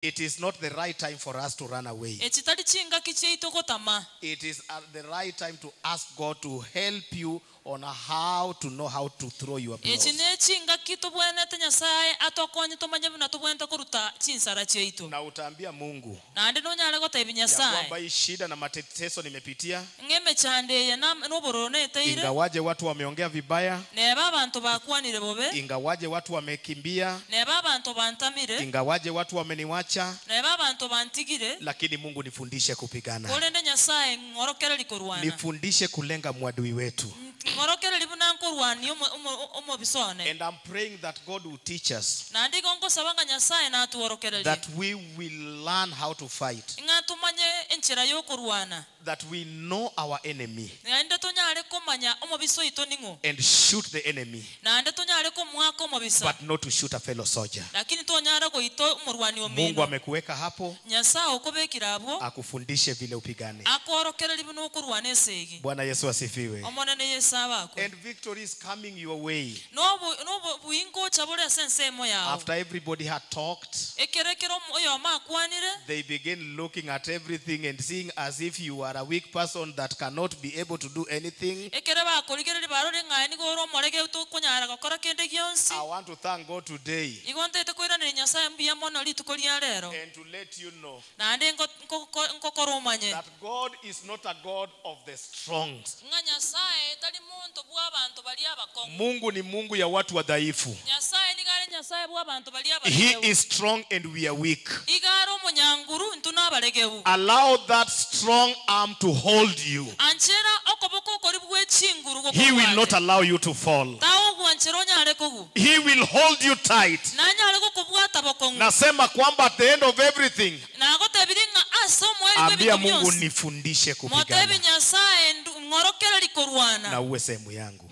It is not the right time for us to run away. Echi tari chingaki chiaito gotama. It is at the right time to ask God to help you on how to know how to throw your blows. Echi nechingaki tobwenerete Nyasae atokonye tomanye buna tobwenerete koruta chinsara chiaito. Na utaambia Mungu Naende nonyare gotebia ya kwamba Nyasae hii shida na mateso nimepitia, ng'a emechando eye na nobororo neteire, ingawaje watu wameongea vibaya, neba abanto bakwanire bobe, ingawaje watu wamekimbia, neba abanto bantamire, ingawaje watu wameniwacha, neba abanto bantigire, lakini Mungu nifundishe kupigana, korende Nyasae ng'orokereri korwana, nifundishe kulenga mwadui wetu. Ng'orokereri buna nkorwania omo- omo- omobisone. And I'm praying that God will teach us Naende igo nkosaba ng'a Nyasaye natworokererie that we will learn how to fight, ng'a tumanye enchera y'okorwana, that we know our enemy naende tonyare komanya omobiso oito ning'o, and shoot the enemy, naende tonyare komwaka omobisa, but not to shoot a fellow soldier. lakini tonyare goita omorwani Mungu omino. amekuweka hapo Nyasaye okobekire abwo akufundishe vile upigane. akworokereria buna okorwana esegi. Bwana Yesu asifiwe. Omonene Yesu abakwe. And victory is coming your way. Nobu nobu buingocha bore ase ensemo yao. After everybody had talked, Ekero ekero oyomo akwanire, they begin looking at everything and seeing as if you are a weak person that cannot be able to do anything. ekero bakorigereria barore ng'a nigo ore omorege tokonyara gokora kende gionsi. I want to thank God today Igo ntete koiraneria Nyasaye mbuya mono rituko ria rero. and to let you know Naende nko- nko- nkokora omanye that God is not a God of the strong. ng'a Nyasaye tari monto bwa abantu baria abakong'u. Mungu ni Mungu ya watu wadhaifu. Nyasaye nigo are Nyasaye bwa abantu baria He abaregeu. is strong and we are weak. Igo are omonyanguru intwe na abaregeu. Allow that strong arm to hold you. Anchera okoboko okori bwe chinguru He will not gokorwate. allow you to fall. Taogwanchera onyare kogu. He will hold you tight. Nanyare gokobwata bokong'u. Nasema kwamba at the end of everything, Nagotebiri ng'a ase omweri ambia bw'ebinto Mungu bionsi. nifundishe Motebi kupigana Nyasaye ng'orokereri korwana. na uwe sehemu yangu.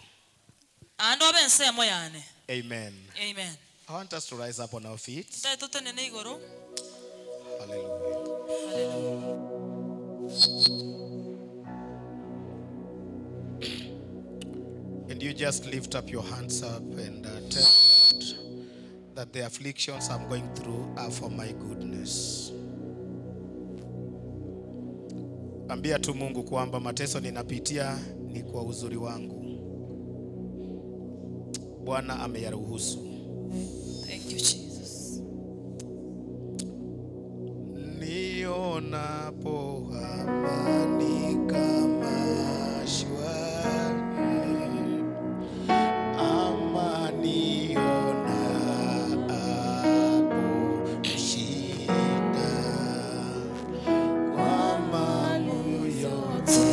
Ande obe ensemo yane. Amen. Amen. I want us to rise up on our feet. Ntae totenene igoro. Hallelujah. Hallelujah. And you just lift up your hands up and tell God that the afflictions I'm going through are for my goodness. Ambia tu Mungu kwamba mateso ninapitia ni kwa uzuri wangu. Bwana ameyaruhusu. Thank you, Jesus. Nionapo amani kama shwari, ama nionapo shida, kwa mambo yote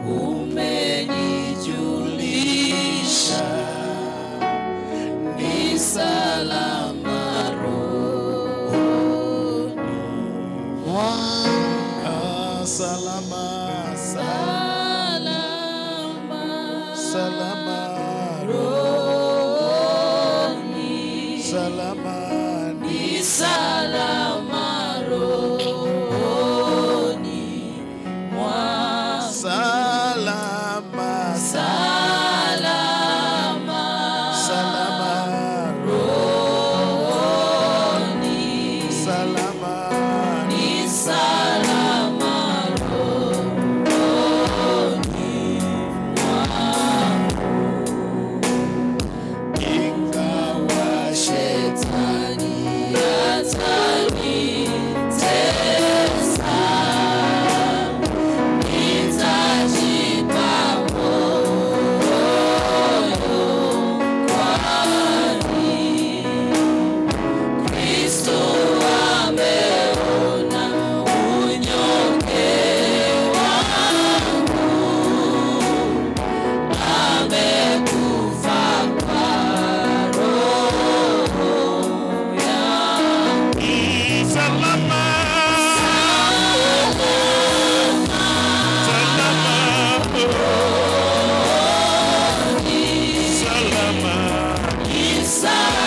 umenijulisha, ni salama rohoni. Ah, salama, salama, salama rohoni, salama ni Salama rohoni mwangu. salama, Salama salama rohoni. salama Ni salama rohoni ingawa Shetani atanitesa, nitajipa moyo, kwani Kristo ameona unyonge wangu, amekufa kwa roho yangu. Salama, salama, salama, Salama salama, yes, salama, yes, salama.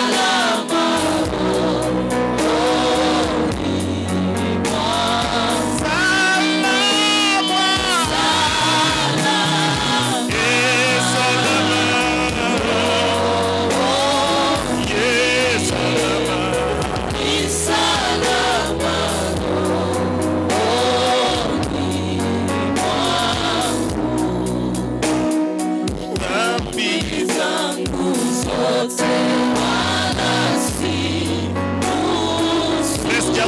salama.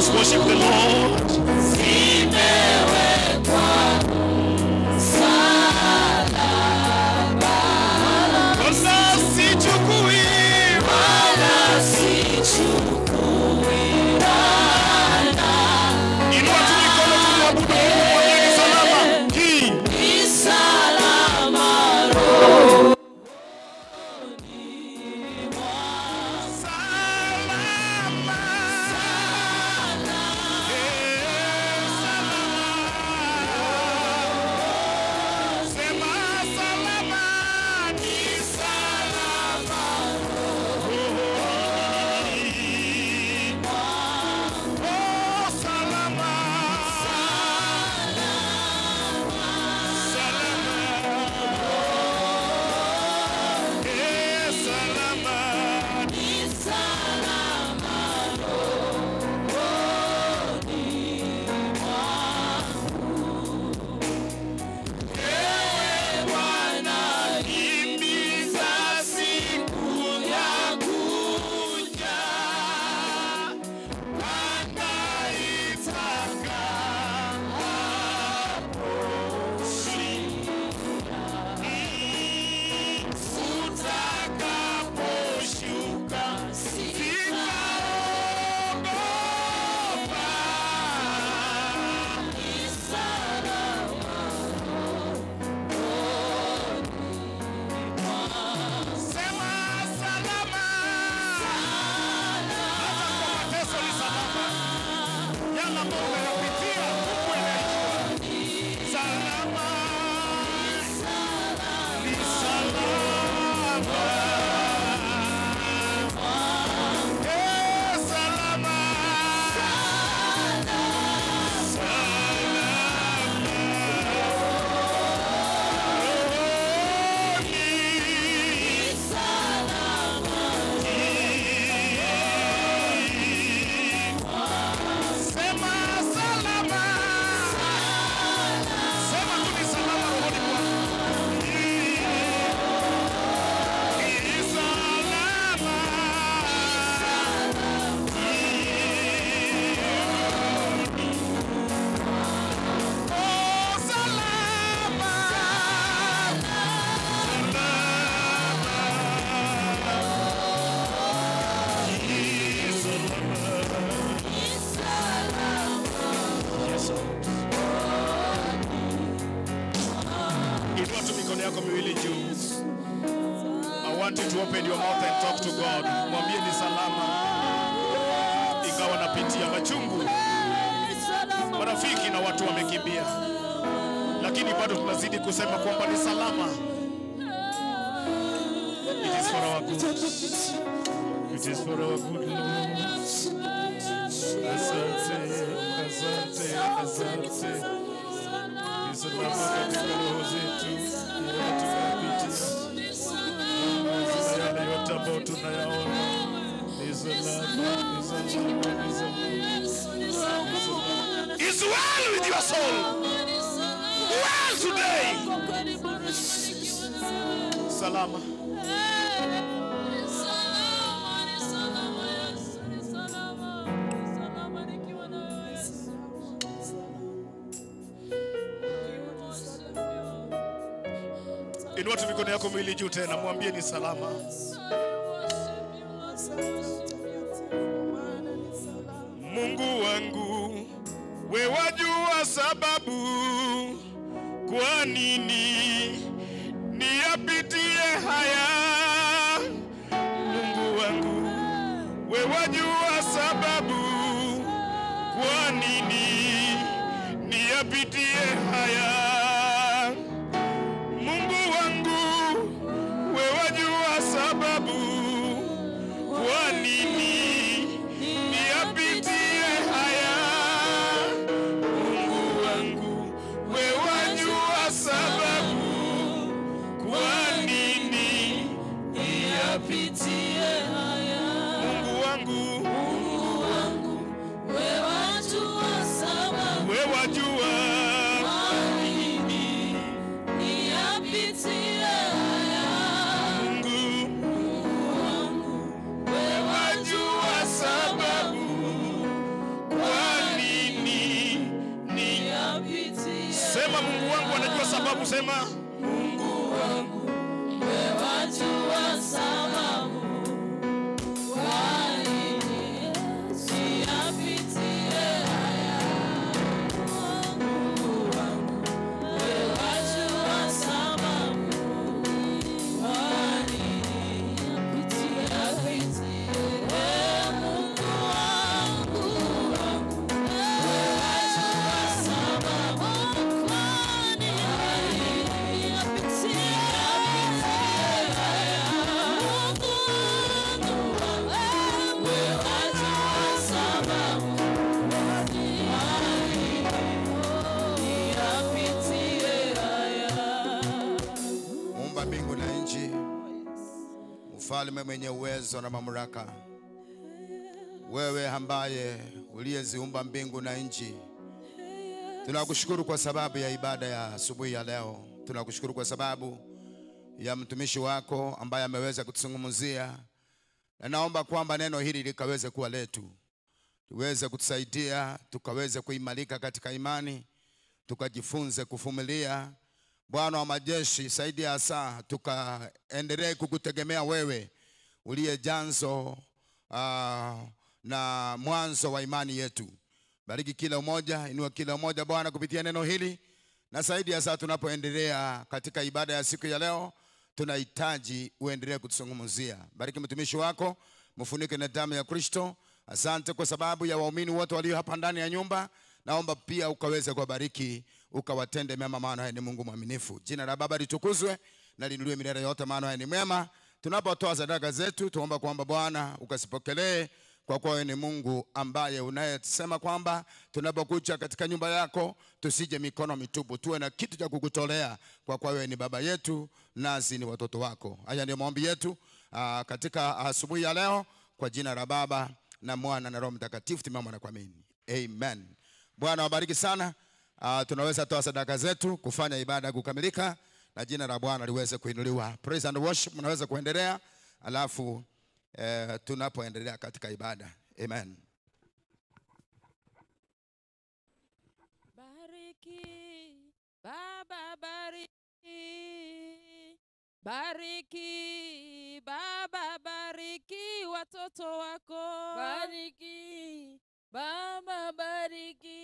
Just worship the Lord. Wala sichukui, Inua tu mikono tumwabudu Mungu, mwambie ni salama. Hii salama. Eh, salama. Sema salama, ni salama. Oh, salama. Salama. Eh, salama. Himiza siku ya kuja, Bwana itakaposhuka, utakaposhuka, sitaogopa. Sema salama. Hata kwa mateso ni salama. Yale ambayo unayapitia, Mungu anayajua. Salama. Ni salama. Eh, salama. Salama. Rohoni. Sema salama. Sema tu ni salama rohoni mwako. Ni salama. Oh, salama. Salama. Yes, Lord. Inua tu mikono yako miwili juu. I want you to open your mouth and talk to God. Mwambie ni salama. Ingawa napitia machungu, marafiki na watu wamekimbia, lakini bado tunazidi kusema kwamba ni salama. It is for our good. It is for our good, Lord. Asante, asante, asante. Ni salama katika roho zetu, yale tunayopitia, na yale yote ambayo tunayaona. Ni salama, ni salama, ni salama. It's well with your soul. Well today. Salama. Inua tu mikono yako miwili juu tena, mwambie ni salama. Mungu wangu, we wajua sababu kwa nini niyapitie haya. Mungu wangu, we wajua sababu kwa nini niyapitie haya. Mungu wangu, we wajua sababu kwa nini niyapitie haya. Mungu wangu, we wajua sababu kwa nini Niyapitie haya. Mungu wangu, Mungu wangu, we wajua sababu we wajua kwa nini niyapitie haya. Mungu Mungu wangu, we wajua sababu kwa Sema Mungu wangu anajua sababu. Sema Mungu wangu wajua sababu kwa nini siyapitie haya. Mungu wangu wajua sababu kwa nini siyapitie. Mungu wangu wajua sababu kwa nini Muumba mbingu na nchi, mfalme mwenye uwezo na mamlaka, wewe ambaye uliyeziumba mbingu na nchi, tunakushukuru kwa sababu ya ibada ya asubuhi ya leo. Tunakushukuru kwa sababu ya mtumishi wako ambaye ameweza kutuzungumzia, na naomba kwamba neno hili likaweze kuwa letu, tuweze kutusaidia, tukaweze kuimarika katika imani, tukajifunze kuvumilia. Bwana wa majeshi, saidia hasa tukaendelee kukutegemea wewe uliye janzo na mwanzo wa imani yetu. Bariki kila mmoja, inua kila mmoja Bwana kupitia neno hili, na zaidi ya saa tunapoendelea katika ibada ya siku ya leo, tunahitaji uendelee kutuzungumzia. Bariki mtumishi wako, mfunike na damu ya Kristo. Asante kwa sababu ya waumini wote walio hapa ndani ya nyumba. Naomba pia ukaweze kuwabariki, ukawatende mema, maana wewe ni Mungu mwaminifu. Jina la Baba litukuzwe na liinuliwe milele yote, maana wewe ni mwema. Tunapotoa sadaka zetu, tuomba kwamba Bwana ukasipokelee, kwa kuwa wewe ni Mungu ambaye unayesema kwamba tunapokuja katika nyumba yako tusije mikono mitupu, tuwe na kitu cha kukutolea, kwa kuwa wewe ni baba yetu nasi ni watoto wako. Haya ndio maombi yetu katika asubuhi ya leo, kwa jina la Baba na Mwana na Roho Mtakatifu tumeomba na kuamini, amen. Bwana wabariki sana. Tunaweza toa sadaka zetu kufanya ibada kukamilika na jina la Bwana liweze kuinuliwa. Praise and worship mnaweza kuendelea, alafu tunapoendelea katika ibada. Amen. Bariki Baba, bariki, bariki Baba, bariki watoto wako. Bariki Baba, bariki,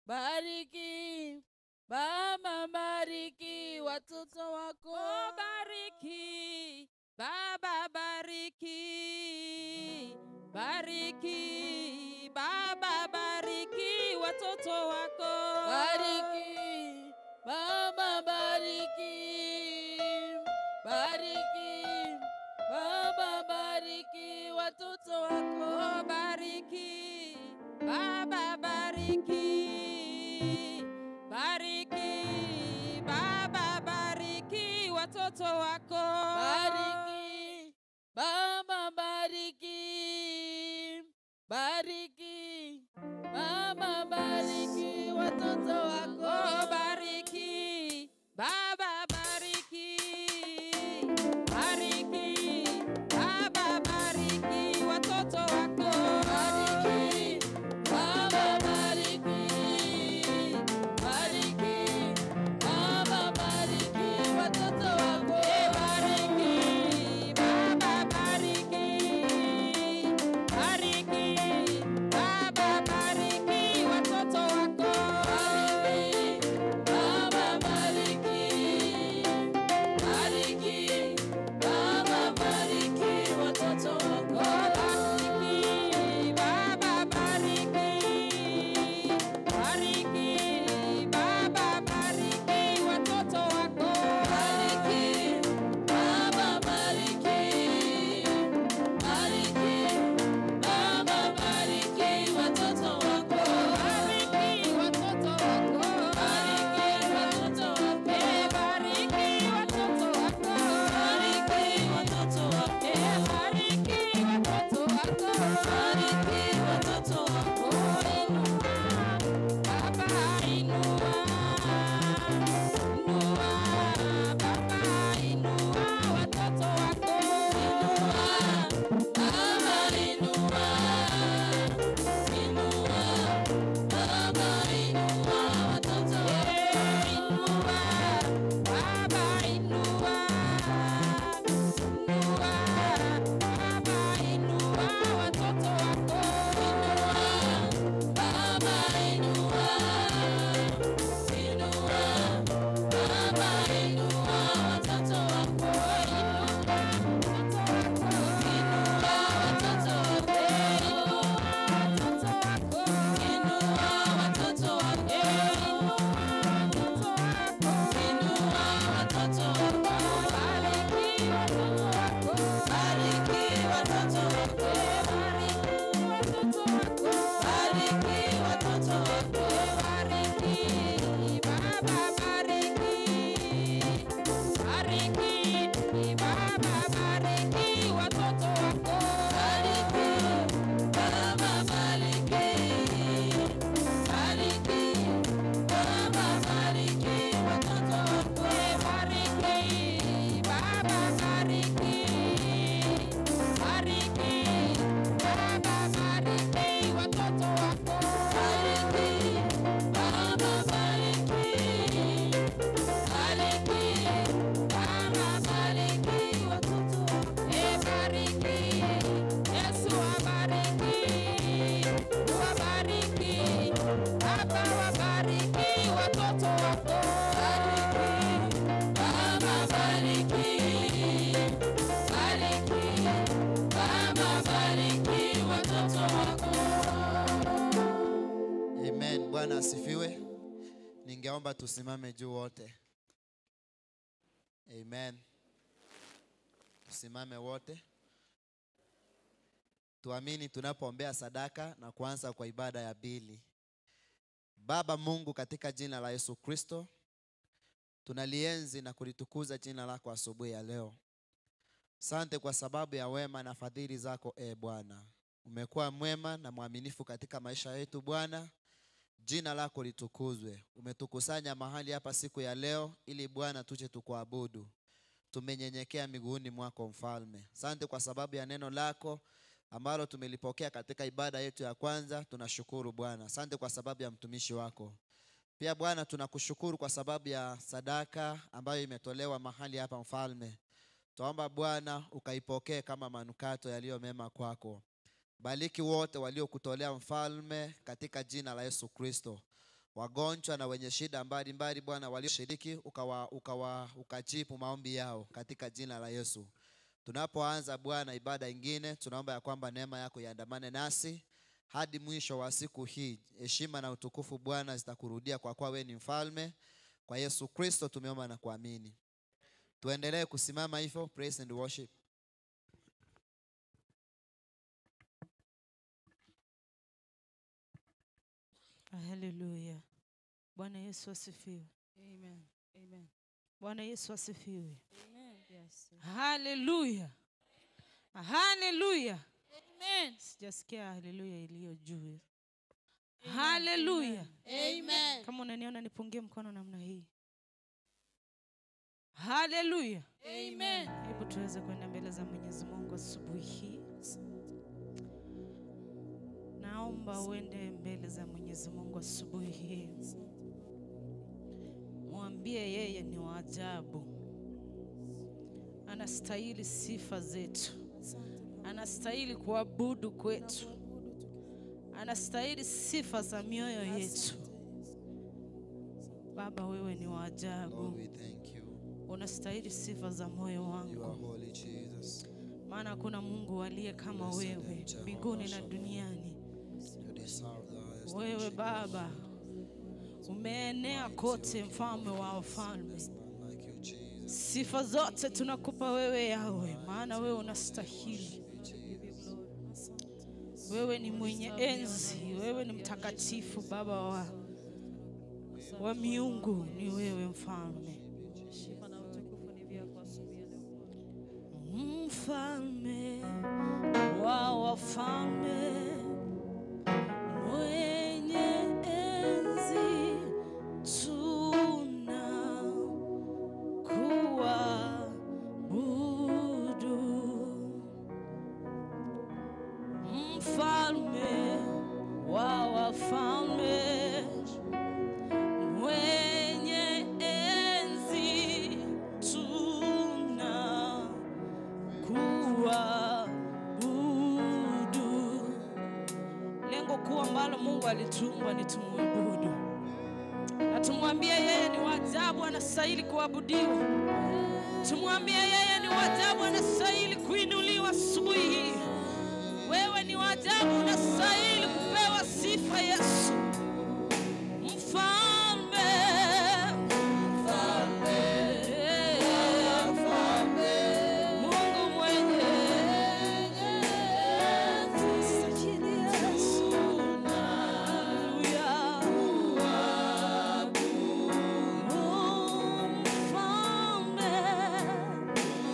bariki Baba, bariki watoto wako. Oh, bariki Baba, bariki, bariki Baba, bariki watoto wako. Bariki Baba, bariki, bariki Baba, bariki watoto wako. Oh, bariki Baba, bariki, bariki Baba, bariki watoto wako. Bariki Baba, bariki, bariki Baba, bariki watoto wako. Oh, bariki Baba, bariki, bariki Baba, bariki watoto wako. Bariki Baba, bariki, bariki Baba, bariki watoto wako. Eh, bariki Bwana asifiwe. Ningeomba tusimame juu wote. Amen. Tusimame wote. Tuamini tunapoombea sadaka na kuanza kwa ibada ya pili. Baba Mungu, katika jina la Yesu Kristo, tunalienzi na kulitukuza jina lako asubuhi ya leo. Sante kwa sababu ya wema na fadhili zako, e Bwana. Umekuwa mwema na mwaminifu katika maisha yetu Bwana. Jina lako litukuzwe. Umetukusanya mahali hapa siku ya leo ili Bwana tuje tukuabudu. Tumenyenyekea miguuni mwako Mfalme. Sante kwa sababu ya neno lako ambalo tumelipokea katika ibada yetu ya kwanza. Tunashukuru Bwana. Sante kwa sababu ya mtumishi wako. Pia Bwana tunakushukuru kwa sababu ya sadaka ambayo imetolewa mahali hapa Mfalme. Twaomba Bwana ukaipokee kama manukato yaliyo mema kwako. Bariki wote waliokutolea Mfalme katika jina la Yesu Kristo. Wagonjwa na wenye shida mbalimbali Bwana walioshiriki ukajibu maombi yao katika jina la Yesu. Tunapoanza Bwana ibada ingine, tunaomba ya kwamba neema yako iandamane nasi hadi mwisho wa siku hii. Heshima na utukufu Bwana zitakurudia kwa kuwa wewe ni mfalme. Kwa Yesu Kristo tumeomba na kuamini. Tuendelee kusimama hivyo, praise and worship. Haleluya. Bwana Yesu asifiwe. Amen. Amen. Bwana Yesu asifiwe. Amen. Yes. Haleluya. Haleluya. Amen. Sijasikia haleluya iliyo juu. Haleluya. Amen. Kama unaniona nipungie mkono namna hii. Haleluya. Amen. Hebu tuweze kwenda mbele za Mwenyezi Mungu asubuhi hii. Naomba uende mbele za Mwenyezi Mungu asubuhi hii. Mwambie yeye ni wa ajabu. Anastahili sifa zetu. Anastahili kuabudu kwetu. Anastahili sifa za mioyo yetu. Baba, wewe ni wa ajabu. Lord, we thank you. Unastahili sifa za moyo You wangu. are holy, Jesus. Maana hakuna Mungu aliye kama Blessed wewe and Jehovah mbinguni na Shalom. duniani. You deserve the highest Wewe worship. Baba umeenea Mighty, kote, O King mfalme of wa kings. wafalme. There's none like you, Jesus. Sifa zote tunakupa wewe Yawe, maana wewe unastahili. Jesus. Wewe ni mwenye enzi, wewe ni mtakatifu, Baba wa miungu, ni wewe mfalme. Heshima na utukufu ni vyako asubuhi ya leo. Mfalme wa wafalme, mwenye enzi, tunakuabudu. Mfalme wa wafalme, mwenye enzi, tunakuabudu. Lengo kuu ambalo Mungu alituumba ni tumwabudu na tumwambie yeye ni wa ajabu, anastahili kuabudiwa. Tumwambie yeye ni wa ajabu, anastahili kuinuliwa asubuhi hii. Wewe ni wa ajabu, unastahili kupewa sifa Yesu. Mfalme, mfalme, Mungu mwenye stahili Yesu. Haleluya. Mfalme,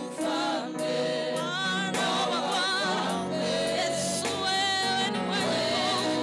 mfalme, Bwana wa mabwana, Yesu wewe ni mwenye nguvu.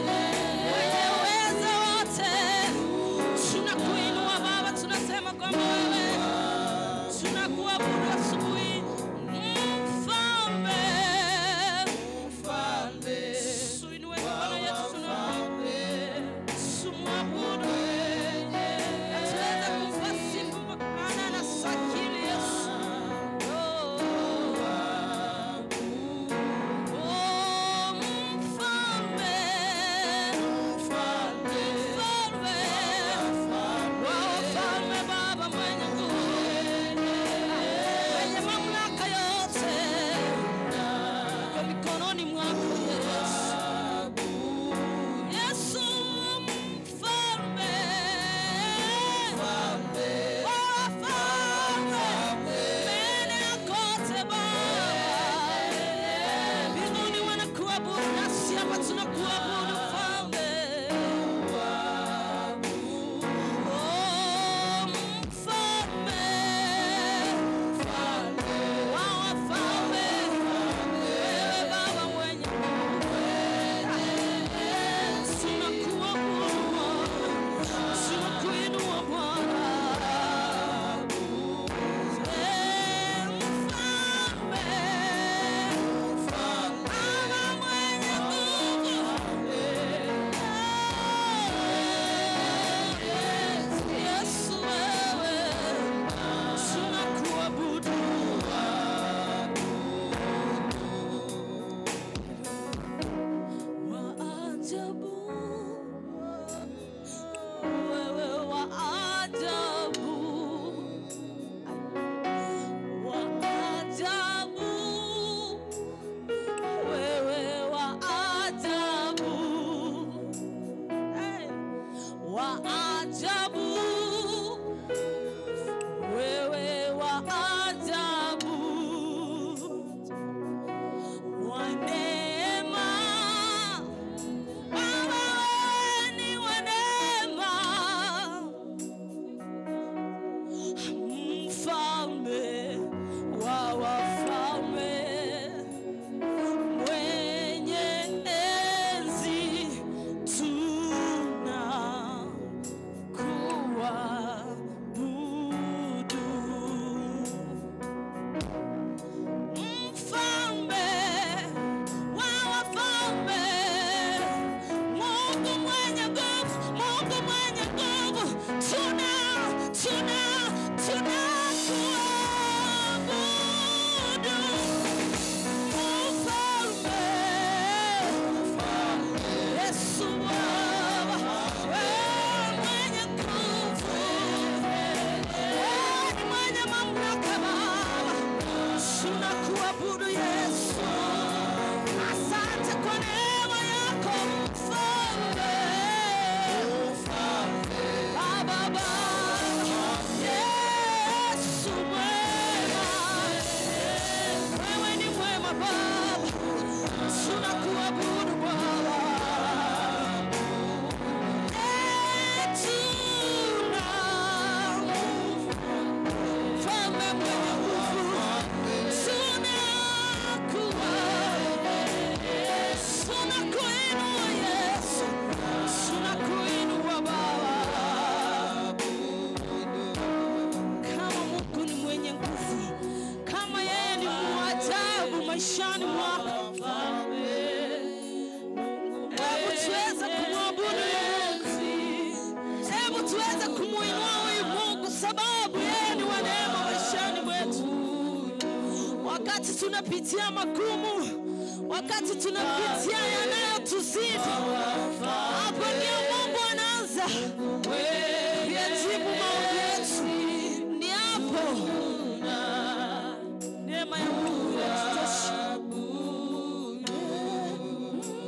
Wakati tunapitia magumu, wakati tunapitia yanayotuzidi, hapo ndio Mungu anaanza kuyajibu maombi yetu. Ni hapo neema ya Mungu inatutosha.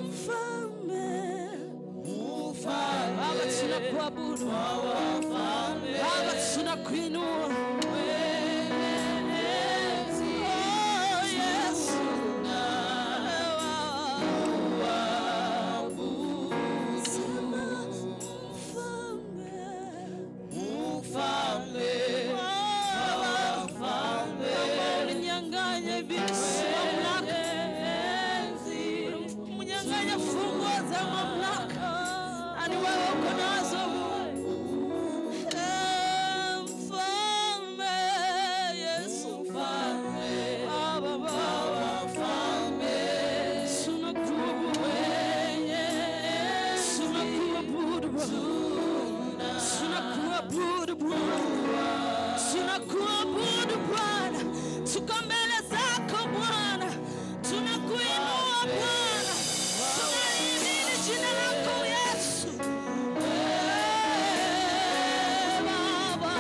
Mfalme, Baba tunakuabudu, Baba tunakuinua. Oh, Yesu. Sema, mfalme. Kama ulinyang'anya Ibilisi mamlaka, ulimnyang'anya funguo za mamlaka, na ni wewe uko nazo Mungu. Eh, Mfalme Yesu, Baba, Baba, tunakuabudu, tunakuabudu Bwana, tunakuabudu Bwana. Tunakuabudu Bwana, tuko mbele zako Bwana, tunakuinua Bwana, tunalihimidi jina lako Yesu. Eh, Baba.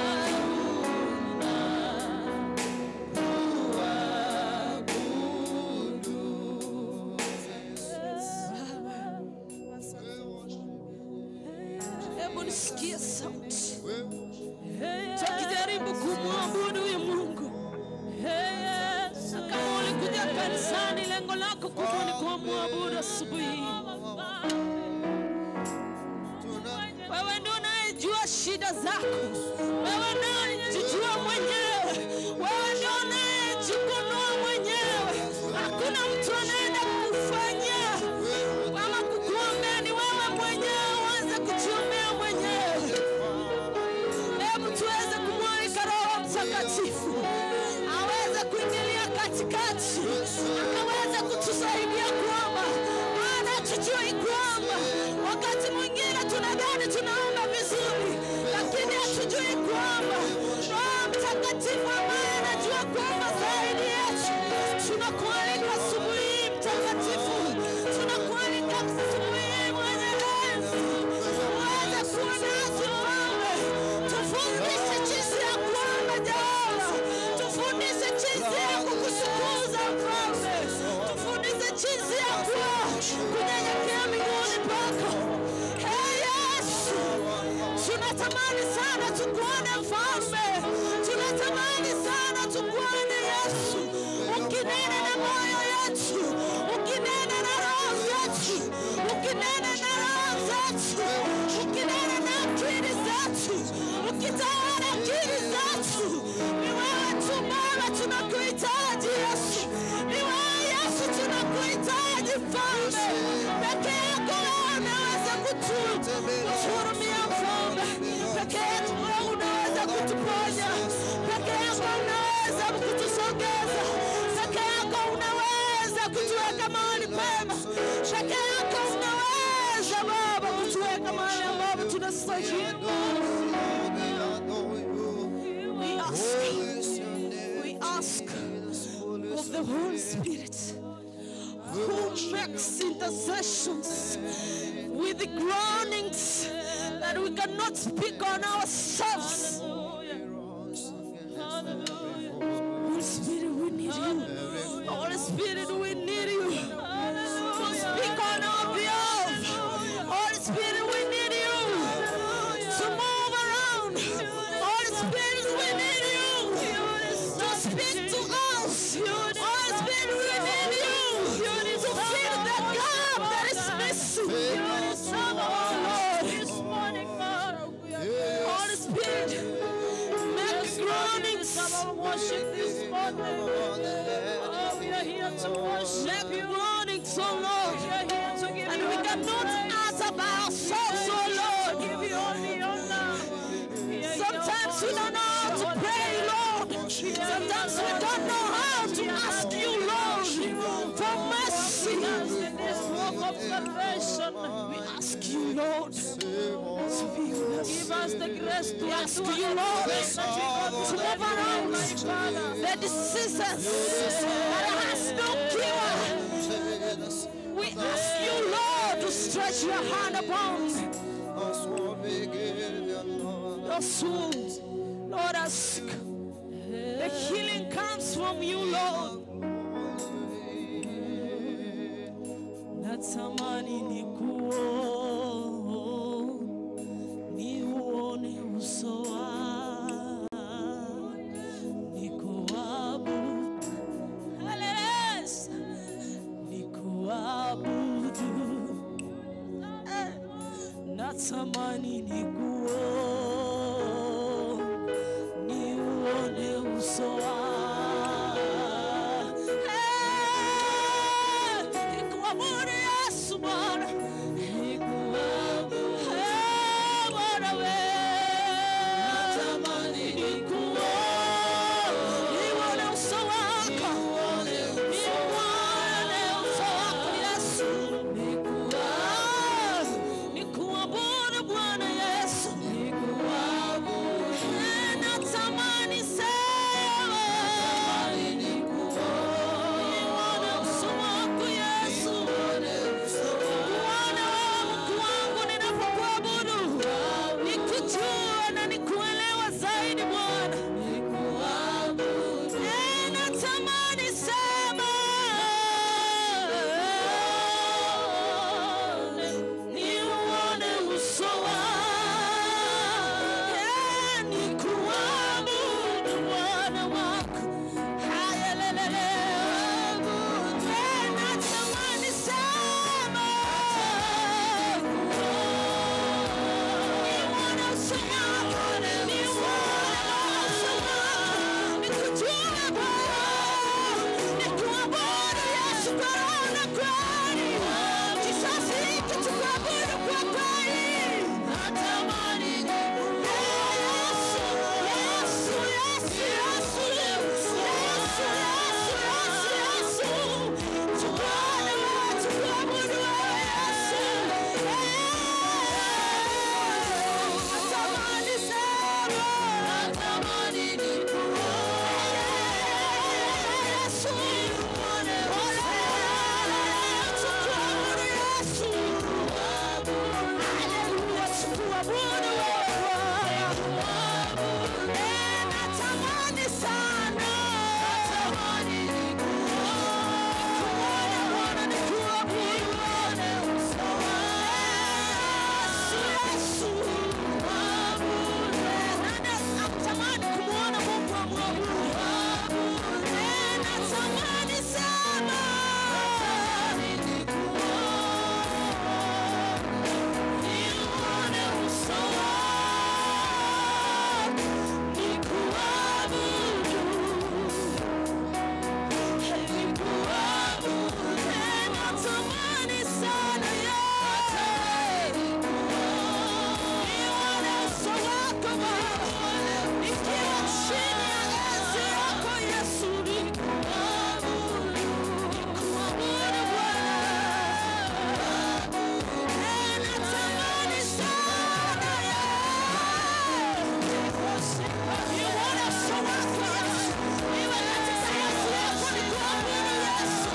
Hebu nisikie sauti tukijaribu kumwabudu huyu Mungu. Na kama ulikuja kanisani, lengo lako kubwa ni kumwabudu asubuhi hii. Wewe ndio unayejua shida zako, wewe ndio unajijua mwenyewe, wewe ndio unayejikunua mwenyewe. Hakuna mtu anaenda kukufanyia ama kukuombea, ni wewe mwenyewe uanze kujiombea mwenyewe. Hebu tuweze kumwalika Roho Mtakatifu aweze kuingilia katikati, akaweze kutusaidia kuomba, maana hatujui kuomba. Wakati mwingine tunadhani tunaomba vizuri, lakini hatujui kuomba. Roho Mtakatifu ambaye anajua kuomba zaidi yetu, tunakualika asubuhi hii Mtakatifu, tunakualika asubuhi hii mwenye enzi, uweze kuwa nasi Mfalme, tufundishe jinsi ya kuomba Jehova, tufundishe jinsi ya kukutukuza Mfalme, tufundishe jinsi ya kuwa kunyenyekea miguuni pako. Hey Yesu, tunatamani sana tukuone Mfalme, tunatamani sana tukuone Yesu, ukinena na moyo yetu, ukinena na roho zetu, ukinena na roho zetu, ukinena na akili zetu, ukitawala akili zetu. Ni wewe tu Baba tunakuhitaji Yesu, ni wewe Yesu tunakuhitaji Mfalme, peke yako wewe unaweza kutuhurumia Mfalme, peke yako wewe unaweza kutuponya, peke yako unaweza kutusogeza, peke yako unaweza kutuweka mahali pema, peke yako unaweza Baba kutuweka mahali ambapo tunastahili. We ask, we ask of the Holy Spirit who makes intercessions with the groanings that we cannot speak on ourselves. Holy Spirit, we need you. Holy Spirit, we need you to speak on our behalf. Holy Spirit, we need you to move around. Holy Spirit, we need you to speak to us. Holy Spirit, we need you to fill the gap that is missing. Oh Lord. Holy Spirit, make groanings. Worship this morning. Oh, we are here to worship Make you. groanings, oh Lord. We are here to give And you we all the cannot praise. answer by ourselves, oh Lord. Give you all the honor. We are here Sometimes we don't know how to pray, Lord. Sometimes we don't know how to ask you, Lord, for mercy. in this walk of salvation. We ask you, Lord, To be with us. Give us the grace to We ask endure you, Lord, everything that we go to through move around my Father. the diseases that has no cure. We ask you, Lord, to stretch your hand upon those who, Lord, ask. The healing comes from you, Lord. Natamani niuone uso wako, nikuabudu. Haleluya. Nikuabudu. Natamani niuone uso wako. Nikuabudu Yesu Bwana. Nikuabudu. Bwana we. Natamani niuone uso wako. Niuone uso wako Yesu. Nikuabudu Bwana Yesu. Natamani sana. Niuone uso wako Yesu. Kuona wewe Mungu wangu ninapokuabudu. Nikujue na nikuelewa zaidi Bwana. Natamani sana. Niuone uso wako. Nikuabudu Bwana wako. Hallelujah. Natamani sana. Niuone uso wako. Niuone uso wako. Nikujue Bwana. Nikuabudu Yesu kwa roho na kweli. Kizazi hiki tukuabudu kwa kweli. Yesu, Yesu, Yesu, Yesu, Yesu, Yesu, Yesu, Yesu. Tukuone wewe, tukuabudu wewe, Yesu. Natamani sana. Yesu. Tukuabudu Yesu. Haleluya, tukuabudu wewe Bwana. Natamani sana. Nikuone Bwana, nikuabudu. Yesu, Yesu. Nani anatamani kumwona Mungu amwabudu? Natamani sana. Niuone uso wako, nikuabudu. Nikuabudu. Natamani sana, yeah. Niuone uso wako Baba, nikiwa chini ya enzi yako Yesu, nikuabudu. Nikuabudu Bwana. Natamani sana, yeah. Niuone uso wako Yesu. Niwe katika enzi yako nikuabudu Yesu.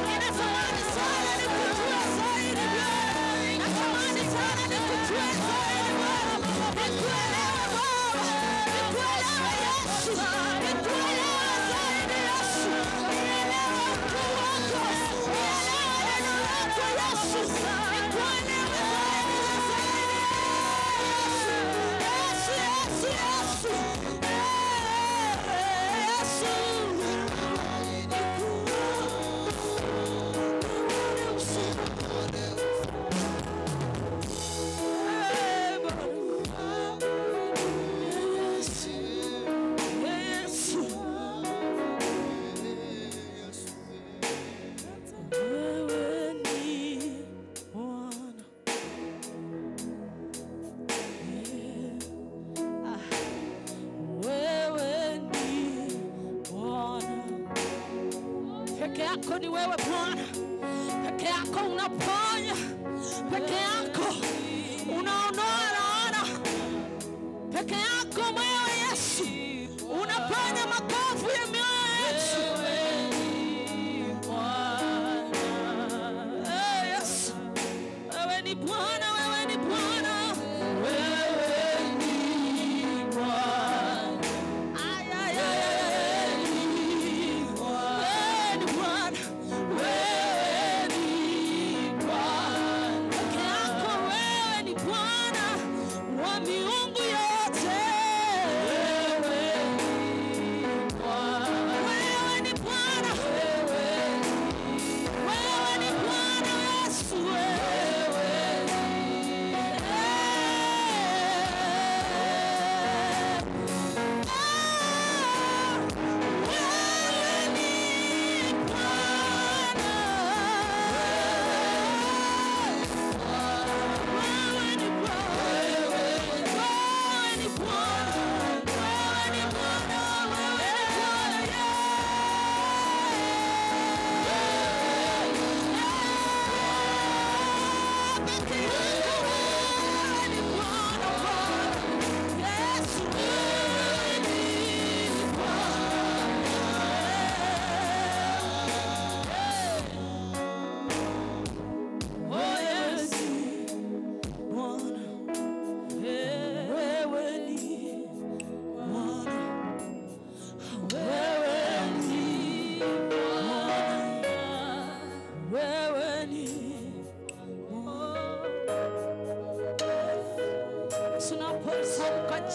Ninatamani sana nikujue zaidi Bwana. Natamani sana nikujue zaidi Bwana. Nikuelewe Baba. Nikuelewe Yesu. Nikuelewe zaidi Yesu. Nielewe ukuu wako. Nielewe neno lako Yesu. Nikuelewe zaidi na zaidi Yesu. Yesu, Yesu, Yesu. Yesu. Wewe ni Bwana. Wewe ni Bwana. Peke yako ni wewe Bwana, peke yako unaponya, peke yako unaondoa laana.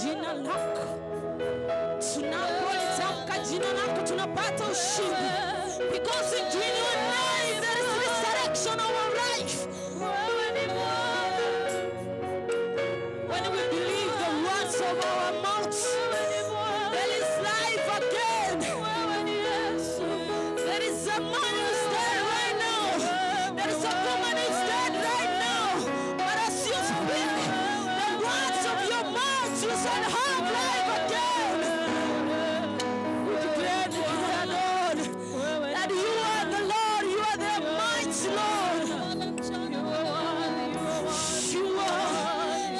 Jina lako tunapolitamka jina lako tunapata ushindi, because in your name there is resurrection of our life. When we believe the words of our mouths, there is life again. There is a man who's dead right now. There is a woman who's dead right now. But as you speak the words of your mouth, you shall have life again. We declare, declare, Lord, that you are the Lord, you are the mighty Lord.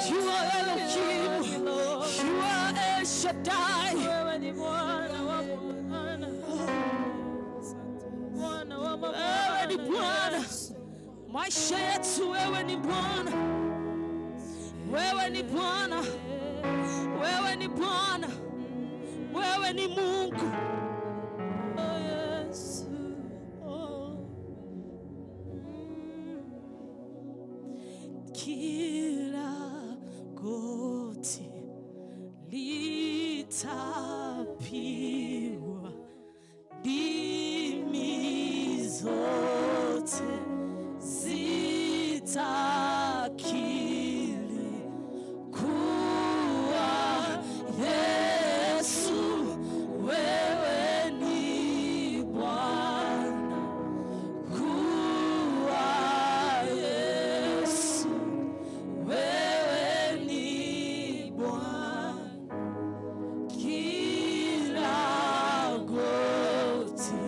You are Elohim, you are El Shaddai. Wewe ni Bwana wa Bwana. Bwana wa Wewe ni mabwana. Bwana, maisha yetu, wewe ni Bwana, wewe ni Bwana, wewe ni Bwana, wewe ni Mungu. Oh, Yesu. Oh. Kila goti litapigwa, ndimi zote zitakiri kuwa Yesu wewe ni Bwana, kuwa Yesu wewe ni Bwana. Kila goti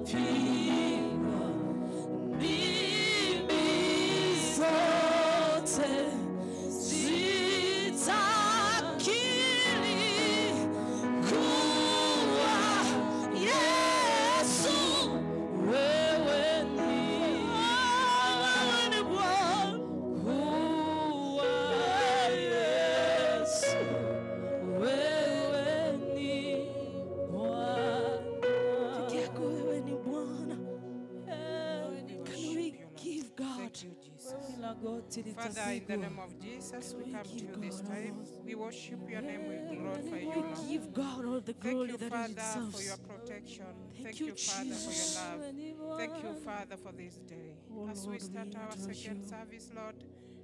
litapigwa, ndimi zote zitakiri kuwa Yesu wewe ni wewe ni Bwana, Kuwa Yesu, wewe ni Bwana. Peke yako wewe ni Bwana. Can we give God Thank you, Jesus. Kila goti Father, in the litapigwa. name of Jesus, we We come to give you this God all time. We worship your name, we glorify you, We Lord. give God all the Thank glory you, that he Father, for deserves. your protection. Thank Thank you, you, Father, for Jesus. your love. Wewe ni Thank you, Bwana. Father, for this day. Oh, As we Lord, we start our adore second you. service, Lord,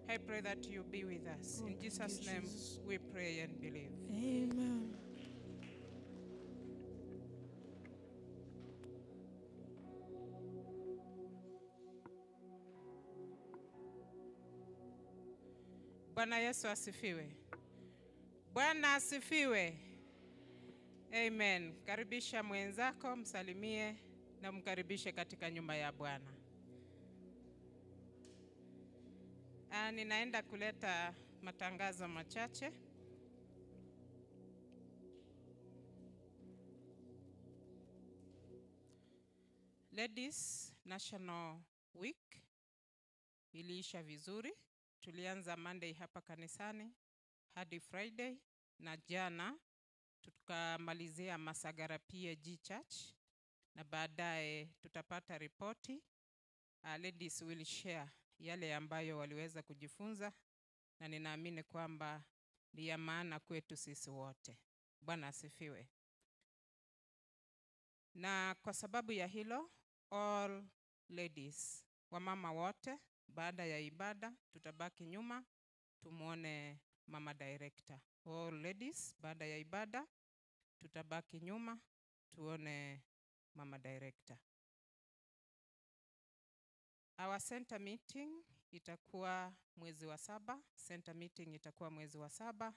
I pray that you be with us. Oh, In thank you, Jesus' name, Jesus. we pray and believe. Amen. Bwana Yesu asifiwe. Bwana asifiwe. Amen. Karibisha mwenzako, msalimie na mkaribishe katika nyumba ya Bwana. Ah, ninaenda kuleta matangazo machache. Ladies National Week iliisha vizuri. Tulianza Monday hapa kanisani hadi Friday na jana tukamalizia Masagara PAG Church na baadaye tutapata ripoti. Ladies will share yale ambayo waliweza kujifunza na ninaamini kwamba ni ya maana kwetu sisi wote. Bwana asifiwe. Na kwa sababu ya hilo, all ladies, wamama wote, baada ya ibada tutabaki nyuma tumwone mama director. All ladies, baada ya ibada tutabaki nyuma tuone mama director. Our center meeting itakuwa mwezi wa saba. Center meeting itakuwa mwezi wa saba.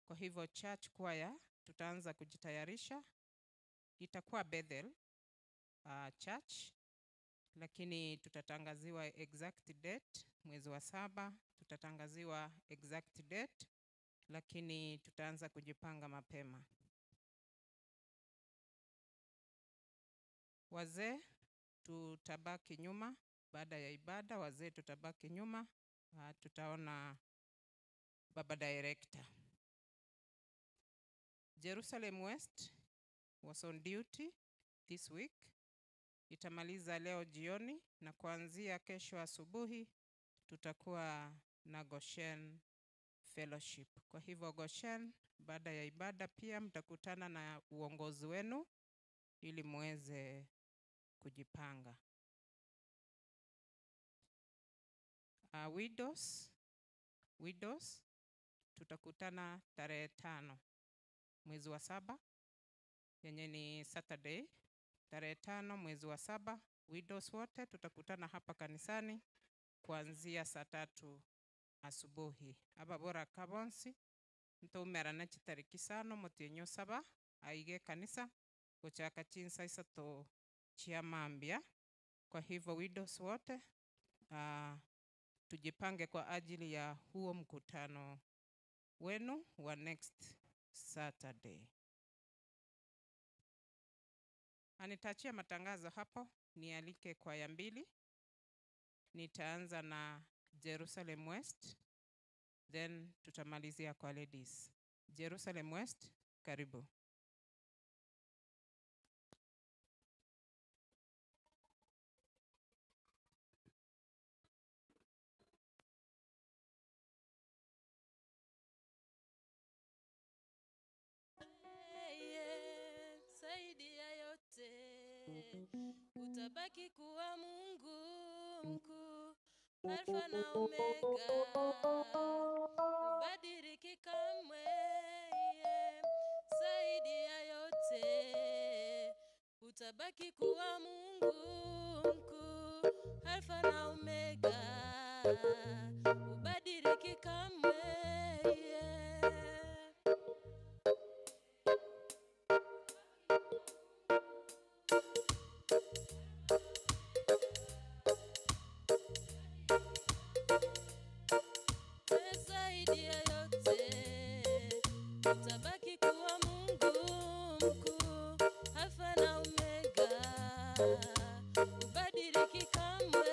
Kwa hivyo church choir tutaanza kujitayarisha. Itakuwa Bethel church, lakini tutatangaziwa exact date mwezi wa saba, tutatangaziwa exact date, lakini tutaanza kujipanga mapema. Wazee tutabaki nyuma baada ya ibada, wazee tutabaki nyuma, tutaona baba director. Jerusalem West was on duty this week. Itamaliza leo jioni na kuanzia kesho asubuhi tutakuwa na Goshen Fellowship. Kwa hivyo Goshen, baada ya ibada pia mtakutana na uongozi wenu ili muweze kujipanga. Widows, widows tutakutana tarehe 5 mwezi wa 7 yenye ni Saturday, tarehe 5 mwezi wa 7. Widows wote tutakutana hapa kanisani kuanzia saa 3 asubuhi. Aba bora kabonsi ntumerane chitariki sano mutienyo 7 aige kanisa kuchaka chinsa isato chia mambia. Kwa hivyo widows wote tujipange kwa ajili ya huo mkutano wenu wa next Saturday. Anitachia matangazo hapo, nialike kwaya 2. Nitaanza na Jerusalem West, then tutamalizia kwa ladies. Jerusalem West, karibu. Zaidi ya yote utabaki kuwa Mungu mkuu, Alfa na Omega, ubadiliki kamwe. Zaidi ya yote utabaki kuwa Mungu mkuu, Alfa na Omega, ubadiliki kamwe. Zaidi ya yote utabaki kuwa Mungu mkuu, Alfa na Omega, ubadiliki kamwe.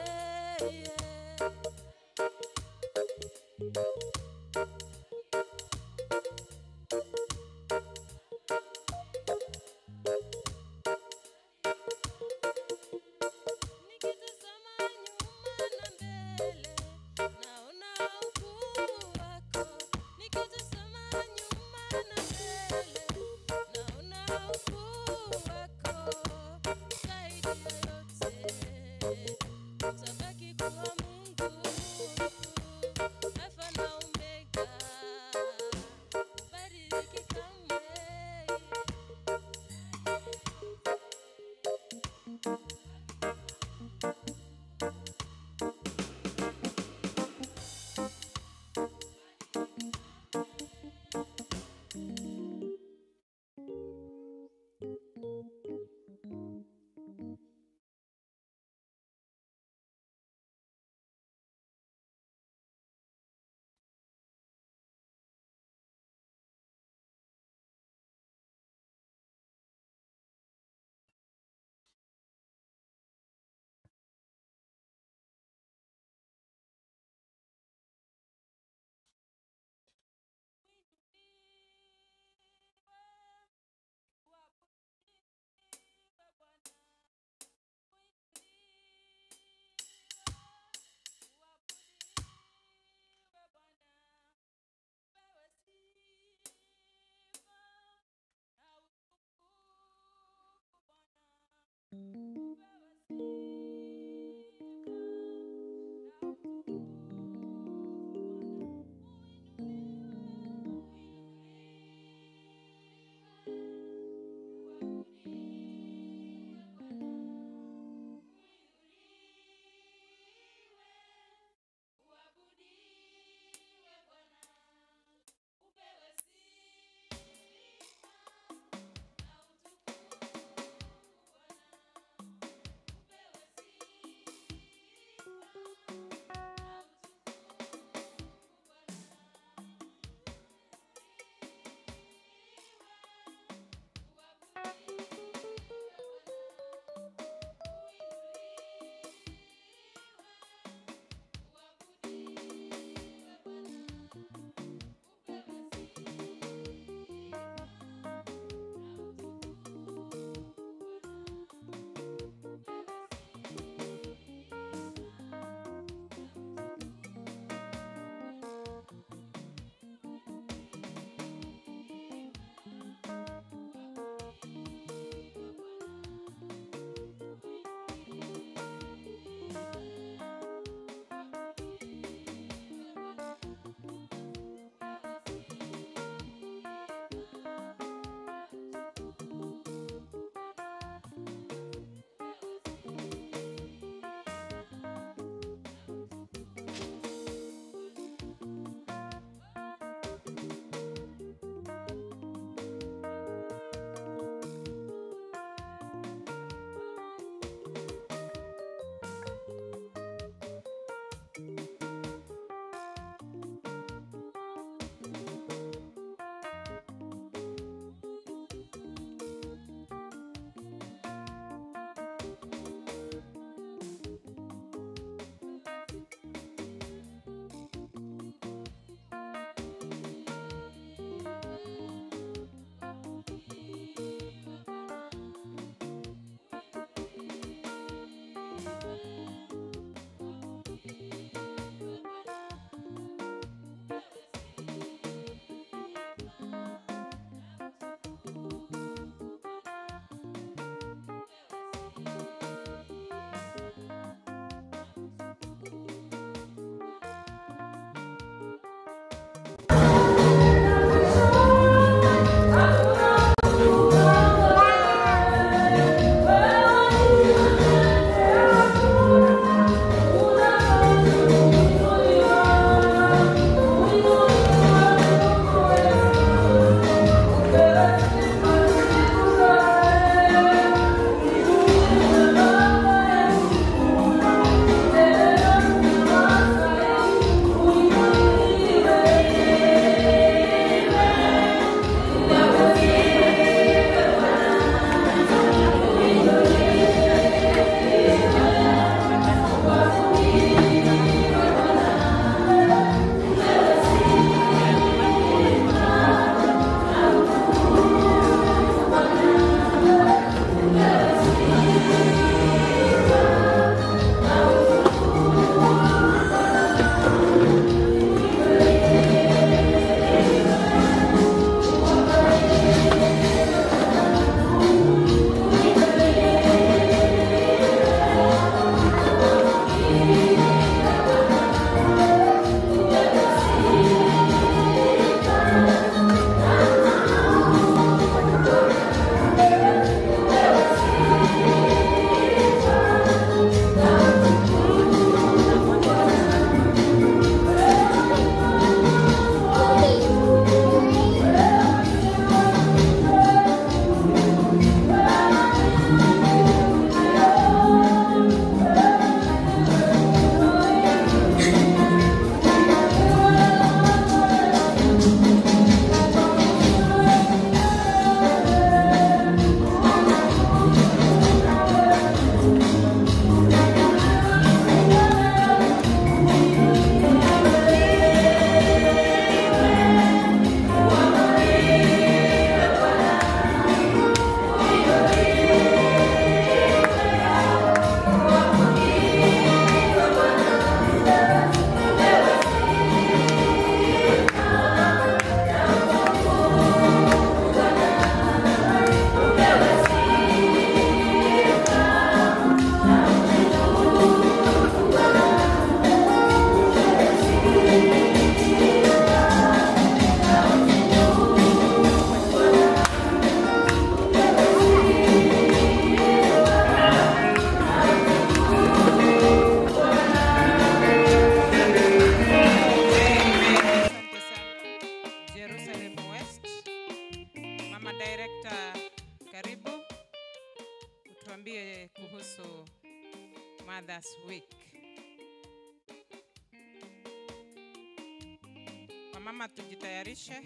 Wamama tujitayarishe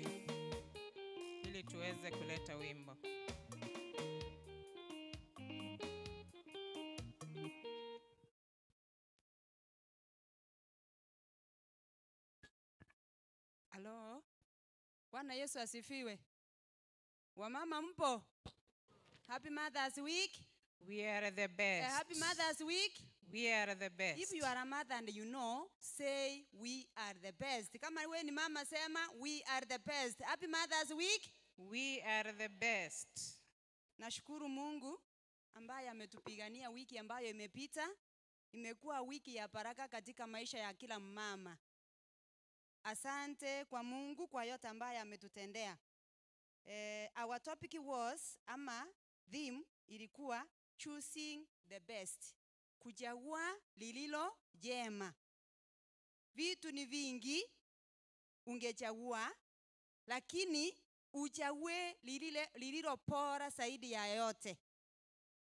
ili tuweze kuleta wimbo. Halo. Bwana Yesu asifiwe. Wamama mpo? Happy Mother's Week. We are the best. Happy Mother's Week. We are the best. If you are a mother and you know, say we are the best. Kama wewe ni mama sema we are the best. Happy Mother's Week. We are the best. Nashukuru Mungu ambaye ametupigania wiki ambayo imepita. Imekuwa wiki ya baraka katika maisha ya kila mama. Asante kwa Mungu kwa yote ambaye ametutendea. Our topic was ama theme ilikuwa choosing the best, kuchagua lililo jema. Vitu ni vingi ungechagua, lakini uchague lililo bora zaidi ya yote.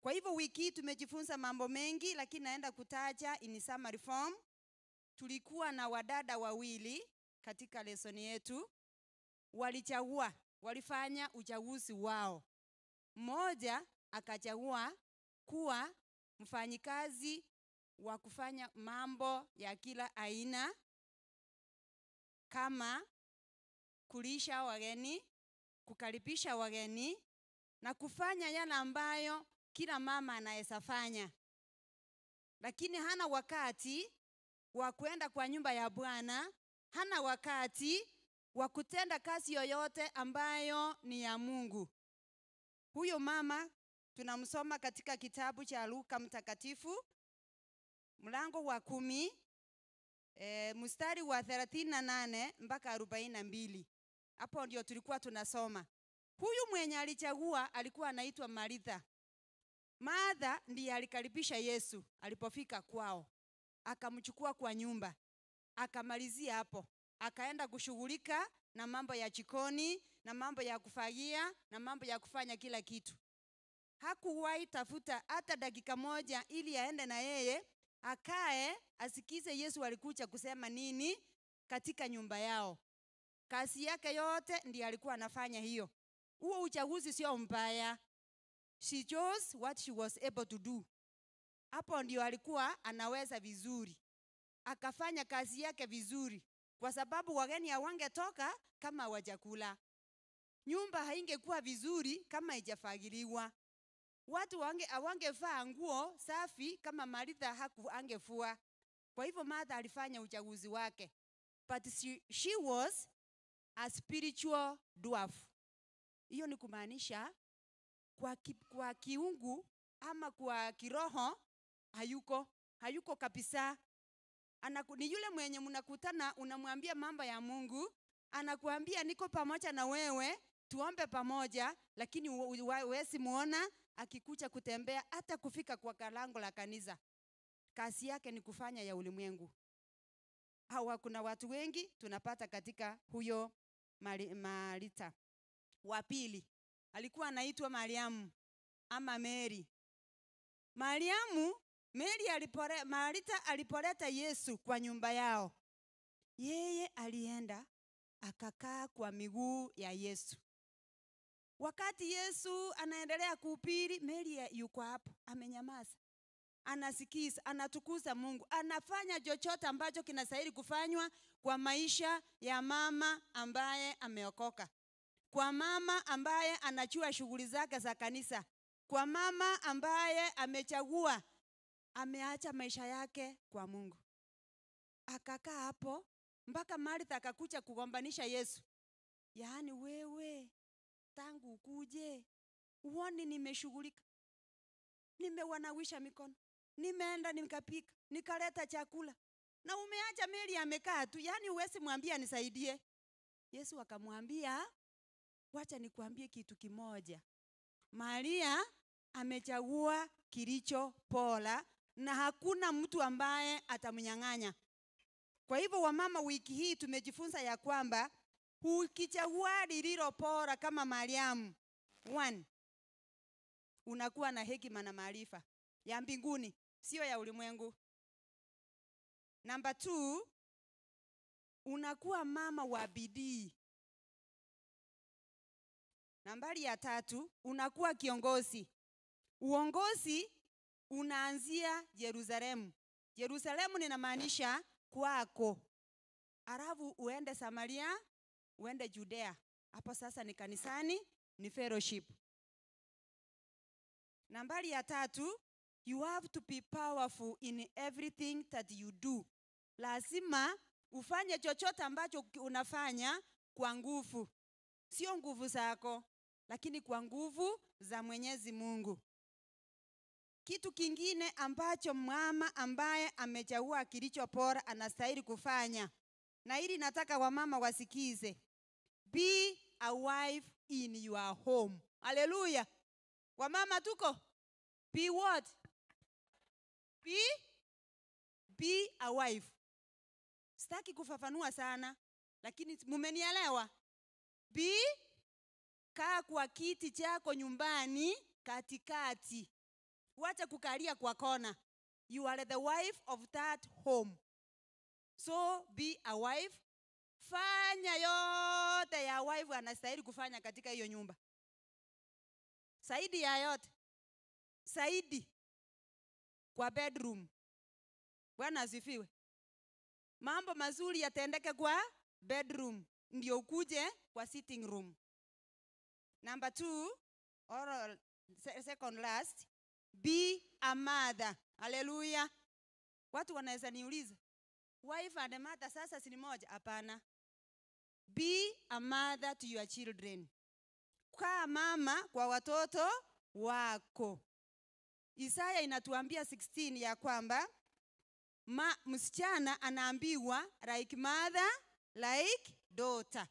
Kwa hivyo wiki hii tumejifunza mambo mengi, lakini naenda kutaja in summary form. Tulikuwa na wadada wawili katika lesoni yetu, walifanya uchaguzi wao. Mmoja akachagua kuwa mfanyikazi wa kufanya mambo ya kila aina kama kulisha wageni, kukaribisha wageni na kufanya yale ambayo kila mama anaweza fanya. Lakini hana wakati wa kwenda kwa nyumba ya Bwana, hana wakati wa kutenda kazi yoyote ambayo ni ya Mungu. Huyo mama tunamsoma katika kitabu cha Luka Mtakatifu mlango wa 10, mstari wa 38 mpaka 42. Hapo ndio tulikuwa tunasoma. Huyu mwenye alichagua alikuwa anaitwa Maritha. Martha ndiye alikaribisha Yesu alipofika kwao. Akamchukua kwa nyumba. Akamalizia hapo. Akaenda kushughulika na mambo ya jikoni, na mambo ya kufagia, na mambo ya kufanya kila kitu. Hakuwahi tafuta hata dakika moja ili aende na yeye akae asikize Yesu alikuja kusema nini katika nyumba yao. Kazi yake yote ndiye alikuwa anafanya hiyo. Huo uchaguzi sio mbaya. She chose what she was able to do. Hapo ndio alikuwa anaweza vizuri. Akafanya kazi yake vizuri kwa sababu wageni hawangetoka kama hawajakula. Nyumba haingekuwa vizuri kama haijafagiliwa. Watu hawangevaa nguo safi kama Maritha angefua. Kwa hivyo Martha alifanya uchaguzi wake. But she was a spiritual dwarf. Hiyo ni kumaanisha kwa kiungu ama kwa kiroho hayuko kabisa. Ni yule mwenye mnakutana unamwambia mambo ya Mungu, anakuambia niko pamoja na wewe, tuombe pamoja, lakini huwezi muona akikuja kutembea hata kufika kwa lango la kanisa. Kazi yake ni kufanya ya ulimwengu. Hawa kuna watu wengi tunapata katika huyo Maritha. Wa pili alikuwa anaitwa Mariamu ama Mary. Mariamu, Mary alipore, Maritha alipoleta Yesu kwa nyumba yao, yeye alienda akakaa kwa miguu ya Yesu. Wakati Yesu anaendelea kuhubiri, Mary yuko hapo amenyamaza. Anasikiza, anatukuza Mungu, anafanya chochote ambacho kinastahili kufanywa kwa maisha ya mama ambaye ameokoka. Kwa mama ambaye anajua shughuli zake za kanisa. Kwa mama ambaye amechagua, ameacha maisha yake kwa Mungu. Akakaa hapo mpaka Martha akakuja kugombanisha Yesu. Yaani wewe tangu ukuje uone nimeshughulika. Nimewanawisha mikono. Nimeenda nikapika, nikaleta chakula. Na umeacha Mary amekaa tu. Yaani huwezi mwambia nisaidie. Yesu akamwambia, wacha nikuambie kitu kimoja. Maria amechagua kilicho bora na hakuna mtu ambaye atamnyang'anya. Kwa hivyo wamama, wiki hii tumejifunza ya kwamba ukichagua lililo bora kama Mariamu, 1, unakuwa na hekima na maarifa ya mbinguni, sio ya ulimwengu. Number 2, Unakuwa mama wa bidii. Nambari ya tatu, unakuwa kiongozi. Uongozi unaanzia Yerusalemu. Yerusalemu ninamaanisha kwako, alafu uende Samaria, uende Judea. Hapo sasa ni kanisani, ni fellowship. Nambari ya tatu, you have to be powerful in everything that you do. Lazima ufanye chochote ambacho unafanya kwa nguvu, sio nguvu zako, lakini kwa nguvu za Mwenyezi Mungu. Kitu kingine ambacho mama ambaye amechagua kilicho bora anastahili kufanya, na hili nataka wamama wasikize, be a wife in your home. Haleluya! Wamama tuko be what? Be a wife. Sitaki kufafanua sana, lakini mumenielewa. Be, kaa kwa kiti chako nyumbani katikati, wacha kukalia kwa kona. You are the wife of that home, so be a wife. Fanya yote ya wife anastahili kufanya katika hiyo nyumba, zaidi ya yote, zaidi kwa bedroom. Bwana asifiwe. Mambo mazuri yatendeke kwa bedroom, ndio ukuje kwa sitting room. Number 2, or second last, be a mother. Haleluya. Watu wanaweza niuliza, wife and mother sasa si ni moja? Hapana. Be a mother to your children. Kaa mama kwa watoto wako. Isaya inatuambia 16 ya kwamba msichana anaambiwa like mother, like daughter.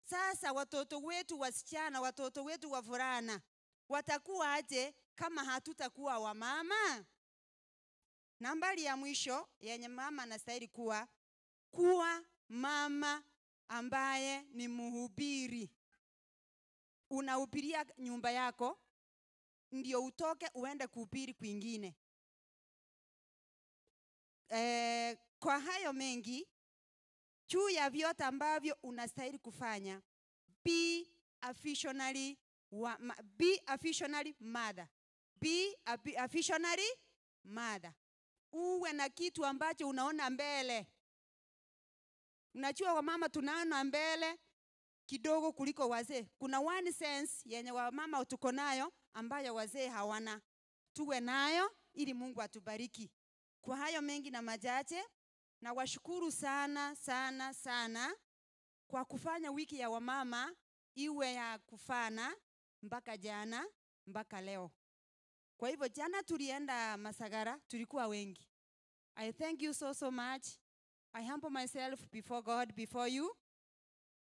Sasa watoto wetu wasichana, watoto wetu wavulana watakuwa aje kama hatutakuwa wamama? Nambari ya mwisho yenye mama anastahili kuwa, kuwa mama ambaye ni mhubiri. Unahubiria nyumba yako ndio utoke uende kuhubiri kwingine. Kwa hayo mengi, juu ya vyote ambavyo unastahili kufanya, be a visionary be a visionary mother. Be a visionary mother. Uwe na kitu ambacho unaona mbele. Unajua wamama tunaona mbele kidogo kuliko wazee. Kuna one sense yenye wamama tuko nayo ambayo wazee hawana. Tuwe nayo ili Mungu atubariki. Kwa hayo mengi na machache, na washukuru sana sana sana kwa kufanya wiki ya wamama iwe ya kufana mpaka jana mpaka leo. Kwa hivyo jana tulienda Masagara, tulikuwa wengi. I thank you so so much. I humble myself before God, before you,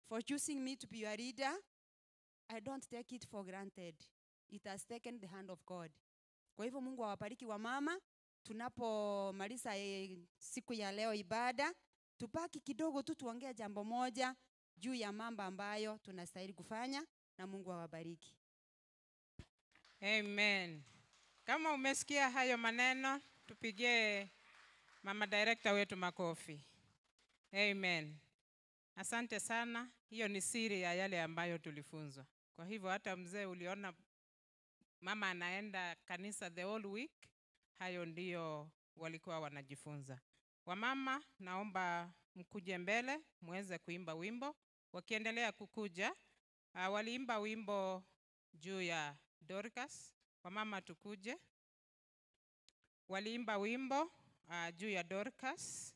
for choosing me to be your leader. I don't take it for granted. It has taken the hand of God. Kwa hivyo Mungu awabariki wamama. Tunapomaliza siku ya leo ibada, tupaki kidogo tu tuongee jambo moja juu ya mambo ambayo tunastahili kufanya, na Mungu awabariki. Amen. Kama umesikia hayo maneno, tupigie mama director wetu makofi. Amen. Asante sana. Hiyo ni siri ya yale ambayo tulifunzwa. Kwa hivyo hata mzee uliona mama anaenda kanisa the whole week, hayo ndiyo walikuwa wanajifunza. Wamama, naomba mkuje mbele muweze kuimba wimbo. Wakiendelea kukuja, waliimba wimbo juu ya Dorcas. Wamama tukuje. Waliimba wimbo juu ya Dorcas,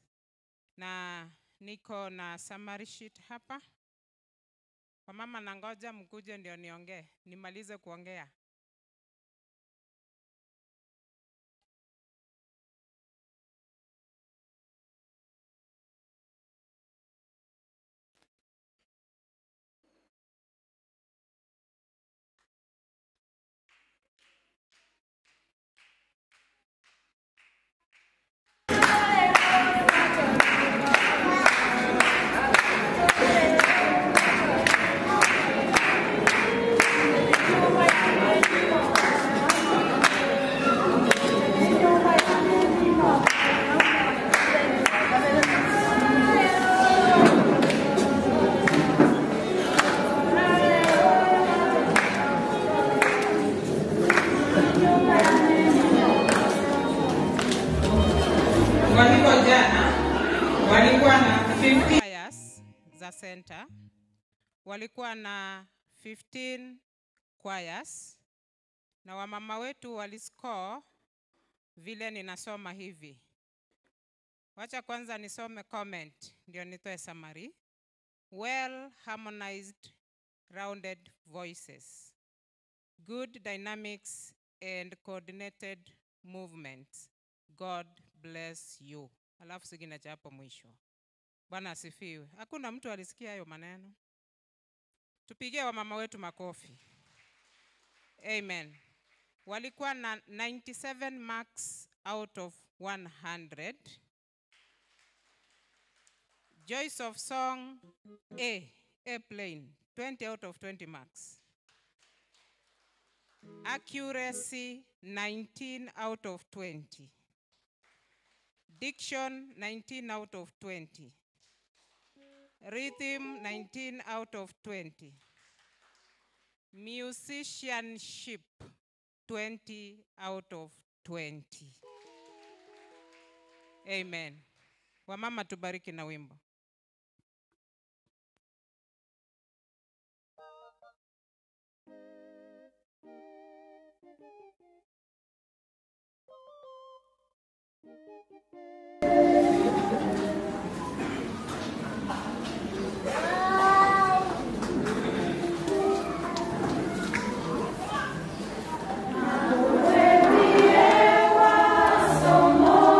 na niko na summary sheet hapa. Wamama nangoja mkuje ndio niongee, nimalize kuongea. Thank you. za center. Walikuwa na 15 choirs na wamama wetu waliscore vile ninasoma hivi. Wacha kwanza nisome comment ndio nitoe summary. Well harmonized rounded voices, good dynamics and coordinated movements. God bless you. Alafu sigina cha hapo mwisho. Bwana asifiwe. Hakuna mtu alisikia hayo maneno. Tupigie wamama wetu makofi. Amen. Walikuwa na 97 marks out of 100. Joyce of Song A, A plain, 20 out of 20 marks. Accuracy 19 out of 20. Diction 19 out of 20. Rhythm 19 out of 20. Musicianship 20 out of 20. Amen. Wamama tubariki na wimbo. Somo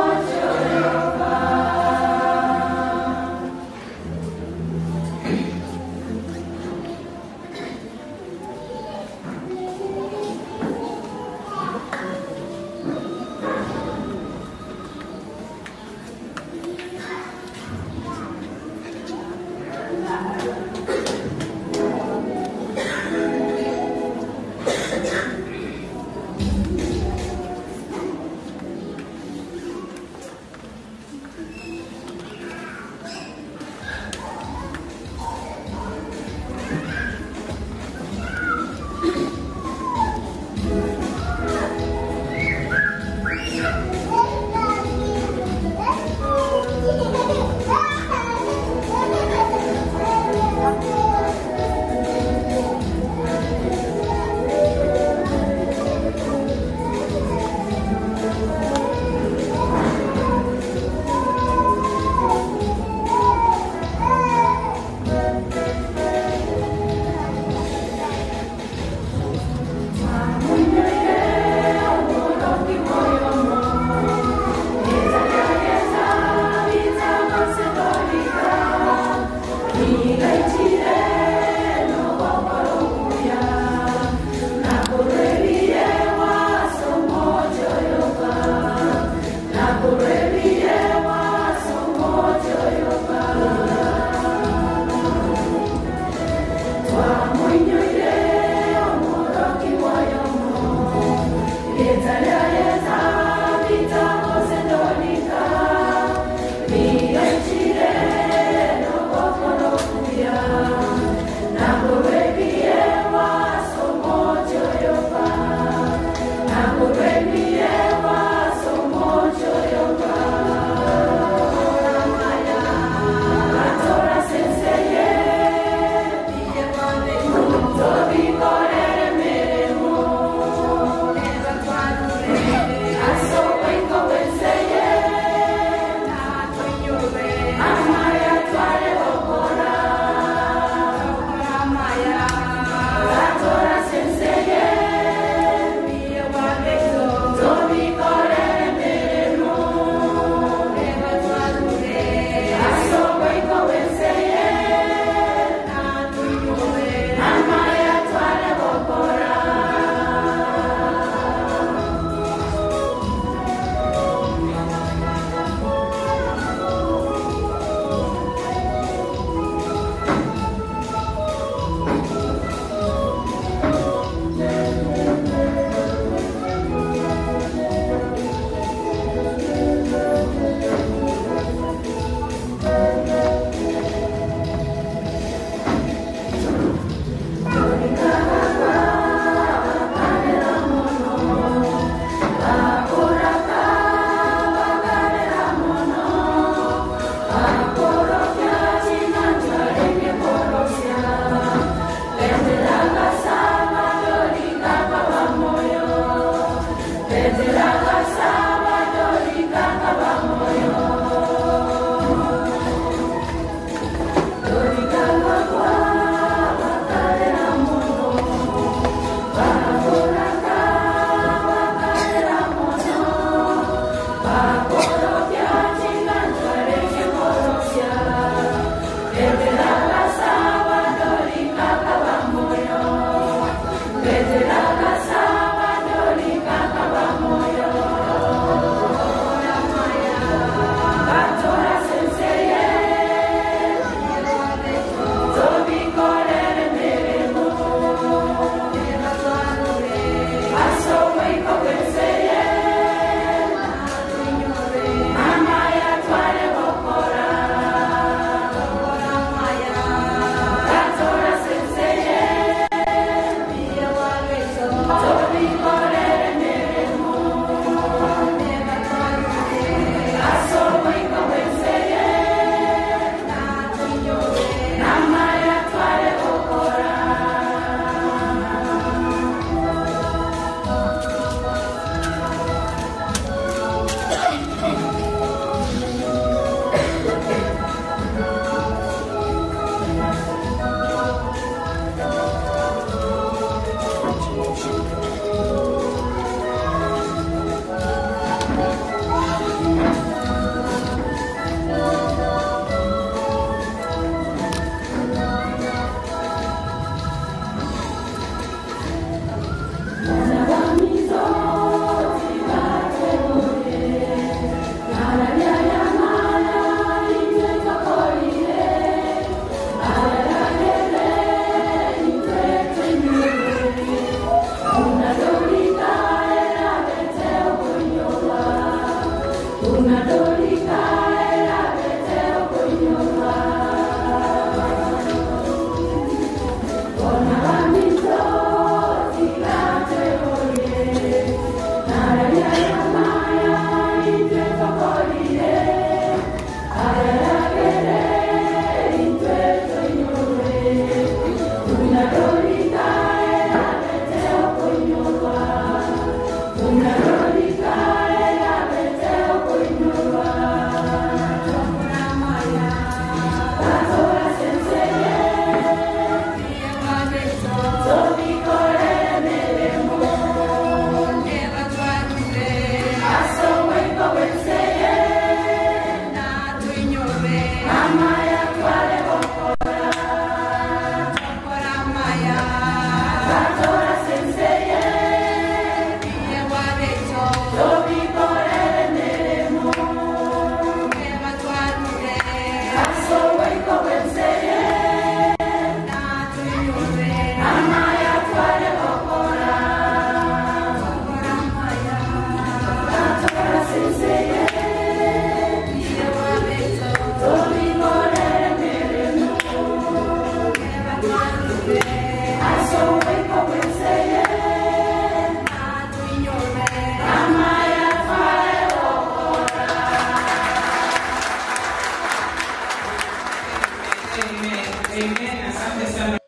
Amen. Amen. Asante sana.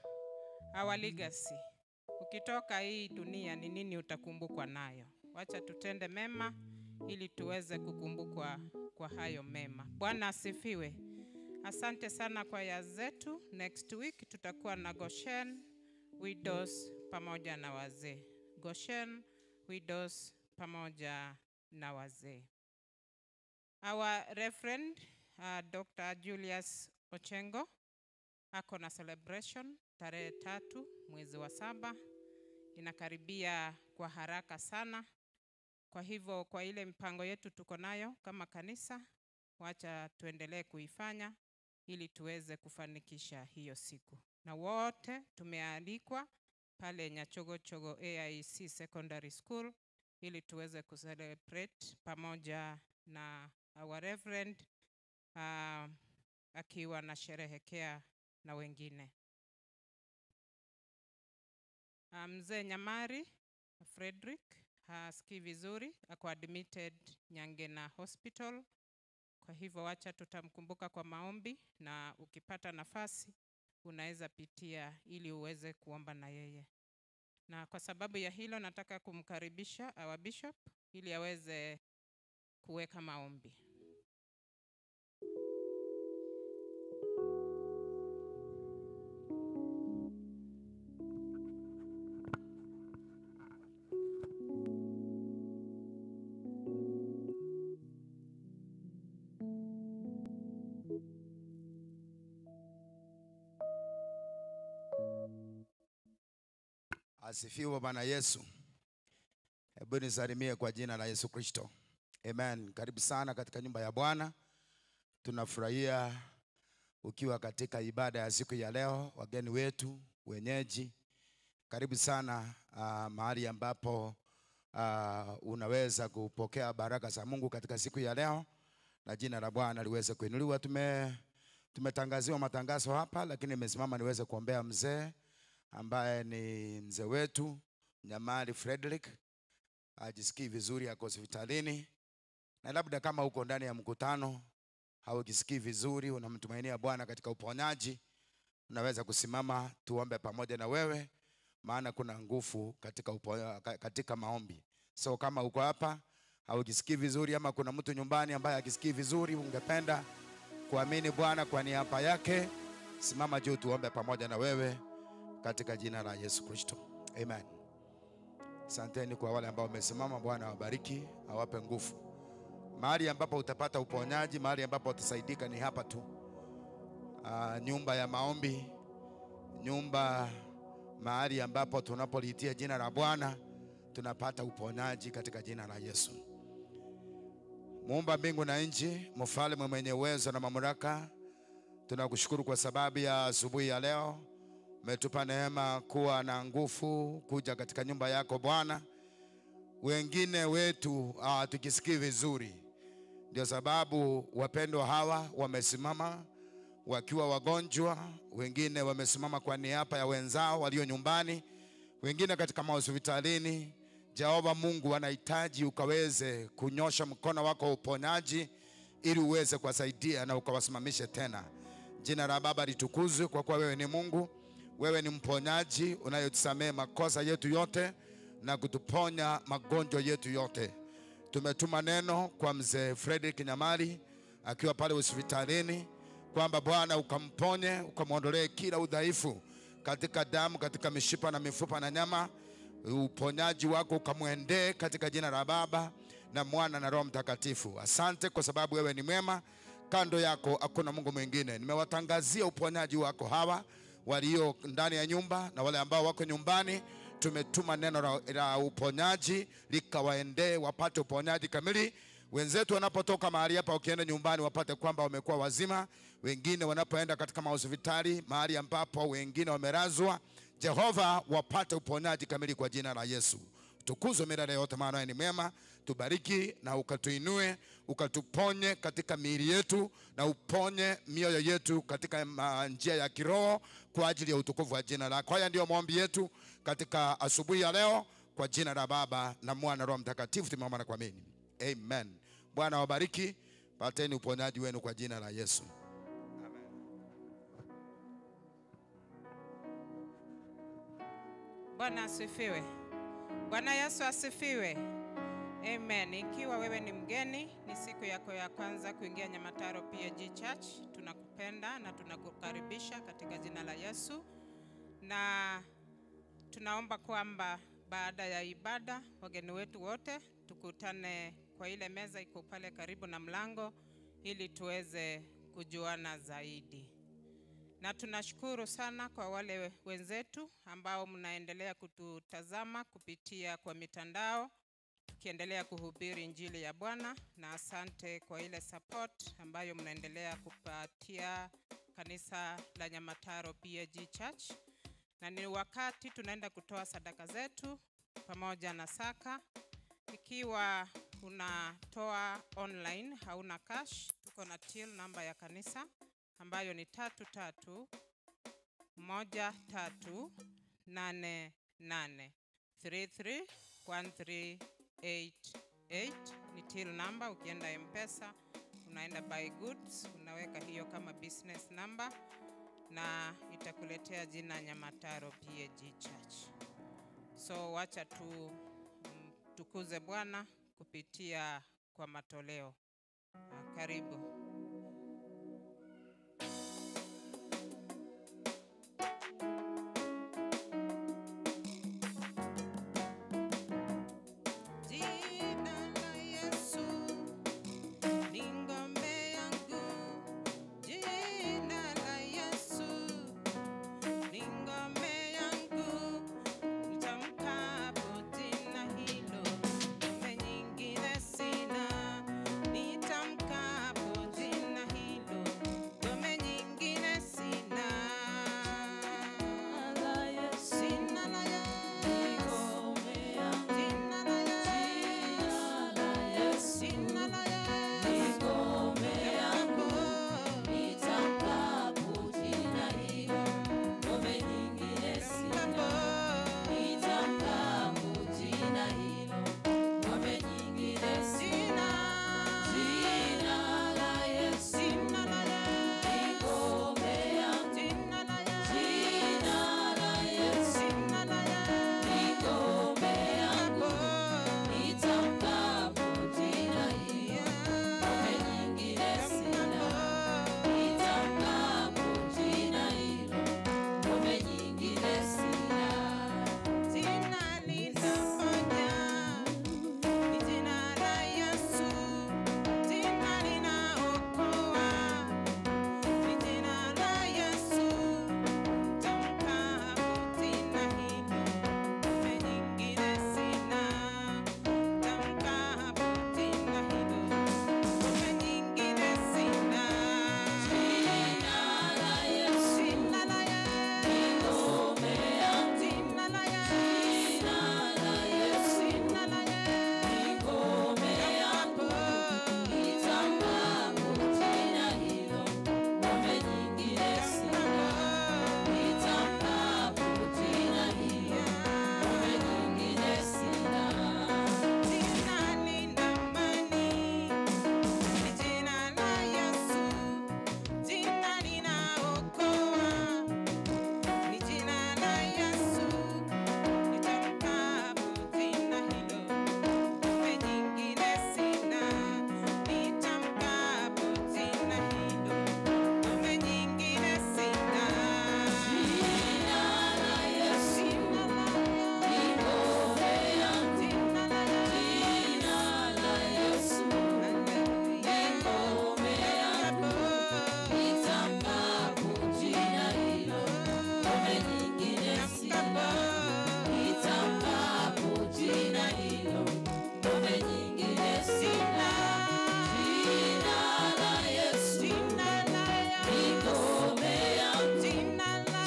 Our legacy. Ukitoka hii dunia ni nini utakumbukwa nayo? Wacha tutende mema ili tuweze kukumbukwa kwa hayo mema. Bwana asifiwe. Asante sana kwa ya zetu. Next week tutakuwa na Goshen Widows pamoja na wazee. Goshen Widows pamoja na wazee. Our reverend Dr. Julius Ochengo ako na celebration tarehe 3 mwezi wa 7, inakaribia kwa haraka sana. Kwa hivyo kwa ile mpango yetu tuko nayo kama kanisa, wacha tuendelee kuifanya ili tuweze kufanikisha hiyo siku. Na wote tumealikwa pale Nyachogochogo AIC Secondary School ili tuweze kucelebrate pamoja na our reverend akiwa na sherehekea na wengine. Mzee Nyamari Frederick hasikii vizuri, ako admitted Nyangena Hospital. Kwa hivyo wacha tutamkumbuka kwa maombi, na ukipata nafasi unaweza pitia ili uweze kuomba na yeye. Na kwa sababu ya hilo nataka kumkaribisha our bishop ili aweze kuweka maombi. Asifiwe Bwana Yesu. Hebu nisalimie kwa jina la Yesu Kristo. Amen. Karibu sana katika nyumba ya Bwana. Tunafurahia ukiwa katika ibada ya siku ya leo, wageni wetu, wenyeji. Karibu sana mahali ambapo unaweza kupokea baraka za Mungu katika siku ya leo, na jina la Bwana liweze kuinuliwa. Tumetangaziwa matangazo hapa, lakini nimesimama niweze kuombea mzee ambaye ni mzee wetu Nyamari Frederick. Hajisikii vizuri, ako hospitalini. Na labda kama uko ndani ya mkutano haujisikii vizuri, unamtumainia Bwana katika uponyaji, unaweza kusimama tuombe pamoja na wewe, maana kuna nguvu katika maombi. So kama uko hapa haujisikii vizuri, ama kuna mtu nyumbani ambaye hajisikii vizuri, ungependa kuamini Bwana kwa niaba yake, simama juu tuombe pamoja na wewe katika jina la Yesu Kristo. Amen. Asanteni kwa wale ambao wamesimama. Bwana awabariki, awape nguvu. Mahali ambapo utapata uponyaji, mahali ambapo utasaidika ni hapa tu. Nyumba ya maombi, nyumba mahali ambapo tunapoliitia jina la Bwana tunapata uponyaji katika jina la Yesu. Muumba mbingu na nchi, mfalme mwenye uwezo na mamlaka, tunakushukuru kwa sababu ya asubuhi ya leo. Umetupa neema kuwa na nguvu kuja katika nyumba yako Bwana. Wengine wetu hatujisikii vizuri, ndio sababu wapendwa hawa wamesimama wakiwa wagonjwa, wengine wamesimama kwa niaba ya wenzao walio nyumbani, wengine katika mahospitalini. Jehova Mungu, wanahitaji ukaweze kunyosha mkono wako wa uponyaji ili uweze kuwasaidia na ukawasimamishe tena. Jina la Baba litukuzwe, kwa kuwa wewe ni Mungu, wewe ni mponyaji unayetusamehe makosa yetu yote na kutuponya magonjwa yetu yote. Tumetuma neno kwa mzee Frederick Nyamari akiwa pale hospitalini kwamba Bwana ukamponye, ukamwondolee kila udhaifu katika damu, katika mishipa na mifupa na nyama. Uponyaji wako ukamwendee katika jina la Baba na Mwana na Roho Mtakatifu. Asante kwa sababu wewe ni mwema, kando yako hakuna Mungu mwingine. Nimewatangazia uponyaji wako hawa walio ndani ya nyumba na wale ambao wako nyumbani. Tumetuma neno la uponyaji likawaendee, wapate uponyaji kamili. Wenzetu wanapotoka mahali hapa wakienda nyumbani wapate kwamba wamekuwa wazima. Wengine wanapoenda katika mahospitali mahali ambapo wengine wamelazwa, Jehova, wapate uponyaji kamili kwa jina la Yesu. Tukuzwe milele yote, maana wewe ni mwema. Tubariki na ukatuinue, ukatuponye katika miili yetu na uponye mioyo yetu katika njia ya kiroho kwa ajili ya utukufu wa jina lako. Haya ndio maombi yetu katika asubuhi ya leo kwa jina la Baba na Mwana na Roho Mtakatifu tumeomba na kuamini. Amen. Bwana wabariki, pateni uponyaji wenu kwa jina la Yesu. Amen. Bwana asifiwe. Bwana Yesu asifiwe. Amen. Ikiwa wewe ni mgeni, ni siku yako ya kwanza kuingia Nyamataro PAG Church, tunakupenda na tunakukaribisha katika jina la Yesu, na tunaomba kwamba baada ya ibada wageni wetu wote tukutane kwa ile meza iko pale karibu na mlango ili tuweze kujuana zaidi. Na tunashukuru sana kwa wale wenzetu ambao mnaendelea kututazama kupitia kwa mitandao tukiendelea kuhubiri injili ya Bwana, na asante kwa ile support ambayo mnaendelea kupatia kanisa la Nyamataro PAG Church. Na ni wakati tunaenda kutoa sadaka zetu pamoja na saka. Ikiwa unatoa online hauna cash, tuko na till namba ya kanisa ambayo ni 331388 331388 ni till number. Ukienda M-Pesa unaenda buy goods, unaweka hiyo kama business number na itakuletea jina Nyamataro PAG Church. So wacha tu tukuze Bwana kupitia kwa matoleo. Karibu. Jina la Yesu ni ngome yangu, jina la Yesu ni ngome yangu, nitamkapo jina hilo, ngome nyingine sina, nitamkapo jina hilo, ngome nyingine sina. Jina la Yesu, jina la Yesu, jina la Yesu, ngome yangu, Nitamkapo jina hilo, ngome nyingine sina. Nitamkapo jina hilo, ngome nyingine sina. Jina la Yesu, jina la Yesu, ngome yangu. jina la Yesu, Jina la Yesu, jina la Yesu, ngome yangu. Nitamkapo jina hilo, ngome nyingine sina. Nitamkapo jina hilo, ngome nyingine sina. Jina linaponya, ni jina la Yesu. Jina linaokoa, ni jina la Yesu. Tamkapo jina hilo, ngome nyingine sina. Tamkapo jina hilo, ngome nyingine sina. Jina la Yesu, Jina la Yesu, ngome yangu. jina la Yesu, Jina la Yesu, jina la Yesu. ngome yangu. Nitamkapo jina hilo, ngome nyingine sina. Nitamkapo jina hilo, ngome nyingine sina. Jina lina amani, ni jina la Yesu. Jina linaokoa, ni jina la Yesu. Nitamkapo jina hilo, ngome nyingine sina. Nitamkapo jina hilo, ngome nyingine sina. Jina la Yesu, Jina la Yesu, ngome yangu. jina la Yesu. Jina la Yesu, ngome yangu. Nitamkapo jina hilo, ngome nyingine sina. Nitamkapo jina hilo, ngome nyingine sina. Jina la Yesu, ngome yangu. Jina la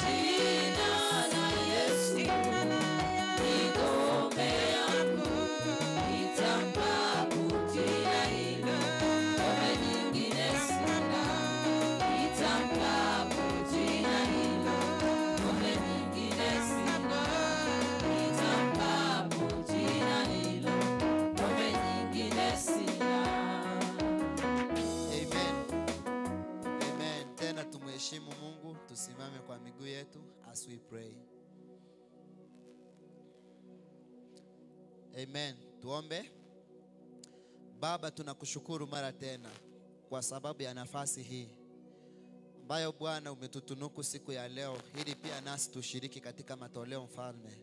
Yesu, ngome yangu. Nitamkapo jina hilo, ngome nyingine sina. Nitamkapo jina hilo, ngome nyingine sina. Nitamkapo jina hilo, ngome nyingine sina. Amen. Amen. Tena tumheshimu Mungu, tusimame kwa miguu yetu as we pray. Amen. Tuombe. Baba, tunakushukuru mara tena kwa sababu ya nafasi hii ambayo Bwana umetutunuku siku ya leo, ili pia nasi tushiriki katika matoleo. Mfalme,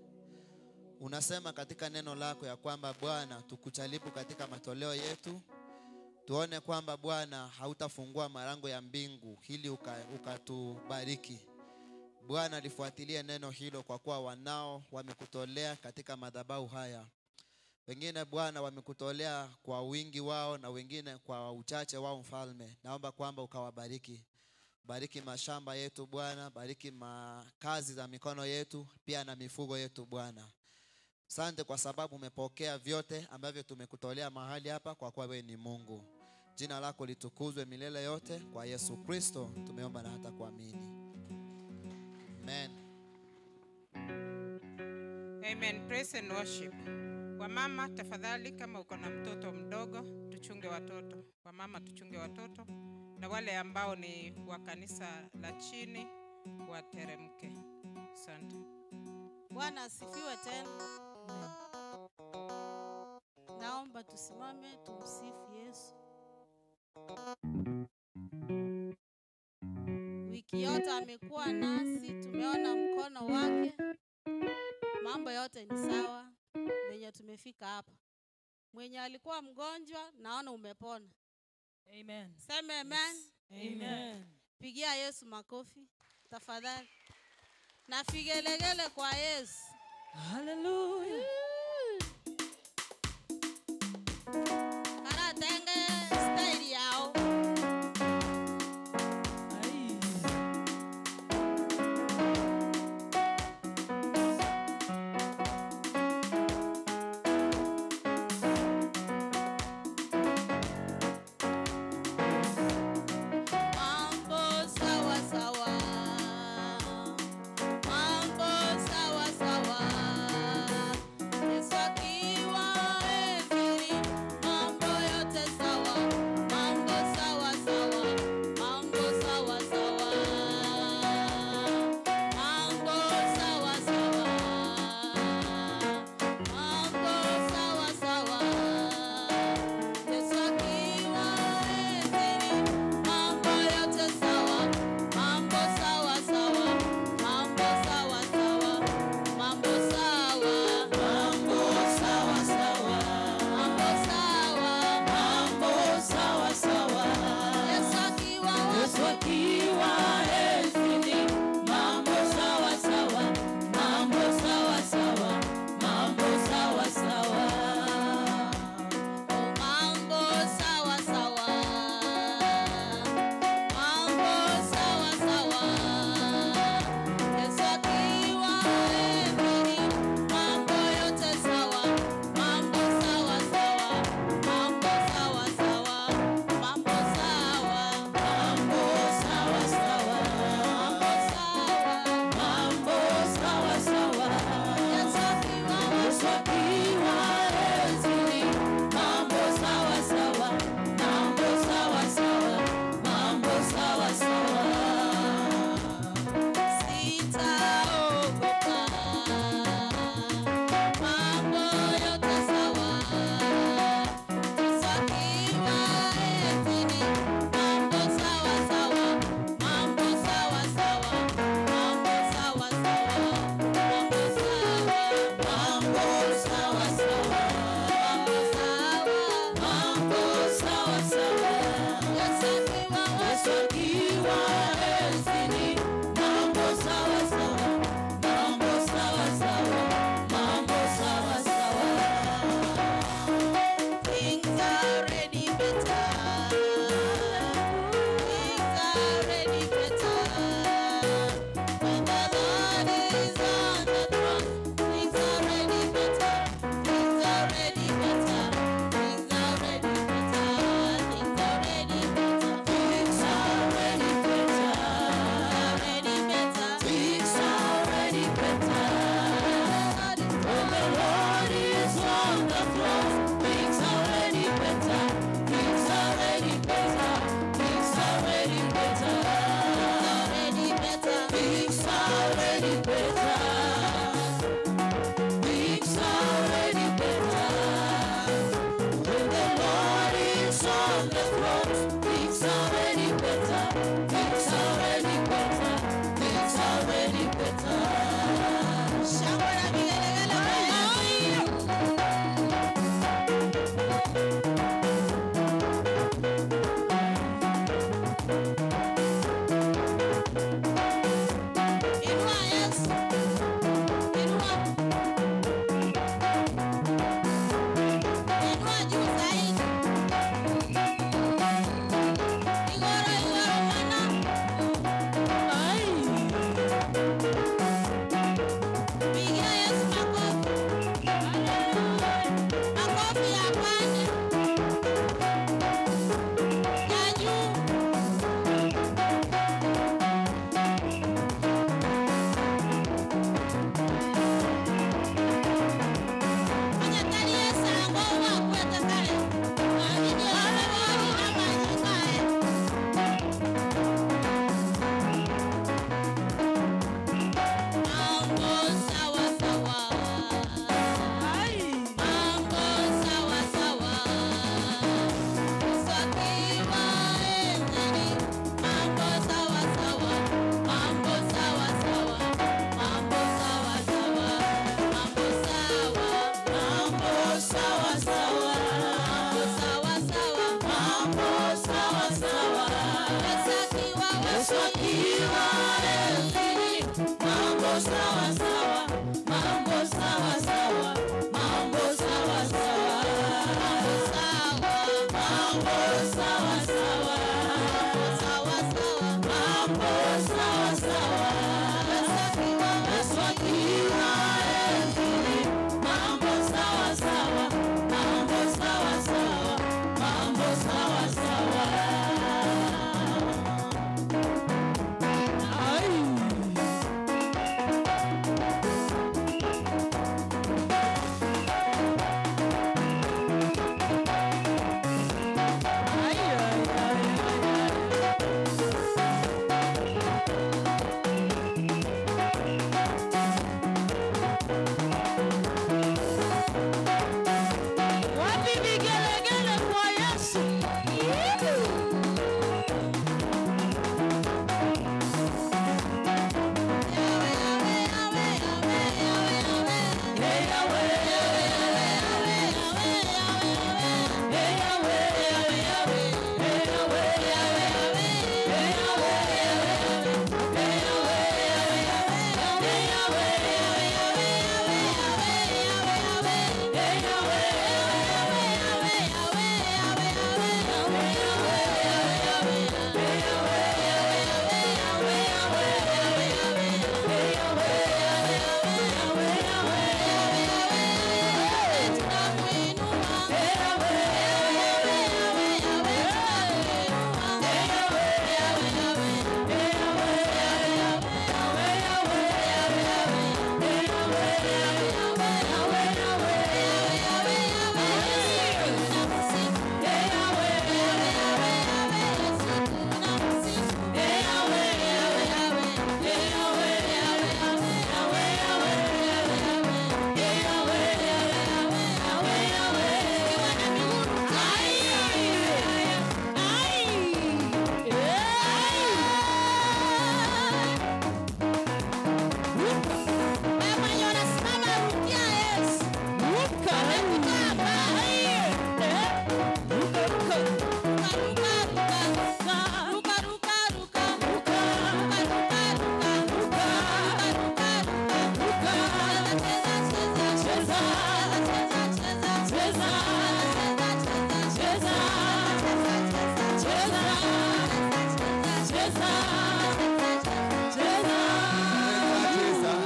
unasema katika neno lako ya kwamba Bwana tukujaribu katika matoleo yetu, tuone kwamba Bwana hautafungua malango ya mbingu ili ukatubariki. Bwana, lifuatilie neno hilo, kwa kuwa wanao wamekutolea katika madhabahu haya. Wengine Bwana wamekutolea kwa wingi wao na wengine kwa uchache wao. Mfalme, naomba kwamba ukawabariki. Bariki mashamba yetu Bwana, bariki kazi za mikono yetu pia na mifugo yetu Bwana. Asante kwa sababu umepokea vyote ambavyo tumekutolea mahali hapa, kwa kuwa wewe ni Mungu. Jina lako litukuzwe milele yote. Kwa Yesu Kristo tumeomba na hata kuamini. Amen. Amen. Praise and worship. Wamama tafadhali, kama uko na mtoto mdogo tuchunge watoto. Wamama tuchunge watoto, na wale ambao ni wa kanisa la chini wateremke. Asante. Bwana asifiwe tena. Naomba tusimame tumsifu Yesu. Wiki yote amekuwa nasi, tumeona mkono wake. Mambo yote ni sawa venye tumefika hapa. Mwenye alikuwa mgonjwa naona umepona. Amen. Sema amen. Yes. Amen. Pigia Yesu makofi tafadhali. Na figelegele kwa Yesu. Hallelujah. Karatenge style yao. Mambo sawa sawa. Mambo sawa sawa. Yesu akiwa enzini, mambo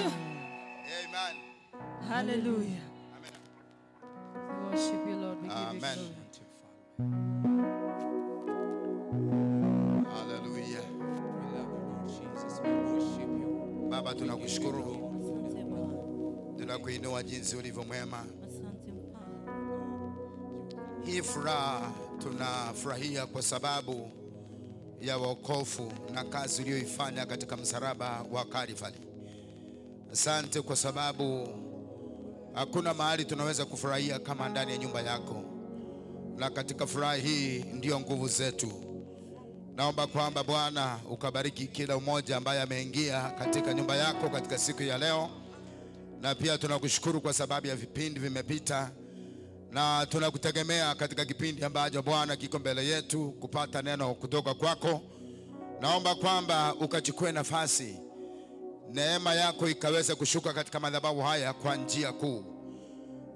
Amen. Hallelujah. We worship you, Lord. We give you Amen. glory. Hallelujah. Baba, tunakushukuru, tunakuinua jinsi ulivyo mwema. Hii furaha tunafurahia kwa sababu ya wokovu na kazi uliyoifanya katika msalaba wa Kalvari. Asante kwa sababu hakuna mahali tunaweza kufurahia kama ndani ya nyumba yako, na katika furaha hii ndiyo nguvu zetu. Naomba kwamba Bwana ukabariki kila mmoja ambaye ameingia katika nyumba yako katika siku ya leo, na pia tunakushukuru kwa sababu ya vipindi vimepita, na tunakutegemea katika kipindi ambacho Bwana kiko mbele yetu kupata neno kutoka kwako. Naomba kwamba ukachukue nafasi, neema yako ikaweze kushuka katika madhabahu haya kwa njia kuu,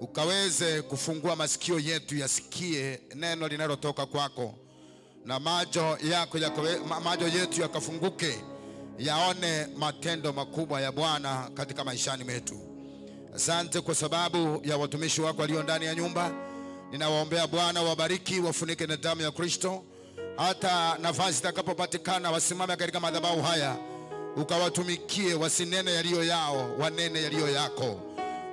ukaweze kufungua masikio yetu yasikie neno linalotoka kwako na macho yako yakawe, macho yetu yakafunguke yaone matendo makubwa ya Bwana katika maishani mwetu. Asante kwa sababu ya watumishi wako walio ndani ya nyumba. Ninawaombea Bwana, wabariki, wafunike na damu ya Kristo, hata nafasi itakapopatikana wasimame katika madhabahu haya, ukawatumikie, wasinene yaliyo yao, wanene yaliyo yako,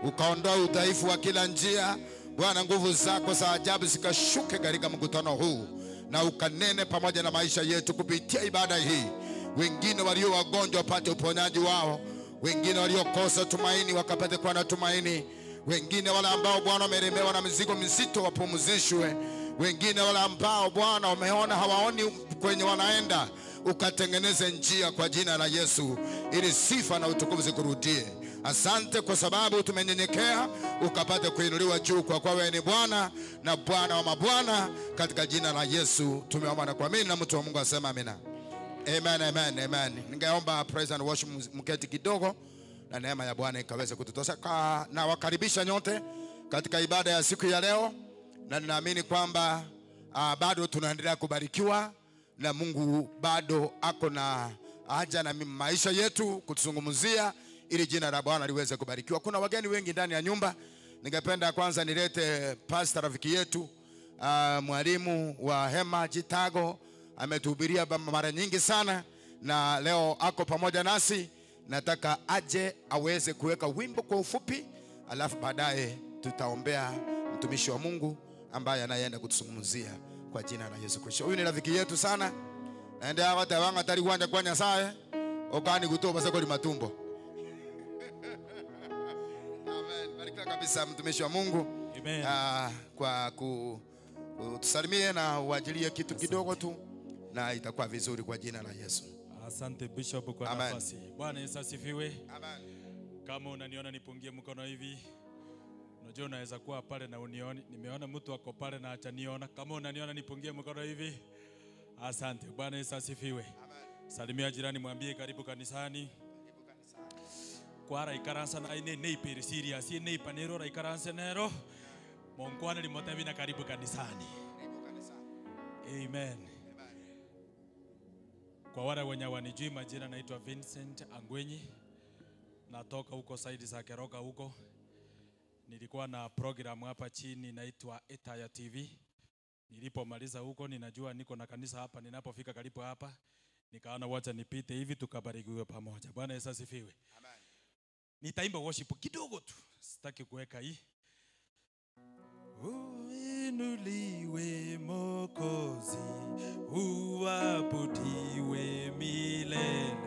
ukaondoa udhaifu wa kila njia. Bwana, nguvu zako za ajabu zikashuke katika mkutano huu na ukanene pamoja na maisha yetu kupitia ibada hii. Wengine walio wagonjwa wapate uponyaji wao, wengine waliokosa tumaini wakapate kuwa na tumaini, wengine wale ambao Bwana wamelemewa na mizigo mizito wapumzishwe, wengine wale ambao Bwana wameona hawaoni kwenye wanaenda, ukatengeneze njia kwa jina la Yesu, ili sifa na utukufu zikurudie. Asante kwa sababu tumenyenyekea, ukapate kuinuliwa juu, kwa kuwa wewe ni Bwana na Bwana wa mabwana. Katika jina la Yesu tumeomba na kuamini, na mtu wa Mungu asema amina. Amen, amen, amen. Ningeomba praise and worship mketi kidogo na neema ya Bwana ikaweze kututosha. Na wakaribisha nyote katika ibada ya siku ya leo, na ninaamini kwamba bado tunaendelea kubarikiwa na Mungu bado ako na haja na maisha yetu kutuzungumzia ili jina la Bwana liweze kubarikiwa. Kuna wageni wengi ndani ya nyumba. Ningependa kwanza nilete pastor rafiki yetu mwalimu wa Hema Jitago ametuhubiria mara nyingi sana na leo ako pamoja nasi. Nataka aje aweze kuweka wimbo kwa ufupi, alafu baadaye tutaombea mtumishi wa Mungu ambaye anayeenda kutuzungumzia kwa jina la Yesu Kristo. Huyu ni rafiki yetu sana, naende abatebanga tari gwanja kwa Nyasaye okani kutoba sako matumbo. Amen. Barikiwa kabisa mtumishi wa Mungu. Amen. Kwa kutusalimie na uajilie kitu kidogo tu na itakuwa vizuri kwa jina la Yesu. Asante Bishop kwa Amen. nafasi. Bwana Yesu asifiwe. Amen. Kama unaniona nipungie mkono hivi. Unajua unaweza kuwa pale na unioni. Nimeona mtu ako pale na hajaniona. Kama unaniona nipungie mkono hivi. Asante. Bwana Yesu asifiwe. Amen. Salimia jirani mwambie karibu kanisani. Kwara ikaransa na ine neipiri serious neipa nero ra ikaransa nero. Monkwana limotebi na karibu kanisani. Karibu kanisani. Amen. Kwa wale wenye wanijui majina, naitwa Vincent Angwenyi, natoka huko saidi za Keroka huko. Nilikuwa na program hapa chini inaitwa Etaya TV. Nilipomaliza huko, ninajua niko na kanisa hapa, ninapofika karibu hapa nikaona wacha nipite hivi tukabarikiwe pamoja. Bwana Yesu asifiwe. Amen. Nitaimba worship kidogo tu, sitaki kuweka hii. Uinuliwe Mwokozi, uabudiwe milele.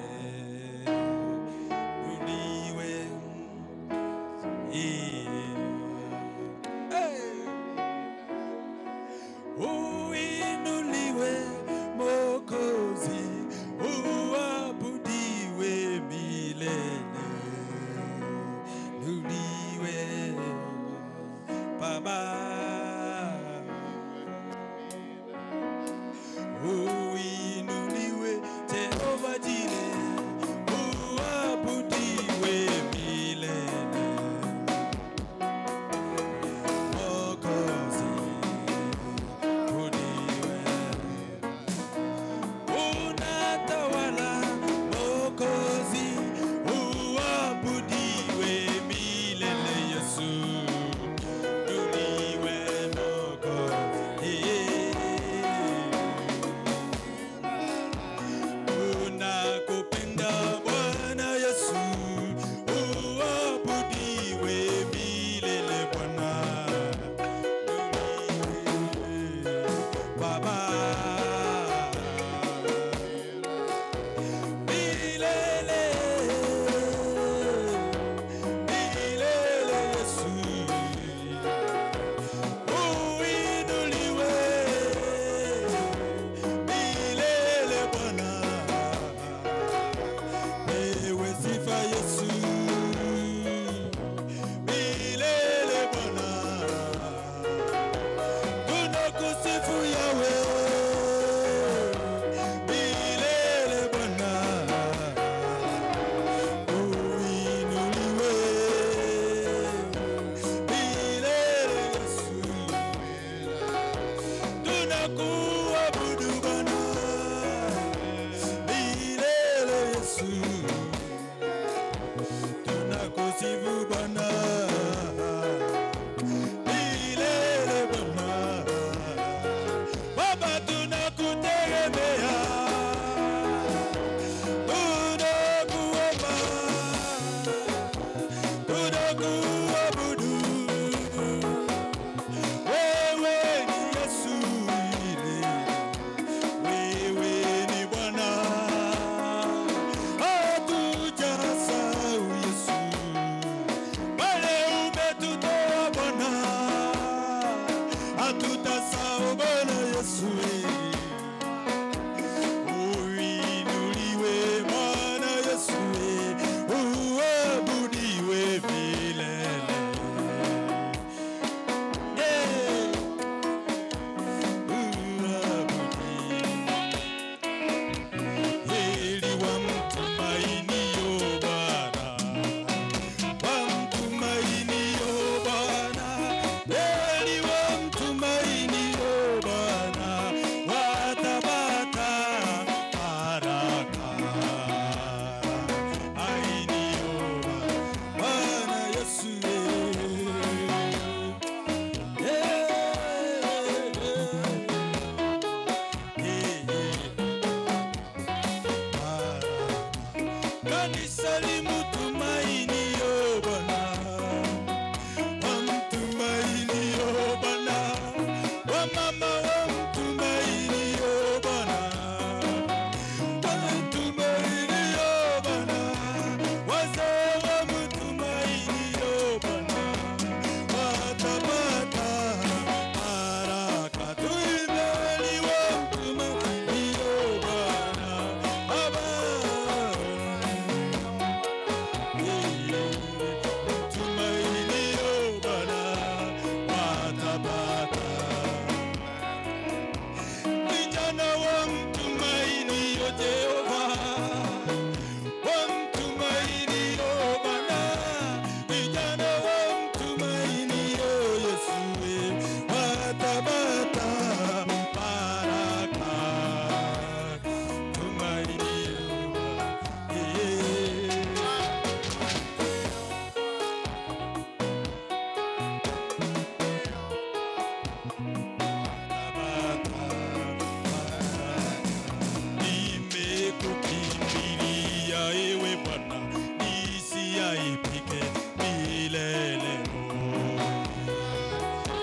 nisiaibike milele.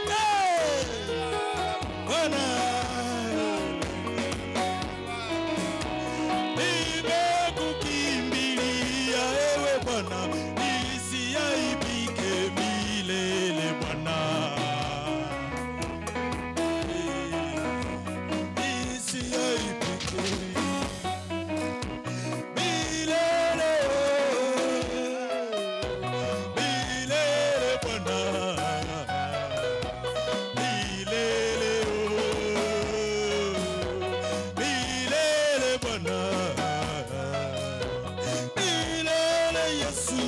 Hey! Bwana, nimekukimbilia ewe Bwana, nisiaibike milele Bwana. Nisiaibike milele, milele Bwana, milele, oh, milele Bwana, milele Yesu.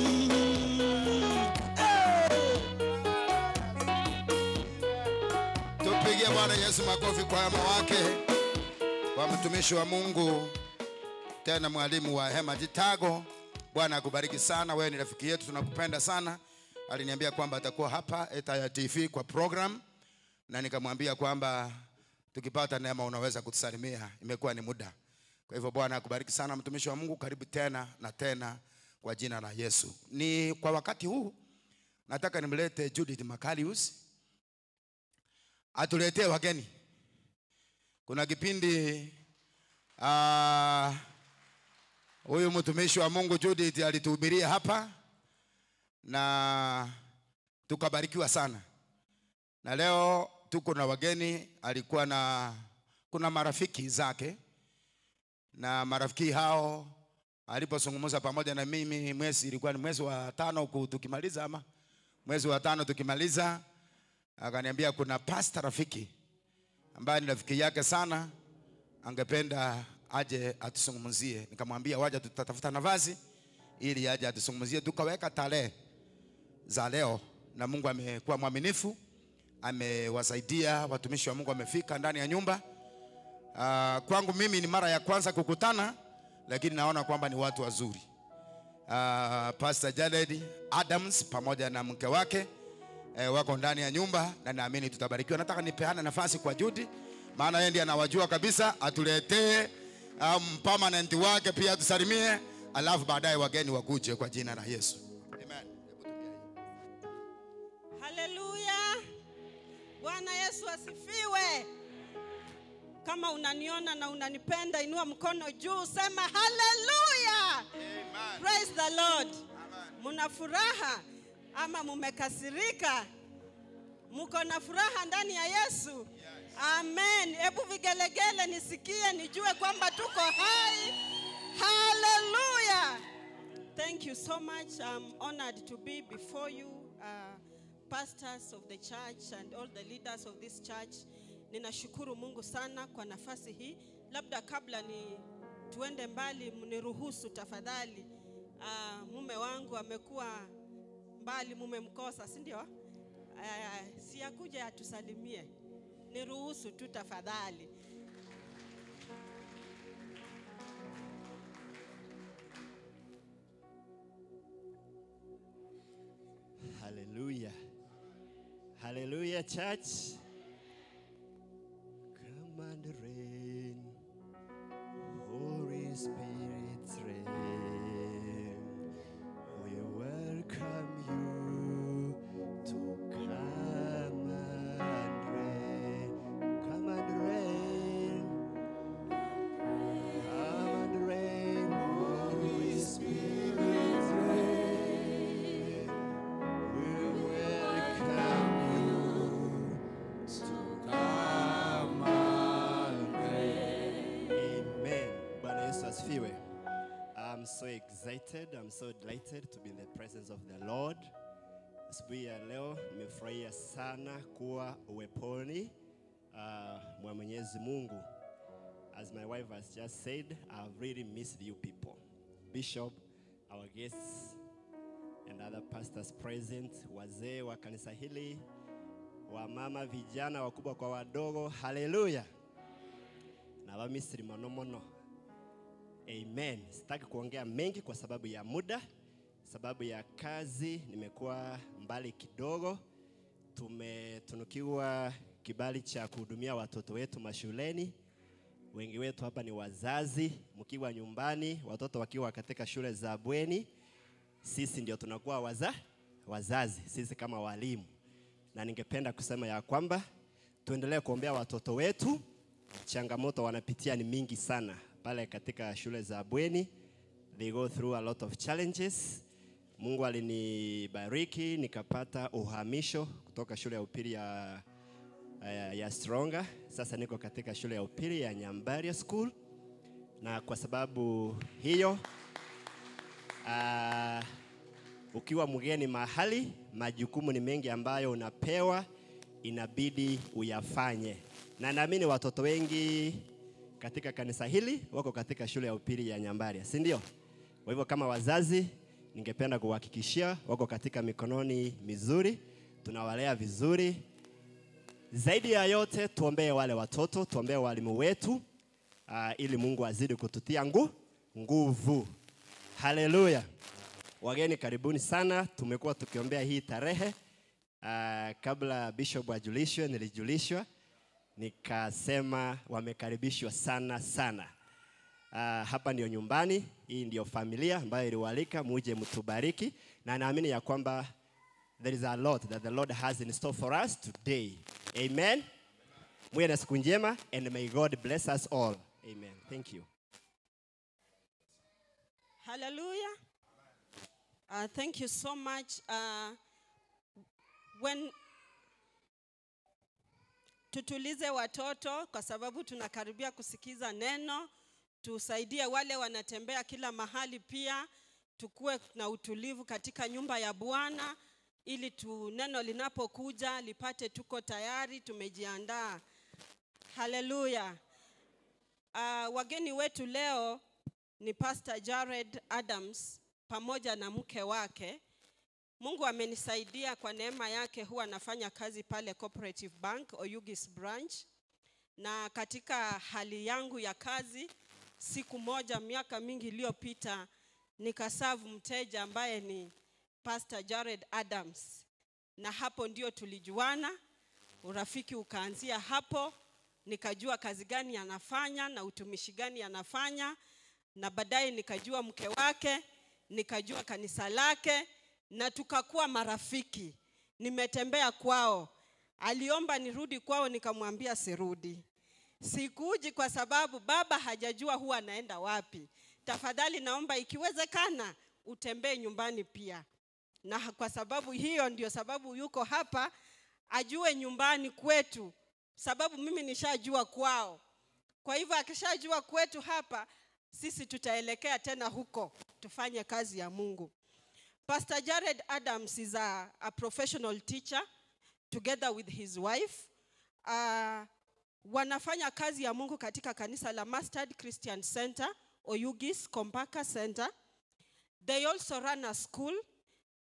Tupigie Bwana Yesu makofi kwa wema wake, kwa mtumishi wa Mungu tena mwalimu wa Hema Jitago. Bwana akubariki sana, wewe ni rafiki yetu, tunakupenda sana. Aliniambia kwamba atakuwa hapa Etaya TV kwa program, na nikamwambia kwamba tukipata neema unaweza kutusalimia, imekuwa ni muda. Kwa hivyo Bwana akubariki sana mtumishi wa Mungu, karibu tena na tena kwa jina la Yesu. Ni kwa wakati huu nataka nimlete Judith Makalius atuletee wageni. Kuna kipindi ah, huyu mtumishi wa Mungu Judith alituhubiria hapa na tukabarikiwa sana, na leo tuko na wageni. Alikuwa na kuna marafiki zake, na marafiki hao alipozungumza pamoja na mimi mwezi, ilikuwa ni mwezi wa tano huku tukimaliza, ama mwezi wa tano tukimaliza, akaniambia kuna pasta rafiki ambaye ni rafiki yake sana, angependa aje atuzungumzie. Nikamwambia waja tutatafuta nafasi ili aje atuzungumzie. Tukaweka tarehe za leo, na Mungu amekuwa mwaminifu, amewasaidia watumishi wa Mungu, wamefika ndani ya nyumba. Uh, kwangu mimi ni mara ya kwanza kukutana, lakini naona kwamba ni watu wazuri. Uh, Pastor Jared Adams pamoja na mke wake eh, wako ndani ya nyumba na naamini tutabarikiwa. Nataka nipeane nafasi kwa Judy, maana yeye ndiye anawajua kabisa, atuletee permanent wake pia atusalimie, alafu baadaye wageni wakuje kwa jina la Yesu. Amen. Haleluya! Bwana Yesu asifiwe. Kama unaniona na unanipenda, inua mkono juu, sema haleluya. Praise the Lord. Muna furaha ama mumekasirika? Muko na furaha ndani ya Yesu? Amen. Hebu vigelegele nisikie, nijue kwamba tuko hai. Haleluya. Thank you so much. I'm honored to be before you, pastors of the church and all the leaders of this church. Ninashukuru Mungu sana kwa nafasi hii. Labda kabla ni tuende mbali, mniruhusu tafadhali. Mume wangu amekuwa mbali, mumemkosa, si ndio? Si akuja atusalimie. Niruhusu tu tafadhali. Hallelujah. Hallelujah, church. Come and reign. Holy Spirit, reign. We welcome you to come and reign. Come and reign. Come and reign. Holy Spirit, reign. We welcome you to come and reign. Amen. Bwana Yesu asifiwe. I'm so excited, I'm so delighted to be in the presence of the Lord. Asubuhi ya leo nimefurahia sana kuwa uweponi mwa Mwenyezi Mungu. As my wife has just said, I've really missed you people. Bishop, our guests and other pastors present, wazee wa kanisa hili, wamama, vijana, wakubwa kwa wadogo, haleluya. Na Wamisri monomono. Amen. Sitaki kuongea mengi kwa sababu ya muda, sababu ya kazi, nimekuwa mbali kidogo. Tumetunukiwa kibali cha kuhudumia watoto wetu mashuleni. Wengi wetu hapa ni wazazi, mkiwa nyumbani, watoto wakiwa katika shule za bweni. Sisi ndio tunakuwa wazazi, sisi kama walimu, na ningependa kusema ya kwamba tuendelee kuombea watoto wetu. Changamoto wanapitia ni mingi sana pale katika shule za bweni, they go through a lot of challenges. Mungu alinibariki nikapata uhamisho kutoka shule ya upili ya Stronga. Sasa niko katika shule ya upili ya Nyambaria School, na kwa sababu hiyo ukiwa mgeni mahali, majukumu ni mengi ambayo unapewa, inabidi uyafanye. Na naamini watoto wengi katika kanisa hili wako katika shule ya upili ya Nyambaria, si ndio? Kwa hivyo kama wazazi, ningependa kuhakikishia wako katika mikononi mizuri, tunawalea vizuri. Zaidi ya yote, tuombee wale watoto, tuombee walimu wetu, ili Mungu azidi kututia nguvu. Haleluya. Wageni karibuni sana. Tumekuwa tukiombea hii tarehe. Kabla bishop ajulishwe, nilijulishwa nikasema wamekaribishwa sana sana. Hapa ndio nyumbani, hii ndio familia ambayo iliwalika muje mtubariki, na naamini ya kwamba there is a lot that the Lord has in store for us today. Amen. Muwe na siku njema, and may God bless us all. Amen. Thank you. Hallelujah. Thank you so much. When tutulize watoto kwa sababu tunakaribia kusikiza neno, tusaidie wale wanatembea kila mahali pia, tukue na utulivu katika nyumba ya Bwana ili neno linapokuja lipate tuko tayari, tumejiandaa. Hallelujah. Wageni wetu leo ni Pastor Jared Adams pamoja na mke wake. Mungu amenisaidia kwa neema yake, huwa nafanya kazi pale Cooperative Bank Oyugis branch. Na katika hali yangu ya kazi, siku moja miaka mingi iliyopita nikaserve mteja ambaye ni Pastor Jared Adams. Na hapo ndio tulijuana, urafiki ukaanzia hapo, nikajua kazi gani anafanya na utumishi gani anafanya, na baadaye nikajua mke wake, nikajua kanisa lake, na tukakuwa marafiki. Nimetembea kwao. Aliomba nirudi kwao, nikamwambia sirudi. Sikuji kwa sababu baba hajajua huwa anaenda wapi. Tafadhali naomba ikiwezekana utembee nyumbani pia. Na kwa sababu hiyo ndio sababu yuko hapa, ajue nyumbani kwetu, sababu mimi nishajua kwao. Kwa hivyo akishajua kwetu hapa, sisi tutaelekea tena huko tufanye kazi ya Mungu. Pastor Jared Adams is a professional teacher together with his wife. Wanafanya kazi ya Mungu katika kanisa la Mustard Christian Center, Oyugis Kompaka Center. They also run a school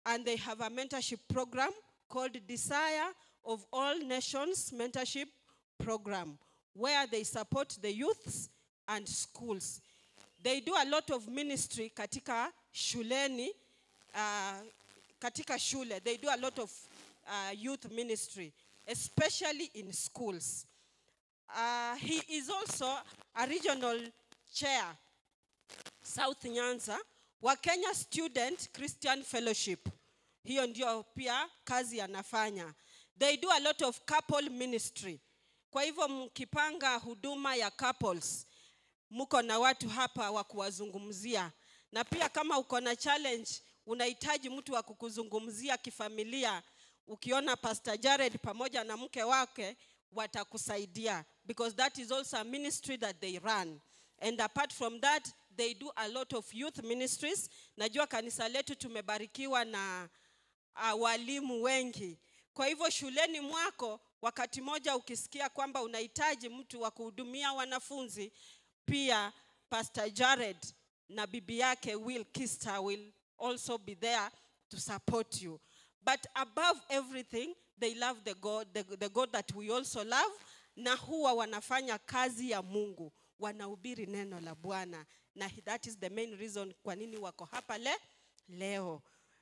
and they have a mentorship program called Desire of All Nations Mentorship Program, where they support the youths and schools. They do a lot of ministry katika shuleni, katika shule. They do a lot of youth ministry, especially in schools. He is also a regional chair, South Nyanza, wa Kenya Student Christian Fellowship. Hiyo ndio pia kazi anafanya. They do a lot of couple ministry. Kwa hivyo mkipanga huduma ya couples, mko na watu hapa wa kuwazungumzia. Na pia kama uko na challenge, unahitaji mtu wa kukuzungumzia kifamilia, ukiona Pastor Jared pamoja na mke wake watakusaidia, because that is also a ministry that they run. And apart from that, they do a lot of youth ministries. Najua kanisa letu tumebarikiwa na walimu wengi. Kwa hivyo shuleni mwako, wakati moja ukisikia kwamba unahitaji mtu wa kuhudumia wanafunzi, pia Pastor Jared na bibi yake Will Kister will also be there to support you. But above everything, they love the God, the God that we also love, na huwa wanafanya kazi ya Mungu, wanahubiri neno la Bwana. Na that is the main reason kwa nini wako hapa leo.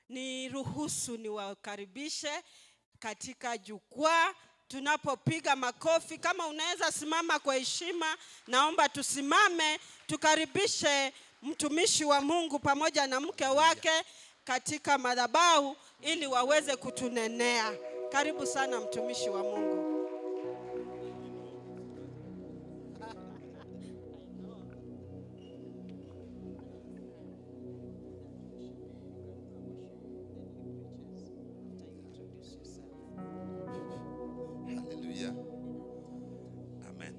Niruhusu niwakaribishe katika jukwaa tunapopiga makofi. Kama unaweza simama kwa heshima, naomba tusimame tukaribishe mtumishi wa Mungu pamoja na mke wake. katika madhabahu ili waweze kutunenea. Karibu sana mtumishi wa Mungu. Hallelujah. Amen.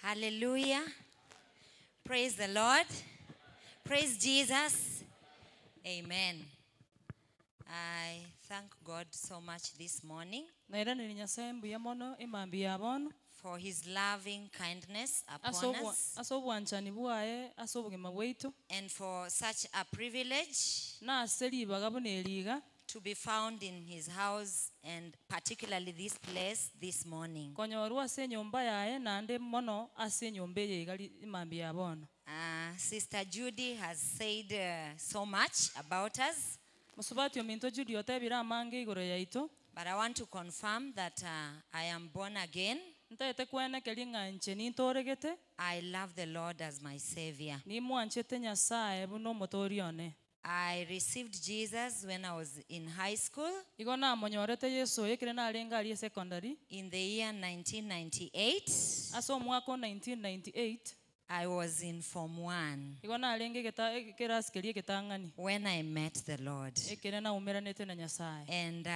Hallelujah. Praise the Lord. Praise Jesus. Amen. I thank God so much this morning nairanĩria nyasaye mbuya mono emambi ya bono for his loving kindness ase upon obwa- us ase obwanchani bwaye ase obogima bwaitu and for such a privilege na ase ribaga buna eriga to be found in his house and particularly this place this morning. konyorwa ase enyomba yaye naende mono ase enyomba eye iga ri- emambi ya bono Sister Judy has said so much about us, mosubati ominto Judy otebire amange igoro yaito but I want to confirm that I am born again. ntaete kwenekeria ng'a inche nintoregete I love the Lord as my Savior. nimwanchete nyasaye buna omotori one I received Jesus when I was in high school igo namonyorete yesu oyo ekere narenge aria secondary in the year 1998. ase omwaka o 1998 I was in Form 1 igo narenge ekerasi keria egetang'ani when I met the Lord. ekere naumeranete na nyasaye And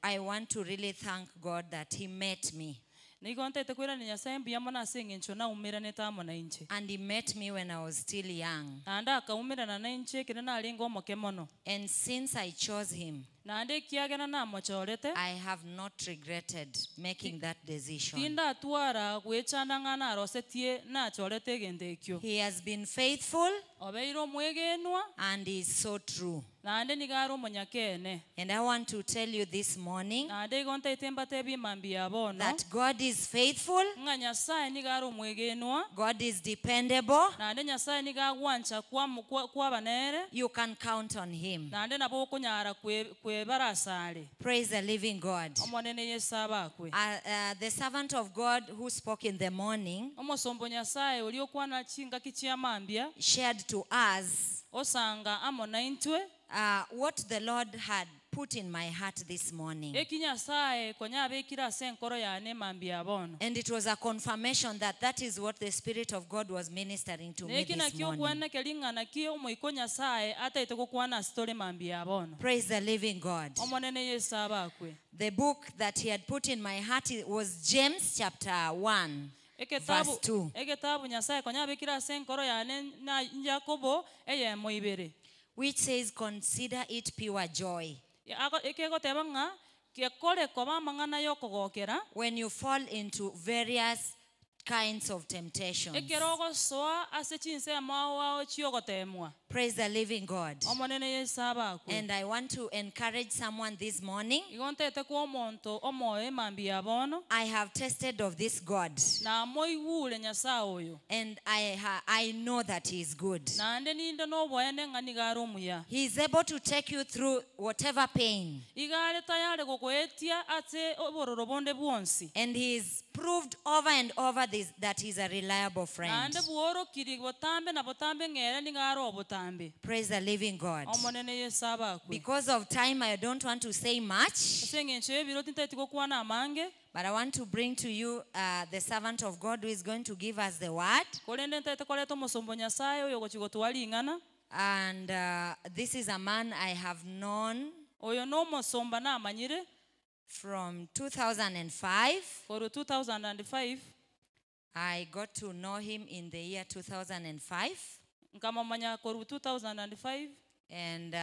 I want to really thank God that He met me. nigo ntaete kwirania nyasaye mbuya mono ase eng'encho naumeranete amo na inche And He met me when I was still young. naende akaumerana na inche ekere narenge omoke mono And since I chose Him, naende ekiagera namochorete I have not regretted making that decision. tindatwara gwechanda ng'a narosetie nachorete egento ekio He has been faithful obeire omwegenwa and is so true. naende nigo are omonyakene And I want to tell you this morning naende igo ntaete mbatebie emambi ya bono that God is faithful, ng'a nyasaye nigo are omwegenwa God is dependable. naende nyasaye nigo agwancha kwaba nere You can count on Him. naende nabo okonyara kwebara asare Praise the living God. omonene yesu abakwe The servant of God who spoke in the morning omosombo nyasaye oria okwana chingaki chia mambia shared to us osanga amo na intwe what the Lord had put in my heart this morning. eki nyasaye konya abekire ase enkoro yane emambi ya bono And it was a confirmation that that is what the Spirit of God was ministering to me neki this nakio morning. okwenekeri ng'a naki omoiko nyasaye ataete gokwana ase tore emambi ya bono Praise the living God. omonene yesu abakwe The book that he had put in my heart was James chapter 1, verse 2. egetabu nyasaye konya abekire ase enkoro yane na yakobo eyemo ibere Which says, Consider it pure joy ekegoteba ng'a gekore koba amang'ana yokogokera when you fall into various kinds of temptations. ekero ogosoa ase chinsemo ao ao chiogotemwa Praise the living God. omonene yesu abakwe And I want to encourage someone this morning. igo ntaete kwa omonto omoyo emambi ya bono I have tested of this God, namoigure nyasaye oyo and I know that He is good. naende ninde noboene ng'a nigo are omuya He is able to take you through whatever pain, iga are tayari gogoetia ase obororo bonde bwonsi and He is proved over and over this, that He's a reliable friend. naende bworokiri botambe na botambe ng'ere nigo are obotambe Praise the living God. omonene yesu abakwe Because of time, I don't want to say much, ase eng'encho y'ebiro tintaeti gokwana amange but I want to bring to you the servant of God who is going to give us the word. korende ntaete koreta omosombo nyasaye oyo ogochi gotwara ring'ana And this is a man I have known oyo nomosomba namanyire from 2005. korwa 2005 I got to know him in the year 2005. nkamomanya korwa 2005 And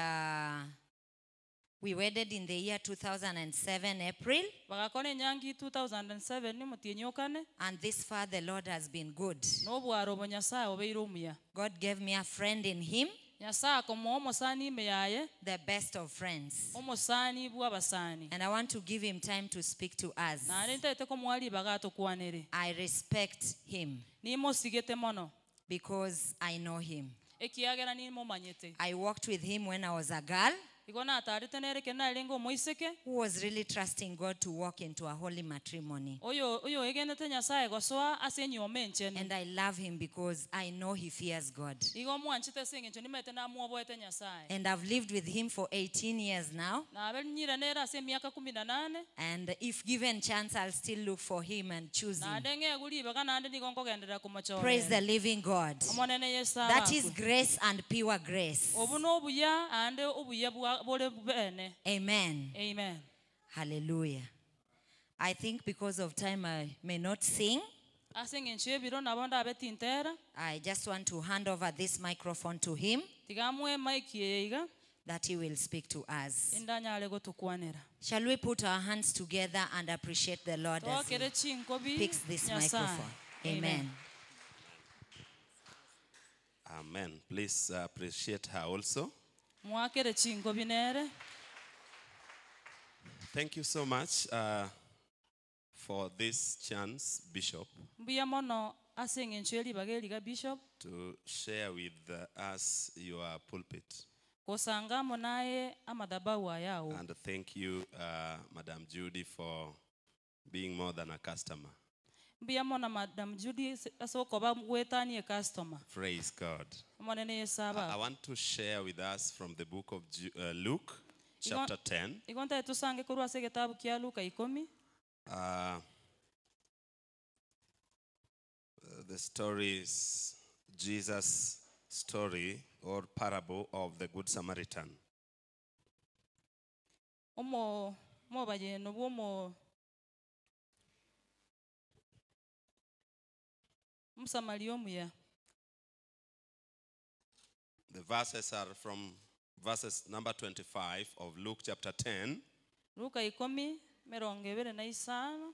we wedded in the year 2007, April. bagakora enyangi 2007 mutienyokane And this far, the Lord has been good. nobwaro obo nyasaye obeire omuya God gave me a friend in him, nyasaye akomoa omosani ime yaye the best of friends. omosani bwa abasani And I want to give him time to speak to us. naende ntaete komoa ribaga atokwanere I respect him nimosigete mono because I know him. ekiagera nimomanyete I walked with him when I was a girl. Igo natarete nere ekero narenge omoiseke. who was really trusting God to walk into a holy matrimony. Oyo oyoegenete Nyasaye gosoa ase enyuomo enchenu. And I love him because I know he fears God. Igo mwanchete ase eng'encho nimanyete namwoboete Nyasaye. And I've lived with him for 18 years now. Nabe nyire nere ase emiaka kumi na nane. And if given chance, I'll still look for him and choose him. Naende ng'egwe ribaga naende nigo nkogenderera komochora Praise ere. the living God. Omonene Yeso That is abakwe. grace and pure grace. Obu nobuya ande obuya bwa bore bene. Amen. Amen. Hallelujah. I think because of time I may not sing. Ase eng'encho y'ebiro nabo ndabe tintera. I just want to hand over this microphone to him Tiga amoe mic eye iga. that he will speak to us. Indanyare gotukwanera. Shall we put our hands together and appreciate the Lord as he Twakere chinkobi picks this Nyasaye. microphone? Amen. Amen. Please appreciate her also. Mwakere chinkobi nere. Thank you so much uh, for this chance, Bishop, Mbuya mono ase eng'encho y'eribaga eriga Bishop to share with uh, us your pulpit. gosanga amo naye amadhabahu ayawo. And thank you, uh, Madam Judy, for being more than a customer. Mbuya mono Madam Judy ase okoba gwetanie customer. Praise God. Omonene Yeso I, I abakwe. want to share with us from the book of Ju- uh, Luke, chapter 10. Igo ntae tusange korwa ase egetabu kia Luka ikomi. Uh, the story is Jesus' story or parable of the Good Samaritan. Omo omobayeno bwa omo omusamaria omuya. The verses are from verses number 25 of Luke chapter 10. Luka ikomi mirongo ebere na isano.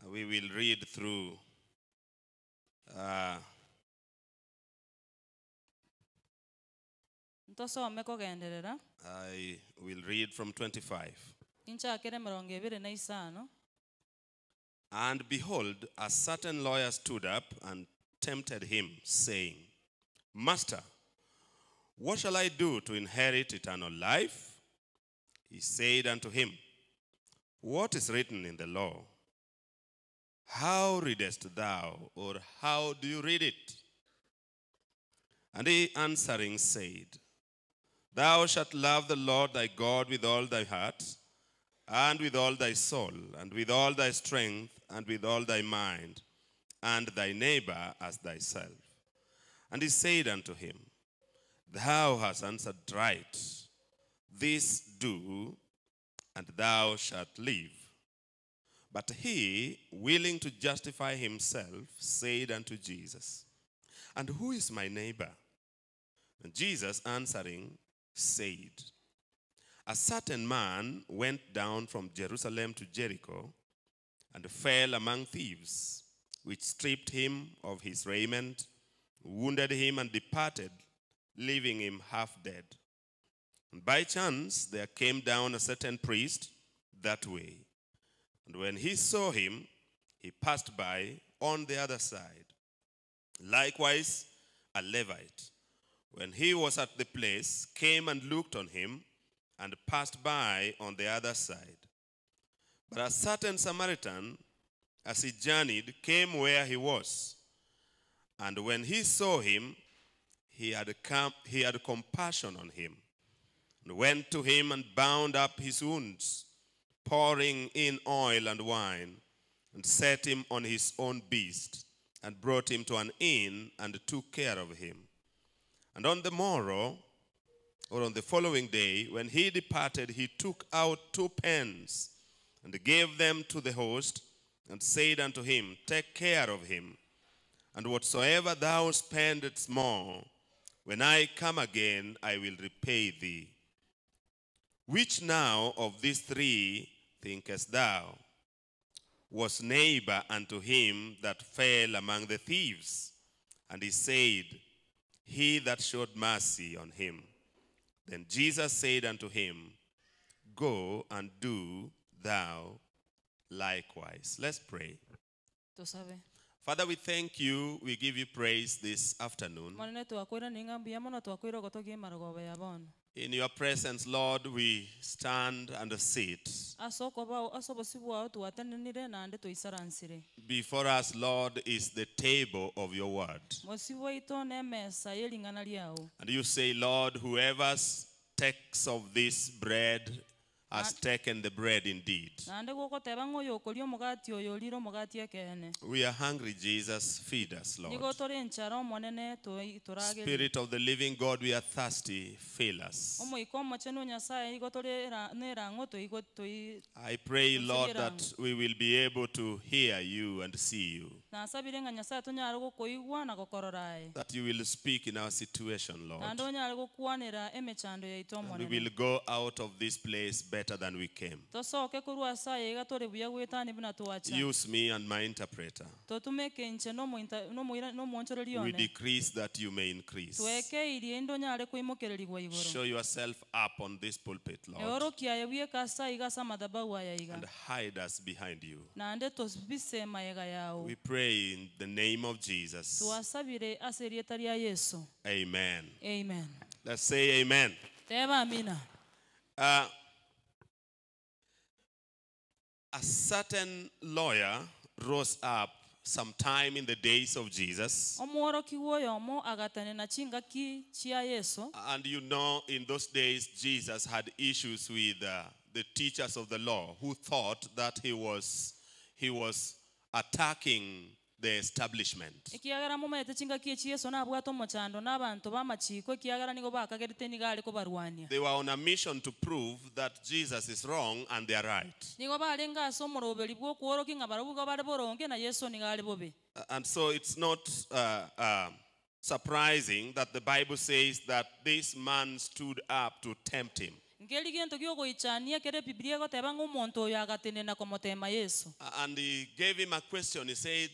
Uh, We will read through uh, Ntosome kogenderera. I will read from 25. Inchakere mirongo ebere na isano. And behold, a certain lawyer stood up and tempted him, saying, Master, what shall I do to inherit eternal life? He said unto him, What is written in the law? How readest thou, or how do you read it? And he answering said, Thou shalt love the Lord thy God with all thy heart, and with all thy soul, and with all thy strength, and with all thy mind, and thy neighbor as thyself. And he said unto him, Thou hast answered right. This do, and thou shalt live. But he, willing to justify himself, said unto Jesus, And who is my neighbor? And Jesus answering said, A certain man went down from Jerusalem to Jericho and fell among thieves, which stripped him of his raiment, wounded him, and departed, leaving him half dead. And by chance there came down a certain priest that way. And when he saw him, he passed by on the other side. Likewise, a Levite, when he was at the place, came and looked on him and passed by on the other side. But a certain Samaritan, as he journeyed, came where he was. And when he saw him, he had, come, he had compassion on him, and went to him and bound up his wounds, pouring in oil and wine, and set him on his own beast, and brought him to an inn, and took care of him. And on the morrow, or on the following day, when he departed, he took out two pence and gave them to the host, and said unto him, Take care of him, and whatsoever thou spendest more, when I come again, I will repay thee. Which now of these three thinkest thou was neighbor unto him that fell among the thieves? And he said, He that showed mercy on him. Then Jesus said unto him, Go and do thou likewise. Let's pray. Tusabe. Father, we thank you. We give you praise this afternoon Monene twakwira ninga mbuya mono twakwira ogotogia emarogoba ya bono. In your presence, Lord, we stand and sit. Ase okobao ase obosi bwao twatenenire naende twaisaransire. Before us, Lord, is the table of your word. Mosi bwaito na emesa ye ring'ana riao. And you say, Lord, whoever takes of this bread has taken the bread indeed. Naende gogoteba ng'a oyo okoria omogati oyo orire omogati ekeene. We are hungry, Jesus. Feed us, Nigo Lord. tore enchara Omonene toi- toragerie. Spirit of the living God, we are thirsty. Fill us. Omoika omochenu o Nyasaye igo tore era- nerang'o toigo toi I pray, Lord, toserie that erang'o. we will be able to hear you and see you. Nasabire ng'a Nyasaye tonyare gokoigwa na gokorora aye. That you will speak in our situation, Lord. Naende onyare gokwanera emechando yaito And we Omonene. will go out of this place better than we came. Tosoke korwa ase aya iga tore buya goetani buna twacha. Use me and my interpreter. Totumeke inche nomointa- nomoira- nomoonchoreri We one. decrease that you may increase. Twekeirie inde onyare koimokererigwa igoro. Show yourself up on this pulpit, Lord, Eorokia aye bweka ase aiga ase amadhabahu aya iga. and hide us behind you. Naende tosibise mayega yao. We pray in the name of Jesus. Twasabire ase erieta ria Yeso. Amen. Amen. Let's say amen. Teba amina. A certain lawyer rose up sometime in the days of Jesus. Omworokiwa oyomo agatenena chingaki chia Yeso. And you know, in those days, Jesus had issues with the teachers of the law who thought that he was, he was attacking the establishment. Ekiagera momaete chingaki echi Yeso nabwate omochando na abanto b'amachiko ekiagera nigo bakagerete nigo are kobarwania. They were on a mission to prove that Jesus is wrong and they are right. Nigo barenge ase omoroberi bwa okworokia ng'a barabwo igo bare boronge na Yeso nigo are bobe. And so it's not surprising that the Bible says that this man stood up to tempt him. Nkeri gento giogoichania kere Biblia egoteba ng'a omonto oyo agatenena komotema Yeso. And he gave him a question. He said,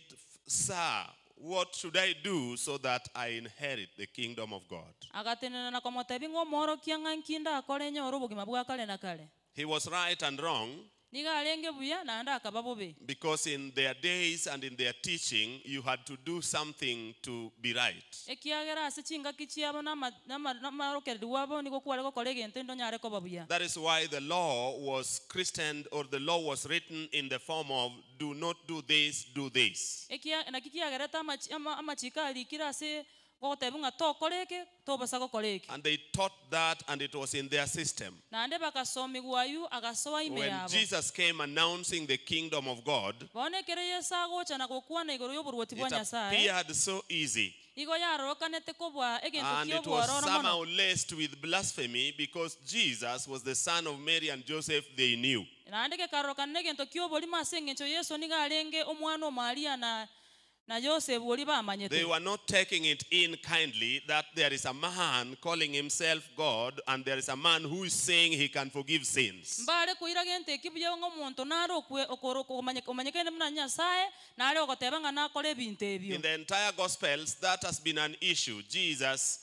Sir, what should I do so that I inherit the kingdom of God? Agatenena na komotebia ng'a omworokia ng'a nki ndakore nyore obogima bwa kare na kare. He was right and wrong Nigo arenge buya naende akaba bobe. because in their days and in their teaching, you had to do something to be right. Ekiagera ase chingaki chiabo nama- nama- namarokereri bwabo nigo kware gokora egento inde onyare koba buya. That is why the law was christened or the law was written in the form of do not do this, do this. Ekia- naki kiagerete amachi- ama- amachiko arikire ase gogotebia ng'a tokora eke, tobasa gokora eke. And they taught that and it was in their system. Naende bakasomiwa aywo agasoa ime When yabo. Jesus came announcing the kingdom of God, Bono ekero Yeso agocha na gokwana igoro y'oborwoti bwa it Nyasaye, appeared so easy. igo yarorokanete kobwa egento And it was ki'obwororo mono. somehow laced with blasphemy because Jesus was the son of Mary and Joseph they knew. Naende gekarorokana na egento ki'oborimo ase eng'encho Yeso nigo arenge omwana o Maria na na Joseph ori bamanyete. They were not taking it in kindly that there is a man calling himself God and there is a man who is saying he can forgive sins. Mbare koira gento eki buya ng'a omonto nare okwe- okoro- okomanye- omanyekene buna Nyasaye, nare ogoteba ng'a nakora ebinto ebio. In the entire Gospels, that has been an issue. Jesus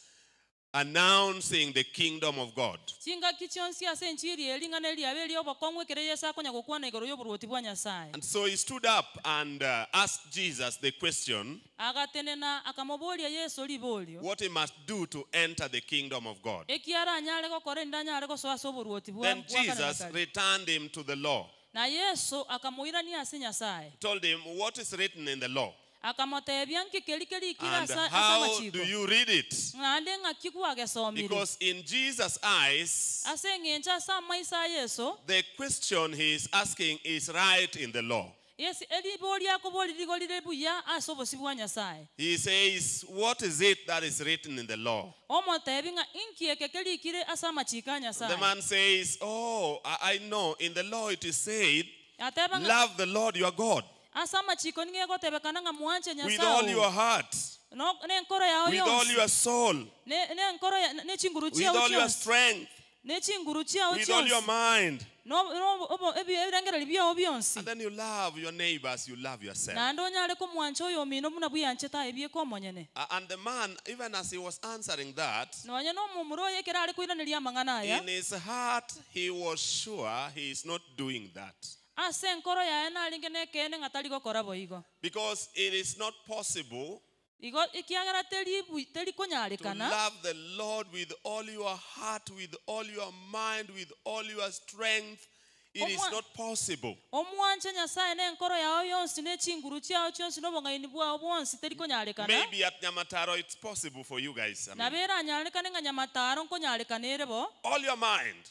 announcing the kingdom of God. Chingaki chionsi ase enchiri eri ng'a neriabe eri obokong'u ekere Yeso akonya gokwana igoro y'oborwoti bwa Nyasaye. And so he stood up and asked Jesus the question Agatenena akamoboria Yeso riborio. what he must do to enter the kingdom of God. Ekiara anyare gokora ende anyare gosoa ase oborwoti bwa Then bwa kare na Jesus kare. returned him to the law, Na Yeso akamoirania ase Nyasaye. told him what is written in the law Akamotebia nki keri kerikire and ase ase how amachiko. do you read it? Naende ng'aki kwagesomire. Because in Jesus' eyes, Ase eng'encho ase amaiso a Yeso, the question he is asking is right in the law. Yesu eriboria akobori rigo rire buya ase obosi bwa Nyasaye. He says, What is it that is written in the law? Omotebi ng'a inki eke kerikire ase amachiko a The Nyasaye. man says, Oh, I know. In the law it is said, Ateba ng'a Love the Lord your God ase amachiko nigo egotebekana ng'a mwanche with all Nyasaye your oo. heart, No- nenkoro yao with all yonsi. your soul, Ne- nenkoro ya- nechinguru with chiao all your chionsi. strength, Nechinguru chiao with all your chionsi. mind. No- no- obo- ebi- ebirengereri biao bionsi. And then you love your neighbors, you love yourself. Naende onyare komwancha oyo omino buna bwianchete aye bieka omonyene. And the man, even as he was answering that, Nonya na omomura oyo ekero are koiraneria amang'ana aya, in his heart, he was sure he is not doing that. ase enkoro yaye narenge na ekeene ng'a tari gokora boigo. Because it is not possible Igo ekiagera teri bu- teri To konyarekana love the Lord with all your heart, with all your mind, with all your strength, it is Omwa- not possible. omwanche nyasaye na enkoro yao yonsi na echinguru chiao chionsi na obong'aini bwao bwonsi teri konyarekana Maybe at Nyamataro it's possible for you guys. I mean, nabo eranyarekane ng'a nyamataro nkonyarekana ere bo all your mind,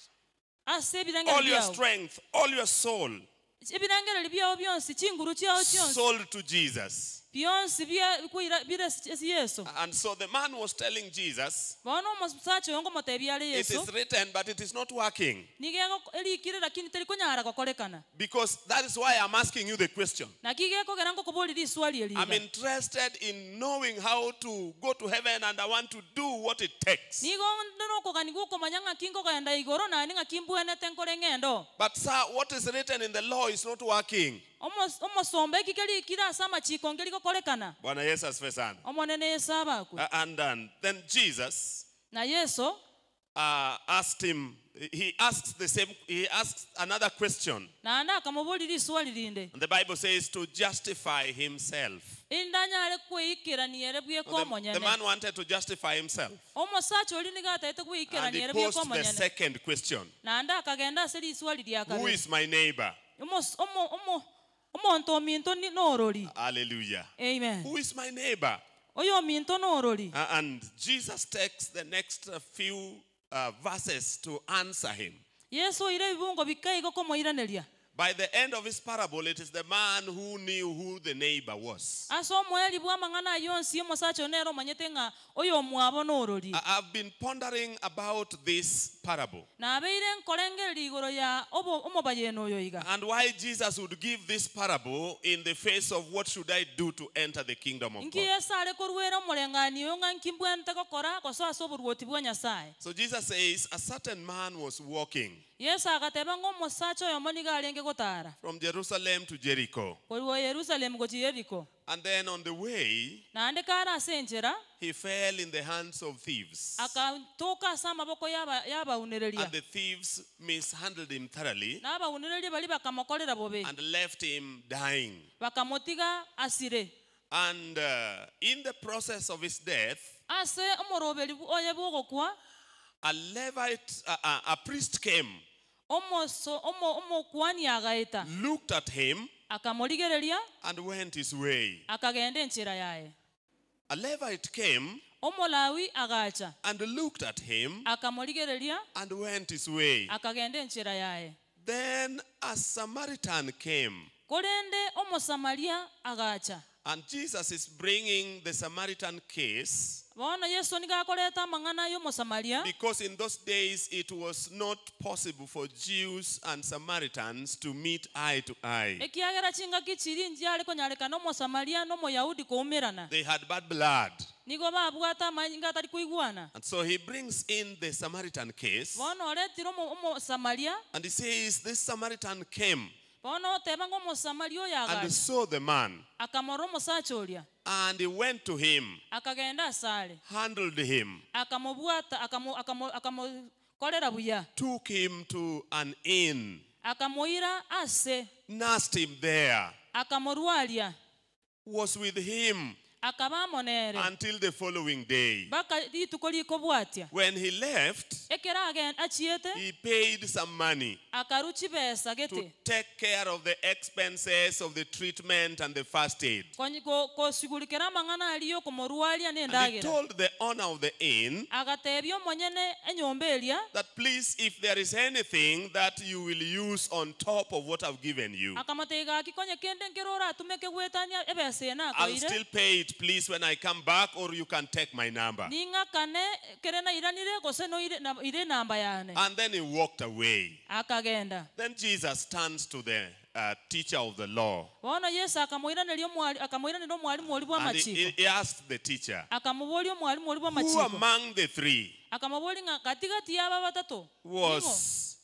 ase ebirengero all your biao strength, all your soul ebirengereri biao bionsi chinguru chiao chionsi sold to Jesus. bionsi bia- kwira- bire ase yeso And so the man was telling Jesus, bono omosacha oyo ngomotebia are It yeso is written, but it is not working. nigo ego- erikire lakini teri konyara gokorekana Because that is why I'm asking you the question. naki gekogera ngokoborire iswali I'm eriga interested in knowing how to go to heaven and I want to do what it takes. nigo nde nokogani gokomanya ng'aki nkogenda igoro naende ng'aki mbwenete nkore ng'endo But, sir, what is written in the law is not working. Omos- omosomba eki kerikire ase amachiko nkeri gokorekana Bwana Yesu asifiwe sana. omonene yesu abakwe And then Jesus na yeso asked him, he asks the same, he asks another question. naende akamoborire iswali rinde And the Bible says to justify himself. indanyare kweikerania ere bweka The, the omonyene man wanted to justify himself. omosacha ori nigo ataete And kweikerania he ere bweka posed the omonyene second question naende akagenda ase riswali ria Who kabere is my neighbor? Omos- omo- omo- omonto ominto ni- norori Hallelujah. amen Who is my neighbor? oyo ominto norori And Jesus takes the next few verses to answer him. yesu oire ebibungo bikaigo komoiraneria By the end of his parable, it is the man who knew who the neighbor was. ase omoeri bwa amang'ana ayo onsi omosacha oyo nere omanyete ng'a oyo omwabo norori I've been pondering about this parable nabeire nkorengereria igoro ya obo- omobayeno oyo iga and why Jesus would give this parable in the face of what should I do to enter the kingdom of nki God. yesu are korwera omoreng'ani oyo ng'a nki mbwente gokora gose ase oborwoti bwa nyasaye So Jesus says, A certain man was walking yesu agateba ng'a omosacha oyomo nigo arenge gotara from Jerusalem to Jericho. korwa yerusalemu gochi yeriko And then on the way, naende kare ase enchera he fell in the hands of thieves. akatoka ase amaboko yaba- yabaunereria And the thieves mishandled him thoroughly n'abaunereria bari bakamokorera bobe and left him dying. bakamotiga asire And in the process of his death, ase omoroberi bu- oye bwogokwa a Levite, a priest came, omoso omo- omokwani agaeta looked at him, akamorigereria and went his way. akagenda enchera yaye A Levite came omolawi agacha and looked at him akamorigereria and went his way. akagenda enchera yaye Then a Samaritan came. korende omosamaria agacha And Jesus is bringing the Samaritan case bono yesu nigo akoreta amang'ana ya omosamaria because in those days it was not possible for Jews and Samaritans to meet eye to eye. ekiagera chingaki chiri njiare konyarekana omosamaria na omoyahudi koumerana They had bad blood. nigo babwata amanyinga atari koigwana And so he brings in the Samaritan case bono oretire omo- omosamaria and he says, This Samaritan came bono oteba ng'a omosamaria oyo and agacha saw the man akamora omosacha oria and he went to him, akagenda asare handled him, akamobwata akamo- akamo- akamokorera buya took him to an inn, akamoira ase nursed him there, akamorwaria was with him akaba amonere until the following day. mpaka rituko rikobwatia When he left, ekero agen- achiete he paid some money akaru chibesa to gete take care of the expenses of the treatment and the first aid. Konyi- ko- koshughulikera amang'ana aria okomorwaria na And he endagera told the owner of the inn agatebia omonyene enyomba eria that please, if there is anything that you will use on top of what I've given you, akamotebia gaki konye kende nkere oratumeke gwetania ebesa ene I'll akoire still pay it, please, when I come back, or you can take my number. ning'akane kere nairanire gose noire na- ire enamba yane And then he walked away. akagenda Then Jesus turns to the teacher of the law bono yesu akamoiraneria omwari- akamoiranera omwarimu ori bwa and he, amachiko he asked the teacher, akamoboria omwarimu ori bwa Who amachiko among the three akamoboria ng'a katigati yaba batato was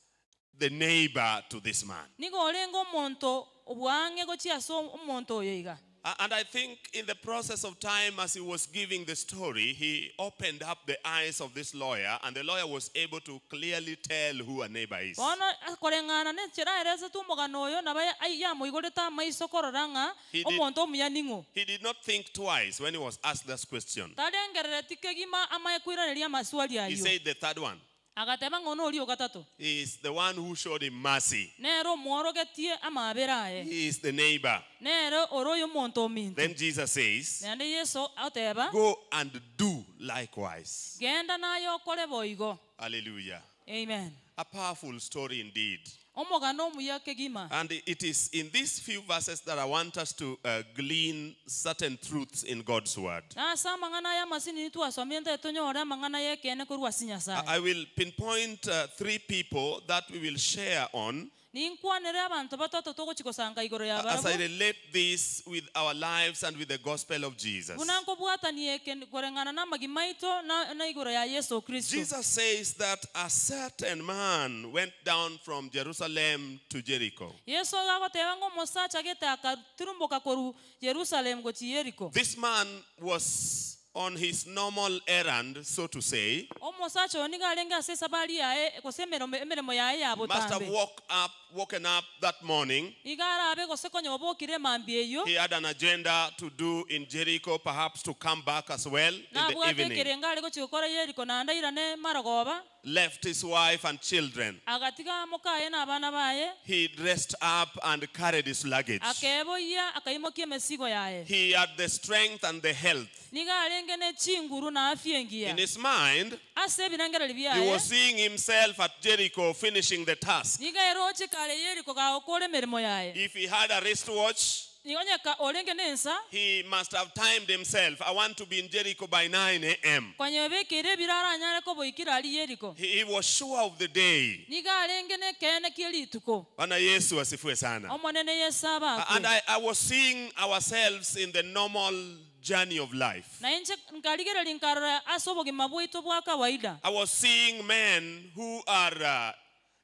the neighbor to this man? nigo orenge omonto obwang'e gochia ase omonto oyo iga And I think in the process of time, as he was giving the story, he opened up the eyes of this lawyer, and the lawyer was able to clearly tell who a neighbor is. Bono koreng'ana na enchera aeresete omogano oyo, nabo yamoigorete amaiso korora ng'a He did- omonto omuya ning'o. He did not think twice when he was asked this question. Tarengerereti kegima amaye koiraneria amaswali He ayio. said the third one Agateba ng'a one oria o gatato. is the one who showed him mercy. Nere omworogetie amabera aye. He is the neighbor. Nere ore oyo omonto ominto. Then Jesus says, Naende Yeso oteba, Go and do likewise. Genda naye okore boigo. Hallelujah. Amen. A powerful story indeed. Omogano omuya kegima. And it is in these few verses that I want us to uh, glean certain truths in God's word. Na ase amang'ana aya amasini twasomire ntae tonyore amang'ana y'ekeene korwa ase Nyasaye. I will pinpoint uh, three people that we will share on Ninkwanere abanto batato togochi gosanga igoro ya as I barabwo, relate this with our lives and with the gospel of Jesus. buna nkobwatania eke koreng'ana na amagima aito na, na igoro ya Yeso Kristo. Jesus says that a certain man went down from Jerusalem to Jericho. Yeso iga agoteba ng'a omosacha gete akaturumboka korwa Yerusalemu gochia Yeriko. This man was on his normal errand, so to say. Omosacha oyo nigo arenge ase esabari yaye gose emeremo emeremo yaye ya Must have botambe. woke up, woken up that morning. Iga arabe gose konya obokire emambia eyio. He had an agenda to do in Jericho, perhaps to come back as well in the Nabwate evening. ekerengo are gochia gokora Yeriko naende airane marogoba. Left his wife and children. Agatiga mokaye na abana baye. He dressed up and carried his luggage. Akeboyia akaimokia emesigo yaye. He had the strength and the health. Nigo arenge ne chinguru na afya engiya. In his mind, Ase ebirengereri he biaye. was seeing himself at Jericho finishing the task. Nigo eroche kare Yeriko gagokora emeremo yaye. If he had a wristwatch, Nigo onyeka orenge na ensa. he must have timed himself. I want to be in Jericho by 9 a.m. Konya obekeire ebiro aranyare koboikera aria Yeriko. He, he was sure of the day. Nigo arenge na ekeene kia rituko. Bwana Yesu asifiwe sana. Omonene Yesu abakwe. And I, I was seeing ourselves in the normal journey of life. Na inche nkarigereria nkarora ase obogima bwaito bwa kawaida. I was seeing men who are uh,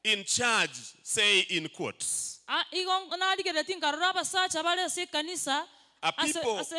in charge, say in quotes, Ah, igo narigereretie nkarora abasacha bare ase ekanisa a ase, people, ase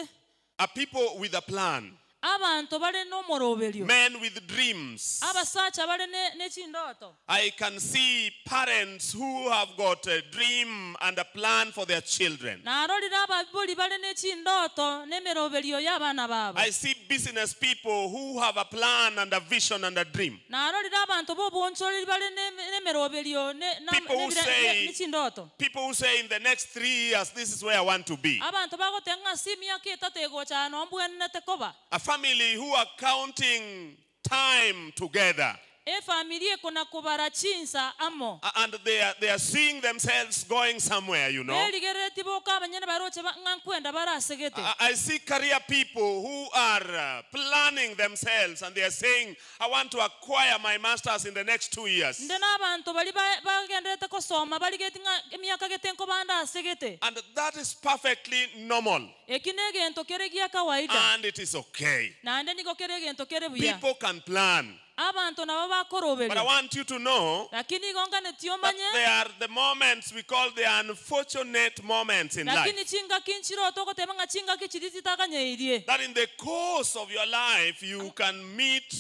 a people with a plan, abanto bare n'omoroberio men with dreams. abasacha bare ne- ne chindoto I can see parents who have got a dream and a plan for their children. narorire ababori bare ne chindoto n'emeroberio y'abana babo I see business people who have a plan and a vision and a dream. narorire abanto b'obonchoreri bare ne- n'emeroberio ne- na- People who n'ebira- say- ne- ne chindoto People who say in the next three years, this is where I want to be. abanto bagoteba ng'a ase emiaka etato egocha nombwenerete koba A family who are counting time together. efamiri ekona kobara chinsa amo And they are, they are seeing themselves going somewhere, you know. berigerereti boka abanyene baroche ba- ng'a nkwenda barasegete I I see career people who are uh, planning themselves and they are saying, I want to acquire my master's in the next two years. nde n'abanto bari ba- bagenderete kosoma barigeti ng'a emiaka gete nkobanda asegete And that is perfectly normal eki na egento kere gia kawaida and it is okay. naende nigo kere egento kere buya People can plan. abanto nabo But I bakoroberia want you to know lakini igo nganeti that omanye there are the moments we call the unfortunate moments in life. lakini chingaki nchiro togoteba ng'a chingaki chiri chitaganyeirie That in the course of your life you can meet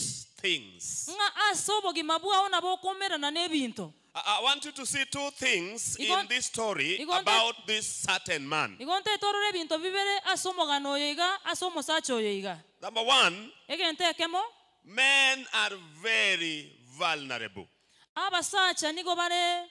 things. ng'a ase obogima bwao nabo okomerana n'ebinto I I want you to see two things in Igon- this story Igonte- about this certain man. igo ntetorora ebinto bibere ase omogano oyo iga ase omosacha oyo iga Number one, egento ekemo men are very vulnerable. abasacha nigo bare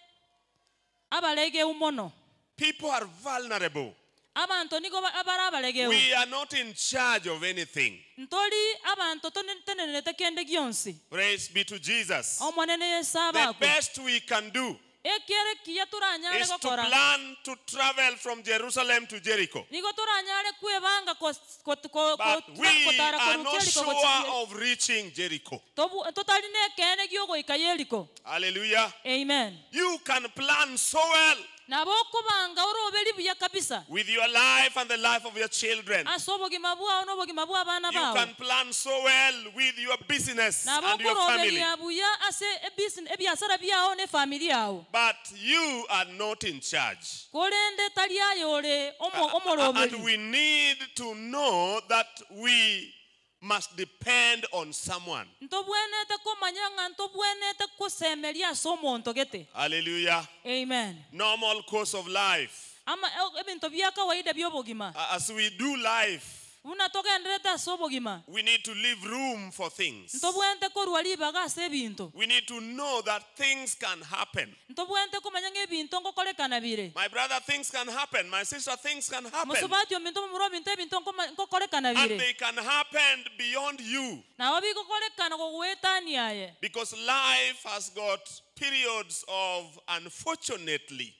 abaregeu mono People are vulnerable. abanto nigo ba- bare abaregeu We are not in charge of anything. ntori abanto tone- tenerete kende gionsi Praise be to Jesus. omonene yesu The abakwe best we can do ekere kiya toranyare is to gokora plan to travel from Jerusalem to Jericho. nigo toranyare kwebanga kos- kot- ko- But ko- we kotara are korwa not Jericho sure gochia- of reaching Jericho. Tobu- totari na ekeene giogoika yeriko Hallelujah. amen You can plan so well. Nabo okobanga oroberi buya kabisa. with your life and the life of your children. Ase obogima bwao na obogima bwa abana You bao. can plan so well with your business Nabo and your family. okoroberia buya ase ebusiness ebiasara biao na efamily yao. But you are not in charge. Korende tari aye ore omo- omoroberi. And we need to know that we must depend on someone. Ntobwenete komanya ng'a ntobwenete kosemeria ase omonto gete. Hallelujah. Amen. Normal course of life. Ama ebinto bia kawaida bia obogima. As we do life, Buna togenderete ase obogima. we need to leave room for things. Ntobwente korwa ribaga ase ebinto. We need to know that things can happen. Ntobwente komanya ng'a ebinto ngokorekana bire. My brother, things can happen. My sister, things can happen. Mosubati ominto momura ominto ebinto nkoma- nkokorekana And bire. they can happen beyond you. Nabo bigokorekana gogwetania aye. Because life has got periods of unfortunately.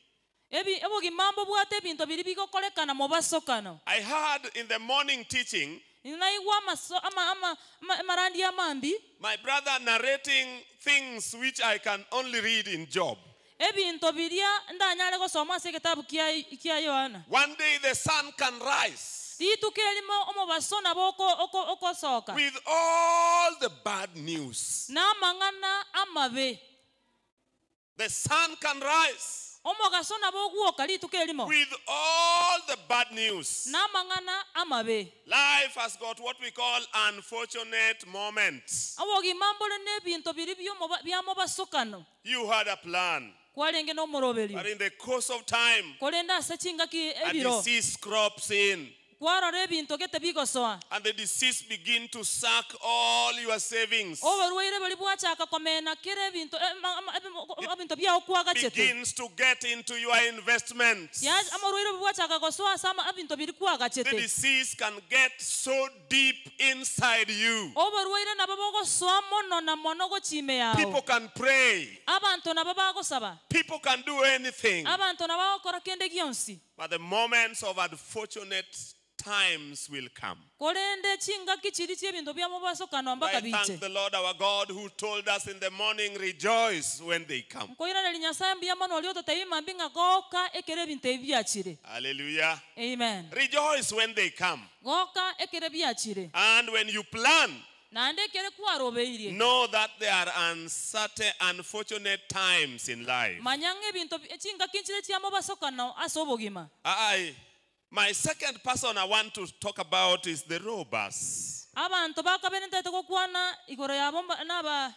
Ebi obogima mbobwate ebinto biri bigokorekana mobasokano. I heard in the morning teaching Naigwa amaso ama ama ama- amarandi amambi my brother narrating things which I can only read in Job. ebinto biria ndanyare gosoma ase egetabu kia kia Yohana. One day the sun can rise Rituko erimo omobaso nabo oko- oko- okosoka. with all the bad news. N'amang'ana amabe. The sun can rise Omogaso nabo ogwoka rituko erimo. with all the bad news. N'amang'ana amabe. Life has got what we call unfortunate moments. Obogima mbore n'ebinto biri by'omoba- bya mobasokano. You had a plan, Kwarenge n'omoroberio. but in the course of time, Korende ase chingaki a ebiro. disease crops in. Kwarora ebinto gete bigosoa. And the disease begin to suck all your savings. Oborwaire bori bwachaka komena kera ebinto ema- ama- ebimo- ebinto byao kwagachete. Begins to get into your investments. Ya amorwaire bwachaka gosoa ase ama- ebinto biri The kwagachete. disease can get so deep inside you. Oborwaire nabo bogosoa mono na mono gochime yao. People can pray. Abanto nabo bagosaba. People can do anything. Abanto nabo bagokora kende gionsi. But the moments of unfortunate times will come. Korende chingaki chiri chi'ebinto bya mobasokano mpaka I thank biche. the Lord our God who told us in the morning, rejoice when they come. Nkoiraneri Nyasaye mbuya mono oria ototebi mambi ng'a goka ekero ebinto ebi biachire. Hallelujah. Amen. Rejoice when they come. Goka ekero biachire. And when you plan, Naende ekero kwarobeirie. know that there are uncertain, unfortunate times in life. Manya ng'a ebinto bi- chingaki nchire chia mobasokano ase obogima. I, my second person I want to talk about is the robbers. Abanto bakabere ntete gokwana igoro yabo mba- naba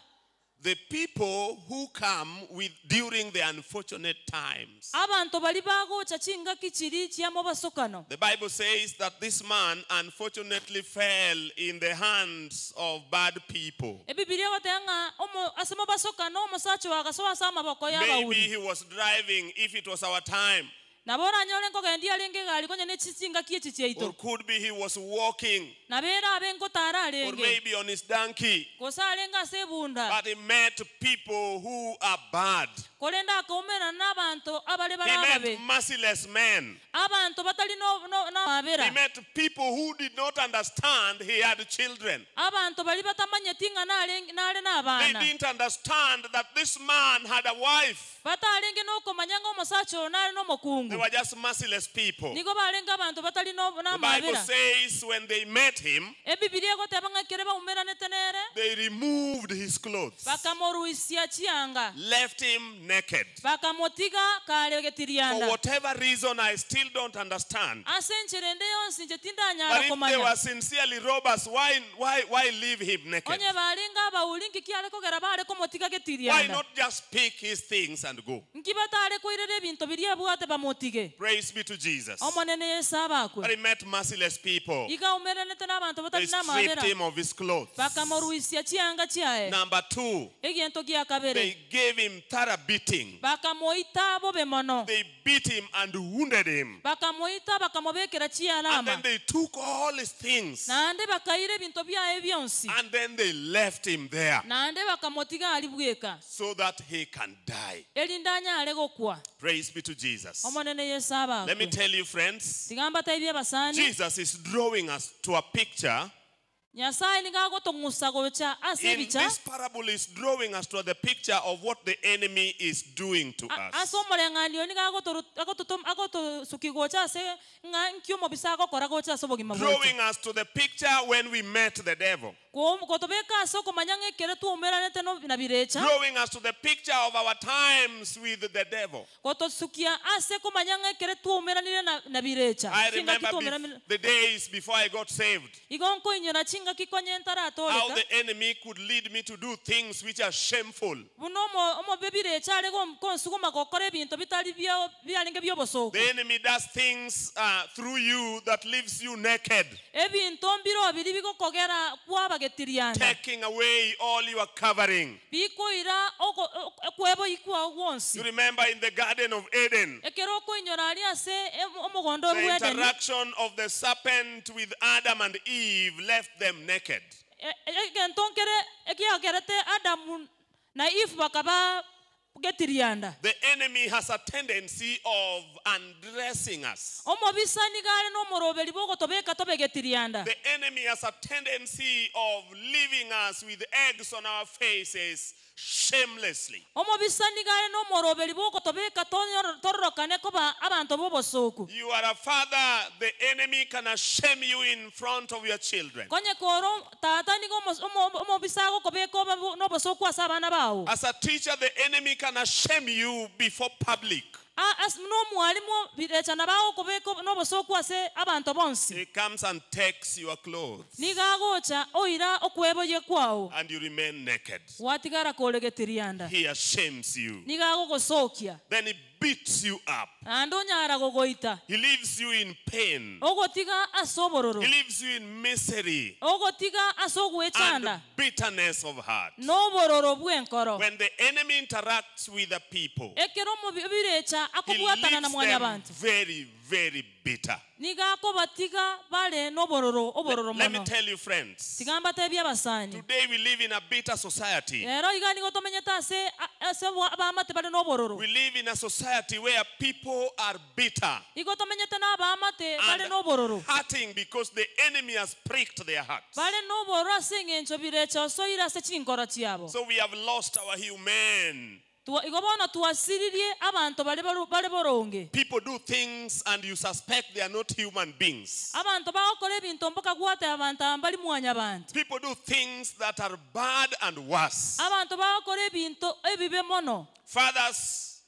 The people who come with during the unfortunate times. abanto bari bagocha chingaki chiri chia mobasokano. The Bible says that this man unfortunately fell in the hands of bad people. Ebibilia egoteba ng'a omo ase mobasokano omosacha wagasoa ase amaboko Maybe y'abauri. he was driving if it was our time, Nabo oranyore nkogendia arenge egari konya ne chingaki echi or chiaito. could be he was walking, Nabo ere abe nkotara or arenge. maybe on his donkey. Gose arenge ase ebunda. But he met people who are bad. Korende akaumera n'abanto abare He bare met ababe. merciless men. Abanto batari no- no- He n'amabera. met people who did not understand he had children. Abanto bari batamanyeti ng'a nare nare They n'abaana. didn't understand that this man had a wife. Batarenge n'okomanya ng'a omosacha oyo nare They n'omokungu. were just merciless people. Nigo barenge abanto batari no- The Bible n'amabera. says when they met him, Ebibilia egoteba ng'a ekere baumeranete nere they removed his clothes, bakamoruisia chianga left him naked. bakamotiga kare For getirianda whatever reason, I still don't understand. ase enchera ende yonsi inche tindanyara But if they komanya were sincerely robbers, why, why, why leave him naked? onye barenge abauri nki kiare kogera bare komotiga Why getirianda not just pick his things and go? nki batare koirera ebinto biria ebwate bamotige Praise be to Jesus. omonene yesu abakwe But he met merciless people. iga aumeranete n'abanto They batari stripped n'amabera him of his clothes. bakamoruisia chianga chiaye Number two, egento gia kabere they gave him thorough beating. bakamoita bobe mono They beat him and wounded him. bakamoita bakamobekera And chialama then they took all his things. naende bakaira ebinto byaye byonsi And then they left him there naende bakamotiga ari bweka so that he can die. erinde anyare gokwa Praise be to Jesus. omonene yesu Let me abakwe tell you, friends, tiga mbatebi abasani Jesus is drawing us to a picture Nyasaye nigo agotong'usa gocha ase In ebicha this parable is drawing us to the picture of what the enemy is doing to us. Ase omoreng'anio nigo agotoru- agototom- agotosuki gocha ase ng'a nki omobisa agokora gocha ase obogima bwaito. Drawing us to the picture when we met the devil. Ko- Kotobeka ase okomanya ng'a ekere twaumeranete no- na birecha. Drawing us to the picture of our times with the devil. Gotosukia ase komanya ng'a ekere twaumeranire na- na birecha. I Chingaki remember twaumeranire- the days before I got saved. Igo nkoinyora chingaki konye How ntaratoreka. the enemy could lead me to do things which are shameful. Buna omo- omobe birecha are gon- konsuguma gokora ebinto bitari bia- biarenge bia obosoku. The enemy does things through you that leaves you naked, Ebinto mbiro biri bigokogera kwabagetiriana. taking away all your covering. Bikoira ogo- o- okwebo ikwao gwonsi. You remember in the Garden of Eden, Ekero okoinyora aria ase em- omogondo the bwa Edeni, interaction of the serpent with Adam and Eve left them naked. e- e- egento nkere ekiagerete Adamu na Eve bakaba getirianda. The enemy has a tendency of undressing us. Omobisa nigo are na omoroberi bw'ogotobeka tobe getirianda. The enemy has a tendency of leaving us with eggs on our faces shamelessly. Omobisa nigo are na omoroberi bw'ogotobeka tonyoro- tororokane koba abanto b'obosoku. You are a father, the enemy can shame you in front of your children. Konye koro tata nigo omos- omo- omobisa agokobeka obe bo- n'obosoku ase abana bao. As a teacher, the enemy can shame you before public. A- as- n'omwalimu birecha nabo agokobeka n'obosoku ase abanto bonsi. He comes and takes your clothes Nigo agocha oira okweboyia kwao. and you remain naked. Gwatigara koregetirianda. He ashames you. Nigo agogosokia. Then he beats you up. Naende onyara gogoita. He leaves you in pain. Ogotiga ase obororo. He leaves you in misery Ogotiga ase ogwechanda. and bitterness of heart. N'obororo bw'enkoro. When the enemy interacts with the people, Ekero omobi- birecha he akobwatana na leaves them mwanyabanto. very, very bitter. Nigo akobatiga bare n'obororo obororo Let me mono. tell you, friends, Tiga mbatebie abasani. today we live in a bitter society. Rero iga nigo tomenyete ase a- ase bwa- abamate bare n'obororo. We live in a society where people are bitter Igo tomenyete n'abamate bare and n'obororo. hurting because the enemy has pricked their hearts. Bare n'obororo ase eng'encho birecha osoire ase chinkoro chiabo. So we have lost our human. Twa- Igo bono twasiririe abanto bare baru- bare boronge. People do things and you suspect they are not human beings. Abanto bagokora ebinto mpaka gwate abantu aba mbari mwanyabanto. People do things that are bad and worse. Abanto bagokora ebinto ebibe mono. Fathers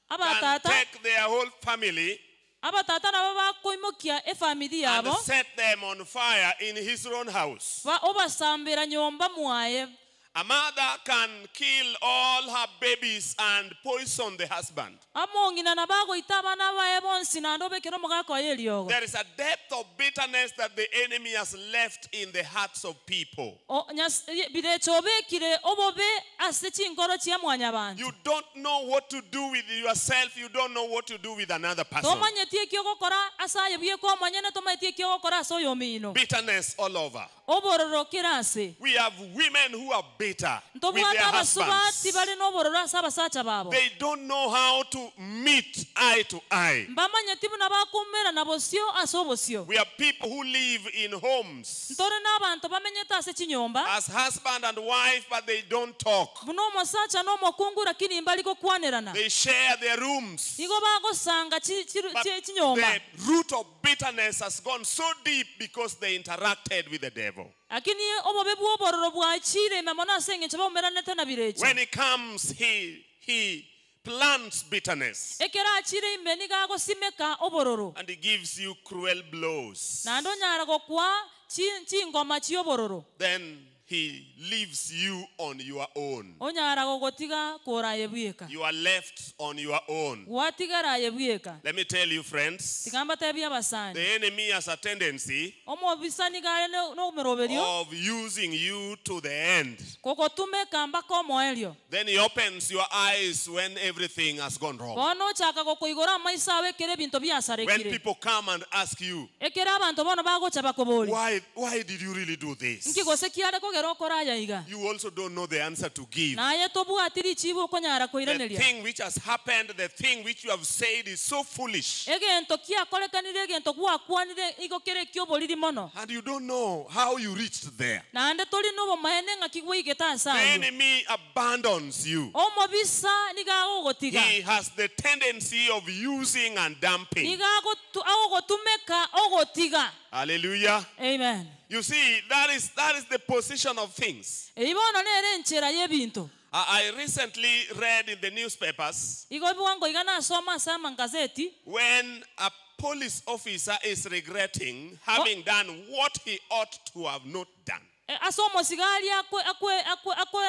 can Abatata take their whole family abatata nabo bakoimokia efamili and yabo set them on fire in his own house. ba obasambera nyomba mwaye. A mother can kill all her babies and poison the husband. Among'ina nabo agoita abana baye bonsi naende obekere omogaka oye eriogo. There is a depth of bitterness that the enemy has left in the hearts of people. O- nyas- ye- birecha obekire obobe ase chinkoro chia mwanyabanto. You don't know what to do with yourself, you don't know what to do with another person. Tomanyeti eki ogokora ase aye bweka omonyene tomanyeti eki ogokora ase oyomino. Bitterness all over. Obororo kera ase. We have women who are bitter with Ntobwate their abasubati husbands. bare n'obororo ase abasacha babo. They don't know how to meet eye to eye. Mbamanyeti buna bakumerana bosio ase obosio. We have people who live in homes Ntore n'abanto bamenyete ase chinyomba. as husband and wife, but they don't talk. Buna omosacha n'omokungu lakini mbari gokwanerana. They share their rooms. Nigo bagosanga chi- chi- But chi- chinyomba. the root of bitterness has gone so deep because they interacted with the devil. Lakini obobe bw'obororo bwachire ime mono ase eng'encho baumeranete na birecha. When he comes, he plants bitterness Ekero achire ime nigo agosimeka obororo. and he gives you cruel blows. Naende onyara gokwa chi- chingoma chi'obororo. Then he leaves you on your own. Onyara gogotiga koraye bweka. You are left on your own. Gwatigara aye bweka. Let me tell you, friends, Tiga mbatebie abasani. the enemy has a tendency Omobisa nigo are n'omeroberio of using you to the end. kogotumeka mpaka omoerio. Then he opens your eyes when everything has gone wrong. Bono ochaka gokoigora amaiso ago ekero ebinto When biasarekire. people come and ask you, Ekero abanto bono bagocha bakobori. why did you really do this? Nki gose kiare kogera Ekero okoraya iga. You also don't know the answer to give. Naye tobwati richibu okonyara The koiraneria. thing which has happened, the thing which you have said is so foolish. Egento kiakorekanire egento gwakwanire igo kere ekioboriri mono. And you don't know how you reached there. Naende tori na obomaene ng'aki gwaigete ase The aywo. enemy abandons you. Omobisa nigo agogotiga. He has the tendency of using and dumping. Nigo agotu- agogotumeka ogotiga. Hallelujah. Amen. You see, that is, that is the position of things. Eyio bono nere enchera y'ebinto. I recently read in the newspapers Igo bwango iga nasoma ase amangazeti. when a police officer is regretting having done what he ought to have not done. E, ase omosigari akwe akwe akwe akwe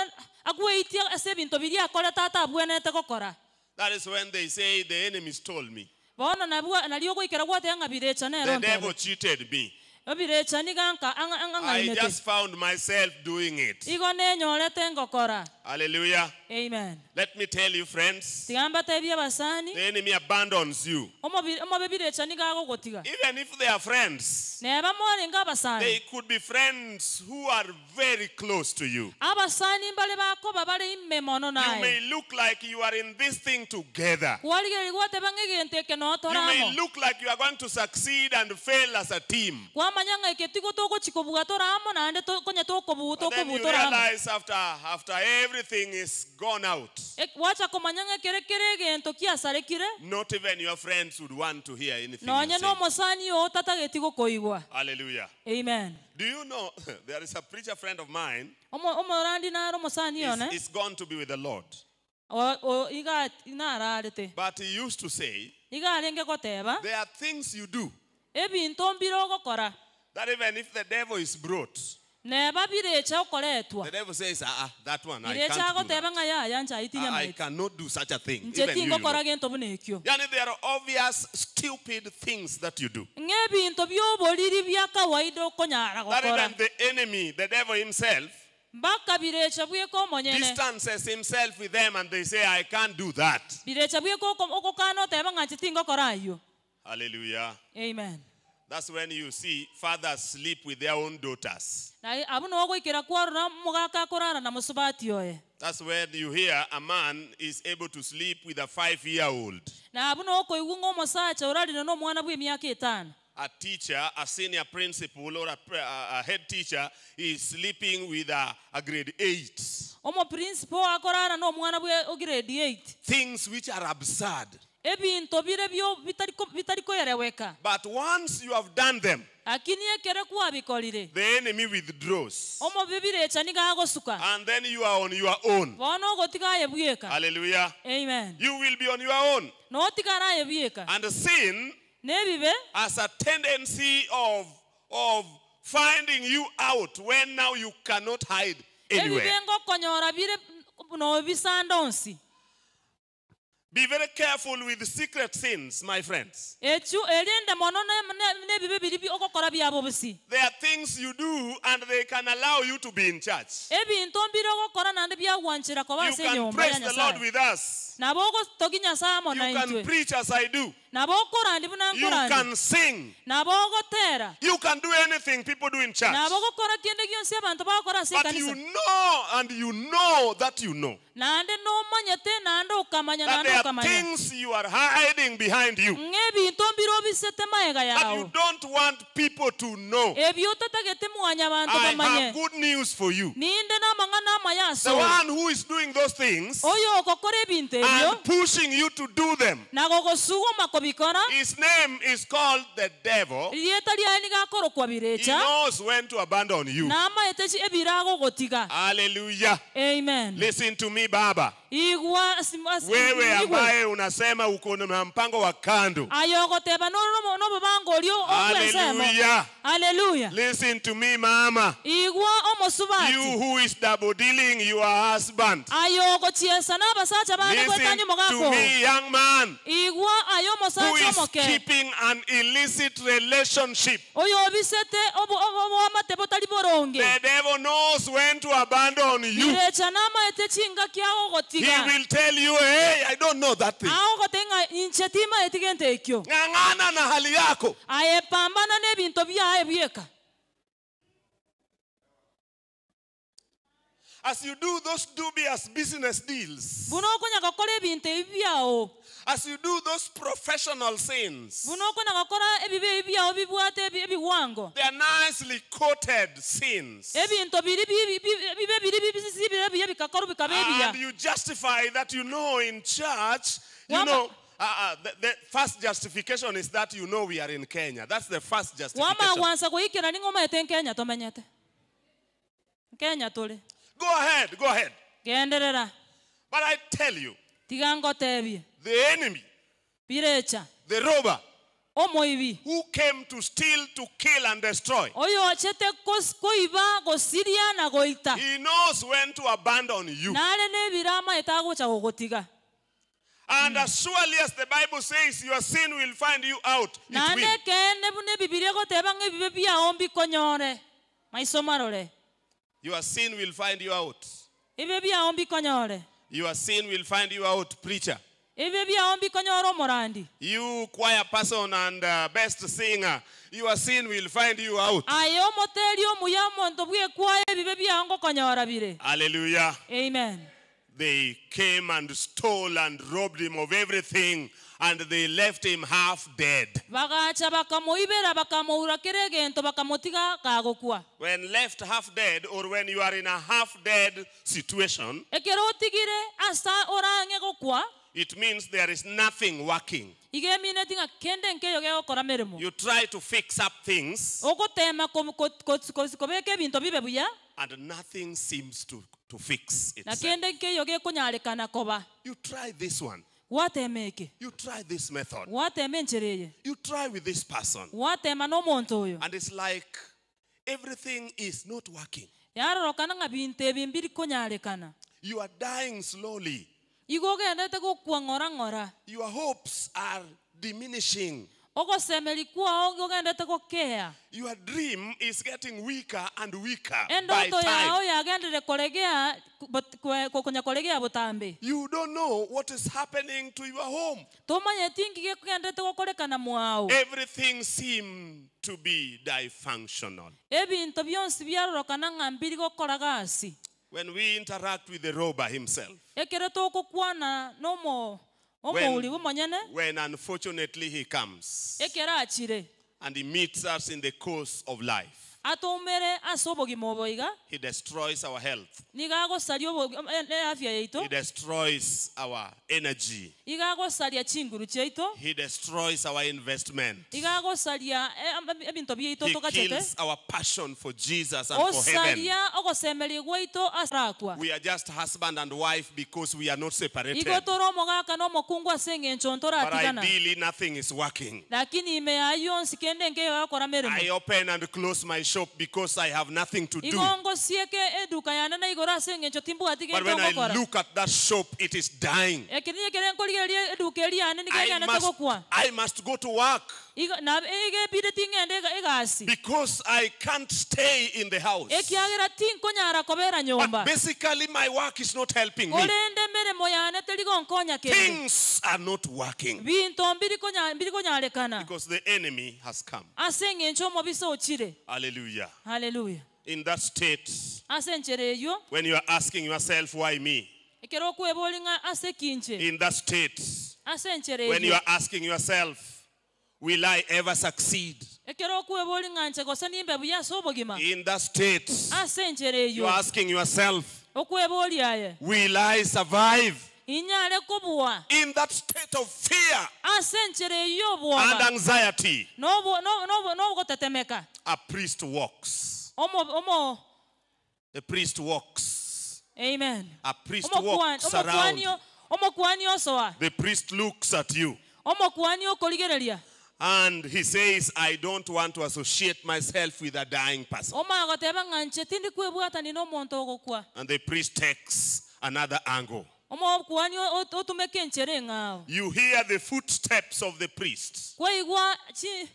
akweitia ase ebinto biria akorete atabwenerete gokora. That is when they say, The enemy stole me. Bono nabwo nario ogoikera gwateba ng'a birecha nero The devil ntebe. cheated me. Ebirecha niga anka I ang'ainete. just found myself doing it. Igo nenyorete ngokora. Hallelujah. Amen. Let me tell you, friends, Tiga mbatebie abasani. the enemy abandons you. Omobi omobe birecha niga agogotiga. Even if they are friends, Neba morenge abasani. they could be friends who are very close to you. Abasani mbare bakoba bare ime mono You naye. may look like you are in this thing together. Kwarigereria gwateba ng'a egento eke You may notoramo. look like you are going to succeed and fail as a team. Kwamanya ng'a eke tigo togochi kobua toramo naende to- konya tokobua But then tokobua you toramo. realize after, after everything is gone out, E- Gwacha komanya ng'a ekere kere egento kiasarekire not even your friends would want to hear anything. You nonye say. na omosani oo tatageti gokoigwa. Hallelujah. Amen. Do you know there is a preacher friend of mine Omo- Omorandi nare omosani is, one is gone to be with the Lord. o- o- iga nararete. But he used to say, Iga arenge goteba there are things you do ebinto mbire ogokora that even if the devil is brought, neba birecha okoretwa. the devil says, ah, ah, that one, I Birecha can't do that. agoteba ng'a yaya nche I, I aitinyamaeti. cannot do such a thing. Nche Even you, you know. tingokora gento buna ekio. Yani there are obvious stupid things that you do. Ng'ebinto by'oboriri bya kawaida okonyara That gokora. even the enemy, the devil himself, Mpaka birecha bweka omonyene. distances himself with them and they say, I can't do that. Birecha bweka oko- okokana oteba ng'a nche tingokora aywo. Hallelujah. Amen. That's when you see fathers sleep with their own daughters. Na abu nogoikera kwarora omogaka akorara na mosubati oye. That's when you hear a man is able to sleep with a five year old. Na abu nokoigwa ng'a omosacha orarire na omwana bwa emiaka etano. A teacher, a senior principal, or a, pre- a a head teacher is sleeping with a, a grade eight. Omoprincipo akorara na omwana bwa o grade 8. Things which are absurd. Ebinto bire bio bitariko bitarikoereweka. But once you have done them, Lakini ekere kwabikorire. the enemy withdraws. Omobi birecha niga agosuka. And then you are on your own. Bono ogotiga aye bweka. Hallelujah. Amen. You will be on your own. Notigara aye bweka. And sin N'ebibe has a tendency of, of finding you out when now you cannot hide anywhere. ebibe ngokonyora bire nobisanda onsi. Be very careful with secret sins, my friends. Ekyo erinde mono ne- ne- n'ebibe biri bi- ogokora byabo busi. There are things you do and they can allow you to be in church. Ebinto mbire ogokora naende byagwanchera koba You ase can enyomba ya praise the Lord Nyasaye. with us. Nabo ogotogi Nyasaye amo You na can intwe. preach as I do. Nabo okorandi buna You nkorandi. can sing. Nabo ogotera. You can do anything people do in church. Nabo ogokora kende gionsi abanto bagokora ase But you ekanisa. know and you know that you know Naende nomanyete naende okamanya that naende there are okamanya. things you are hiding behind you Ng'ebinto mbire obisete maega that you yao. don't want people to know. Ebyo otatagete mwanya abanto I have bamanye. good news for you. Ninde n'amang'ana amaya The ase one who is doing those things oyo okokora ebinto ebyo and pushing you to do them, na gogosuguma kobikora his name is called the devil. rieta riaye nigakorokwa He birecha knows when to abandon you. namaete chi- ebiro agogotiga Hallelujah. amen Listen to me, Baba. igwa asim- as- Wewe igwe. ambaye unasema uko na mpango wa kando. aye ogoteba noro nobobanga orio okwensemo Hallelujah. haleluya Listen to me, mama. igwa omosubati You who is double dealing your husband. aye ogochiesa n'abasacha bande Listen gwetania to omogaka me, young man, igwa aye who omosacha is omoke keeping an illicit relationship. oyo obisete obo- obo- obwamate botari boronge The devil knows when to abandon you. birecha namaete chingaki He agogotiga will tell you, hey, I don't know that thing. agogote ng'a inche timaeti gento ekio Ng'ang'ana na hali yako. aye pambana n'ebinto byaye bieka. As you do those dubious business deals, Buna okonya gokora ebinto ebi biao. as you do those professional sins, Buna okonya gokora ebibe ebi biao bibwate ebi- ebiwango. they are nicely coated sins. Ebinto biri bi- bi- bibe biri bibisibire buya bikakorwa bikaba ebiya. And you justify that you know in church, you Wama- know, the first justification is that you know we are in Kenya. That's the first justification. Wamagwansa goikera ning'o omanyete Kenya tomenyete. Kenya tore. Go ahead, go ahead. Genderera. But I tell you, Tiga ngotebie. the enemy, Birecha. the robber, Omoibi. who came to steal, to kill, and destroy, Oyo ochete kos- koiba gosiria na goita. he knows when to abandon you. Nare nebira amaete agocha gogotiga. And as surely as the Bible says, your sin will find you out, it Naende will. ekeene buna ebibiria egoteba ng'a ebibe biao mbikonyore. Maiso marore. Your sin will find you out. Ebibe biao mbikonyore. Your sin will find you out, preacher. Ebibe biao mbikonyore omorandi. You choir person and best singer, your sin will find you out. Aye omoteri omuya omonto bwekwaya ebibe biao ngokonyora bire. Hallelujah. Amen. They came and stole and robbed him of everything, and they left him half dead. Bagacha bakamoibera bakamoura kere egento bakamotiga kagokwa. When left half dead, or when you are in a half dead situation, Ekero otigire asa orang'e gokwa it means there is nothing working. iga emineti ng'a kende nkeyo gegokora meremo. You try to fix up things, Ogotema kobeka ebinto bibe buya and nothing seems to fix na itself. kende nkeyo gekonyarekana koba. You try this one, Gwatema eke. you try this method, Gwatema enchera eye. you try with this person, Gwatema n'omonto oyo. and it's like everything is not working. Yarorokana ng'a binto ebi mbiri konyarekana. You are dying slowly. Igo ogendete gokwa ng'ora ng'ora. Your hopes are diminishing. Ogosemeri kwao ogendete gokea. Your dream is getting weaker and weaker by Endoto yao time. yagendere koregea konya koregea botambe. You don't know what is happening to your home. Tomanyeti nki gegendete gokorekana mwao. Everything seems to be dysfunctional. Ebinto bionsi biarorokana ng'a mbiri gokora gasi. When we interact with the robber himself, Ekero togokwana nomo omouri bw'omonyene when unfortunately he comes ekero achire and he meets us in the course of life, atomere ase obogima obo iga he destroys our health, niga agosaria afya yaito he destroys our energy, iga agosaria chinguru chiaito he destroys our investment, iga agosaria ebinto biaito he togachete kills our passion for Jesus and for heaven. osaria ogosemeria gwaito asarakwa We are just husband and wife because we are not separated. igo tore omogaka na omokungu ase eng'encho But ntoratigana ideally, nothing is working. lakini ime yayo yonsi kende nkeyo gakora I meremo open and close my shop because I have nothing to do. igo ngosieke eduka yane na igoro ase eng'encho timbwati But gento when I ngokora look at that shop, it is dying. ekeri ekere nkorigereria eduka eri yane nigo I egenete must, gokwa I must go to work Igo- na iga ebire ting'ende egasi because I can't stay in the house. ekiagera tinkonyara kobera nyomba But basically, my work is not helping me. korende emeremo yane terigonkonya kende Things are not working binto mbiri konyarekana because the enemy has come. ase eng'encho omobisa ochire Hallelujah. haleluya In that state, ase enchera eywo when you are asking yourself, why me? ekero okweba ng'a ase ekinche In that state, ase enchera when you eywo are asking yourself, will I ever succeed? ekero okweba ori ng'a nche gose nimbe buya ase obogima In that state, ase enchera you eywo are asking yourself, okweba ori aye will I survive? inyare kobua In that state of fear ase enchera eywo and obwoba anxiety, nogotetemeka a priest walks. omo omo A priest walks. amen A priest Omokuani- walks around. omokuani omokuani osoa The priest looks at you omokuani okorigereria and he says, I don't want to associate myself with a dying person. omagoteba ng'a nche tindi kwebwatani na omonto ogokwa And the priest takes another angle. omokuani otumeke enchera eng'ao You hear the footsteps of the priest. kwaigwa chi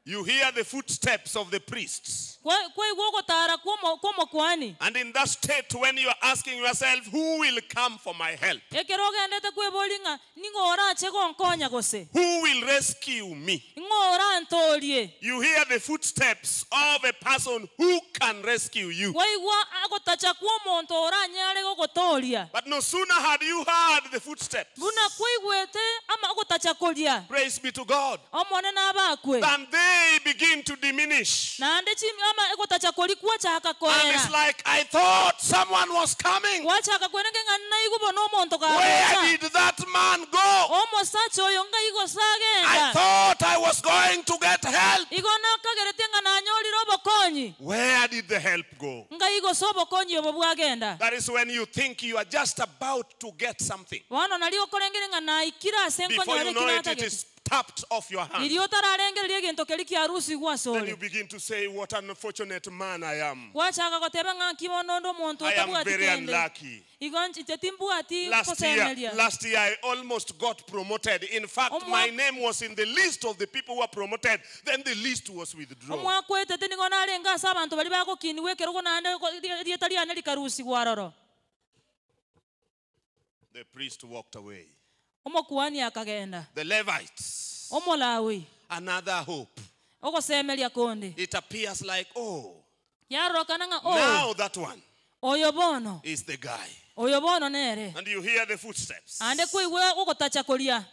You hear the footsteps of the priests. Kwa- Kwaigwa ogotara kwomo- kwomokwani And in that state, when you are asking yourself, Who will come for my help? ekero ogendete kwebori ng'a ning'o orache gonkonya gose Who will rescue me? ng'o orantorie You hear the footsteps of a person who can rescue you. kwaigwa agotacha kwa omonto oranyare gogotoria But no sooner had you heard the footsteps, buna kwaigwete ama ogotacha koria praise be to God, omonene abakwe than they begin to diminish. naende chi- ama egotacha kori kwachaka And it's koera like, I thought someone was coming. gwachaka kwerenge ng'a naigwa bono omonto Where gagocha did that man go? omosacha oyo ngaigosa I agenda thought I was going to get help. igo nakagerete ng'a nanyorire obokonyi Where did the help go? ngaigosa obokonyi obo bwagenda That is when you think you are just about to get something. bono nari okorengere ng'a naikire ase Before nkonyore you know it, it ekinatagete is tapped off your hand. irio otararengereria egento keri kiarusigwa Then ase you ore begin to say, What an unfortunate man I am. gwachaka goteba ng'a nki bono onde omonto I am otabwati very kende unlucky. igo nchite timbwati Last year, kosemeria last year I almost got promoted. In fact, Omwa- my name was in the list of the people who were promoted. Then the list was withdrawn. omwaka oetete nigo narenge ase abanto bari bagokiniwa ekerogo naende go- ri- rieta riane rikarusigwa aroro The priest walked away. omokuani akagenda The Levites, omolawi another hope. ogosemeria konde It appears like, oh, yarorokana ng'a o now that one oyo bono is the guy. oyo bono nere And you hear the footsteps. ande kwaigwa ogotacha koria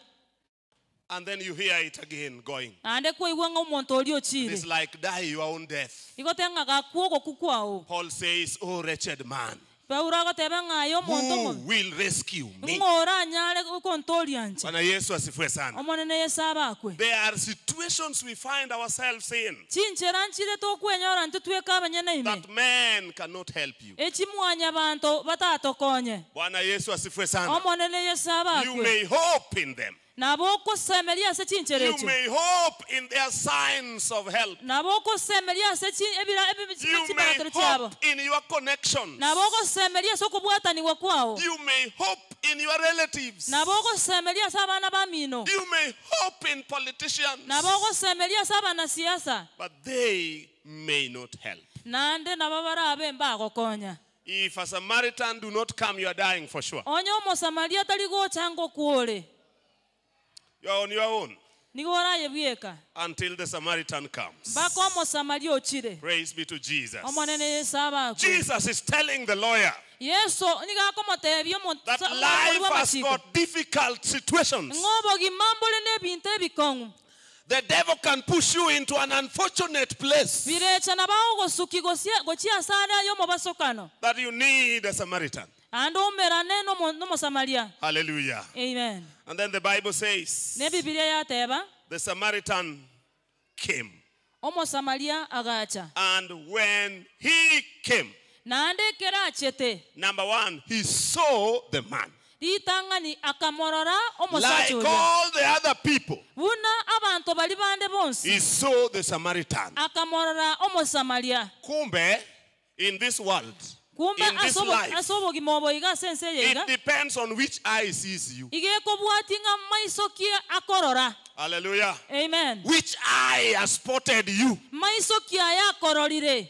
And then you hear it again going. ande kwaigwa ng'a omonto oria ochire It's like die your own death. igo te ng'a gakwa ogoku kwao Paul says, Oh, wretched man, Paulo agoteba ng'a aye omonto who omobe will rescue me? ng'o oranyare gontoria nche Bwana Yesu asifiwe sana. omonene Yesu abakwe There are situations we find ourselves in chinchera nchire tokwenyora ntitweka abanyene ime that man cannot help you. echimwanya banto batatokonye Bwana Yesu asifiwe sana. omonene Yesu You abakwe may hope in them. nabo okosemeria ase chinchera You echo may hope in their signs of help. nabo okosemeria ase chi- ebira- ebi- You may chibaratero chiabo hope in your connections. nabo ogosemeria ase okobwataniwa kwao You may hope in your relatives. nabo ogosemeria ase abana bamino You may hope in politicians. nabo ogosemeria ase abanasiasa But they may not help. naende nabo barabe mbagokonya If a Samaritan do not come, you are dying for sure. onye omosamaria tari gocha ngokwore You are on your own nigo orayebweka until the Samaritan comes. mpaka omosamaria ochire Praise be to Jesus. omonene Yesu abakwe Jesus is telling the lawyer yesu nigo akomotebia that life has got difficult situations. ng'a obogima mbore na ebinto ebikong'u The devil can push you into an unfortunate place birecha nabagogosuki gochia ase aria ya omobasokano that you need a Samaritan. ande omerane nomo- nomosamaria Hallelujah. amen And then the Bible says ne bibilia yateba the Samaritan came. omosamaria agacha And when he came, naende ekero achete number one, he saw the man. ritang'ani akamorora omosacha Like oria all the other people, buna abanto bari bande bonsi he saw the Samaritan. akamorora omosamaria Kumbe, in this world, kumbe in this ase obo- life, ase obogima obo iga ase ense eye iga it depends on which eye sees you. iga ekobwati ng'a maiso ki akorora Hallelujah. amen Which eye has spotted you? maiso ki aya akororire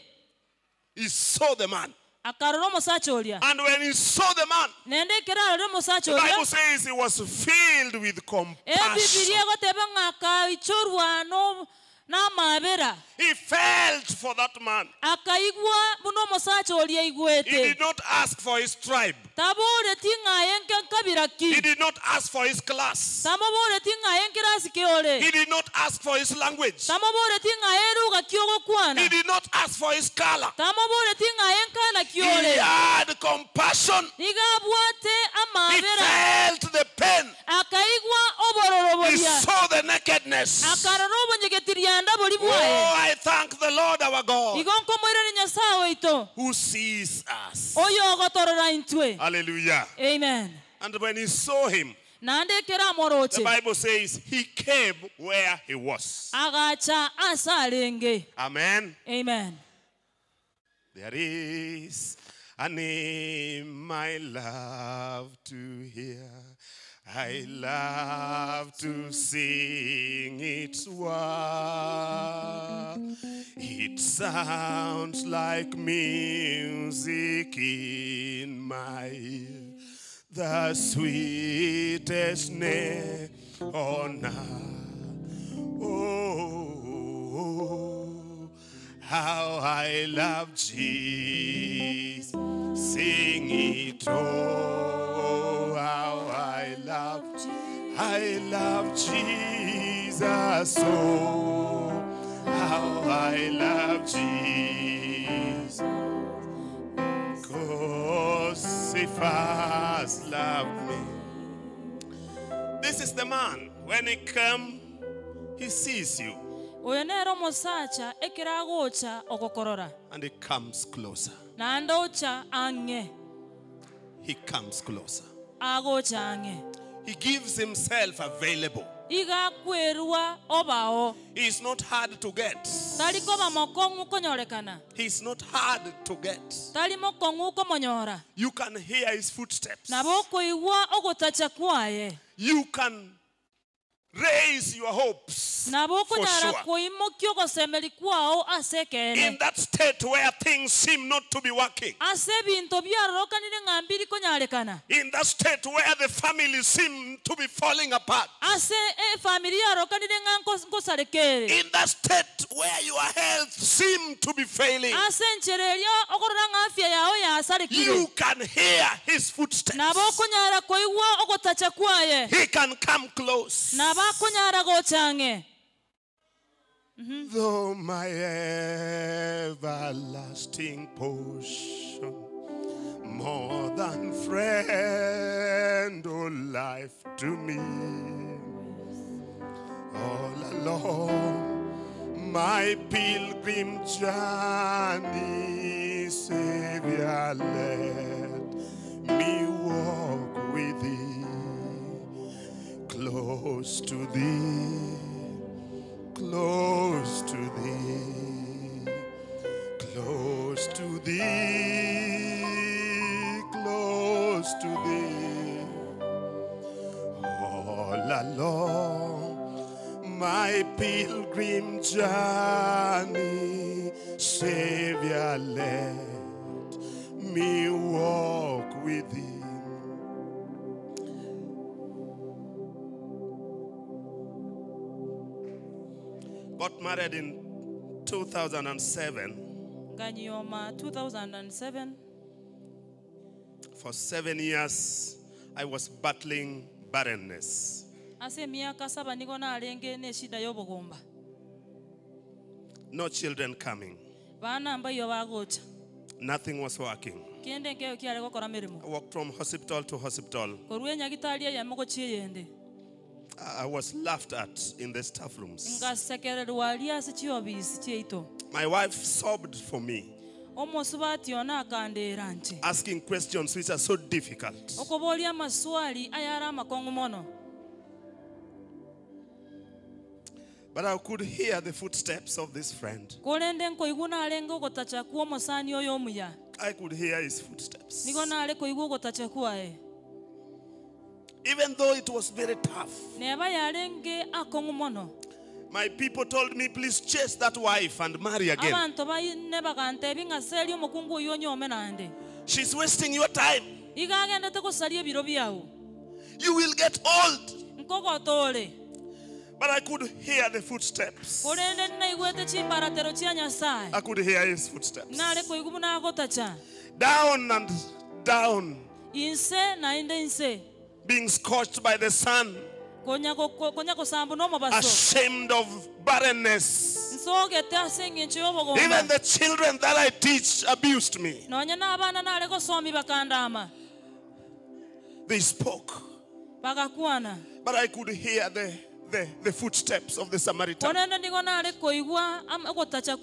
He saw the man. akarora omosacha oria And when he saw the man, naende ekero arorire omosacha the oria Bible says he was filled with compassion. ebibilia egoteba ng'a akaichorwa no- n'amabera He felt for that man. akaigwa buna omosacha oria He aigwete did not ask for his tribe. taboreti ng'a enke nkabira He ki did not ask for his class. tamoboreti ng'a enkerasi ki ore He did not ask for his language. tamoboreti ng'a eruga ki ogokwana He did not ask for his color. tamoboreti ng'a enkana ki He ore had compassion. niga abwate He amabera felt the pain. akaigwa obororo He boria saw the nakedness. akarora obonyegeti rianda bori bwaye Oh, I thank the Lord our God igo nkomoirani nyasaye oito who sees us. oyo ogotorora intwe Hallelujah. amen And when he saw him, naende ekero the amoroche Bible says he came where he was. agacha ase arenge Amen. amen There is a name I love to hear. I love to sing its worth. It sounds like music in my ear, the sweetest name on earth. Oh, how I love Jesus. Sing it, oh, how I love Jesus, oh, how I love Jesus. 'Cause he first loved me. This is the man. When he come, he sees you Oyo nere omosacha ekero agocha ogokorora and he comes closer. Naende ocha ang'e. He comes closer. Agocha ang'e. He gives himself available. Iga akwerwa obao. He is not hard to get. Tari koba mokong'u konyorekana. He is not hard to get. Tari mokong'u komonyora. You can hear his footsteps. Nabo okoigwa ogotacha kwaye. You can raise your hopes. Nabo For okonyara sure. koimokia ogosemeri kwao ase ekeene. In that state where things seem not to be working. Ase ebinto biarorokanire ng'a mbiri konyarekana. In that state where the family seem to be falling apart. Ase efamiri yarorokanire ng'a nkosarekere. In that state where your health seem to be failing. Ase enchera eria okorora ng'a afya yao yasarekire. You can hear his footsteps. Nabo okonyara koigwa ogotacha kwaye. He can come close. Nabo akonyara gocha ang'e. Though my everlasting portion, more than friend or life to me, all along my pilgrim journey, Savior, let me walk with thee, close to thee, close to thee, close to thee, close to thee. All along my pilgrim journey, Savior, let me walk with thee. Got married in 2007. Nganyoma 2007. For 7 years, I was battling barrenness. Ase miaka saba nigo narenge ne shida y'obogomba. No children coming. Bana mbayo bagocha. Nothing was working. Kende nkeo kiare gokora mirimo. I walked from hospital to hospital. Korwa nyagitari eyemo gochia eyende. I was laughed at in the staff rooms. Ngasekererwa aria ase chiobisi chiaito. My wife sobbed for me, Omosubati one akandera nche. asking questions which are so difficult. Okoboria amaswali ayare amakong'u mono. But I could hear the footsteps of this friend. Korende nkoigwa narenge ogotacha kwa omosani oyo omuya. I could hear his footsteps. Nigo nare koigwa ogotacha kwaye. Even though it was very tough. Neba yarenge akong'u mono. My people told me, please chase that wife and marry again. Abanto baine bagantebi ng'a seri omokungu oyo onyome naende. She's wasting your time. Iga agendete gosaria ebiro biao. You will get old. Nkogotore. But I could hear the footsteps. Korende naigwete chimbaratero chia Nyasaye. I could hear his footsteps. Nare koigwa buna agotacha. Down and down. Inse naende inse. Being scorched by the sun. Konya kosambu n'omobaso. Ashamed of barrenness. Nsogete ase eng'encho y'obogomba. Even the children that I teach abused me. Nonya n'abana nare gosomi bakandama. They spoke. Bagakwana. But I could hear the footsteps of the Samaritan. Korende nigo nare koigwa ogotacha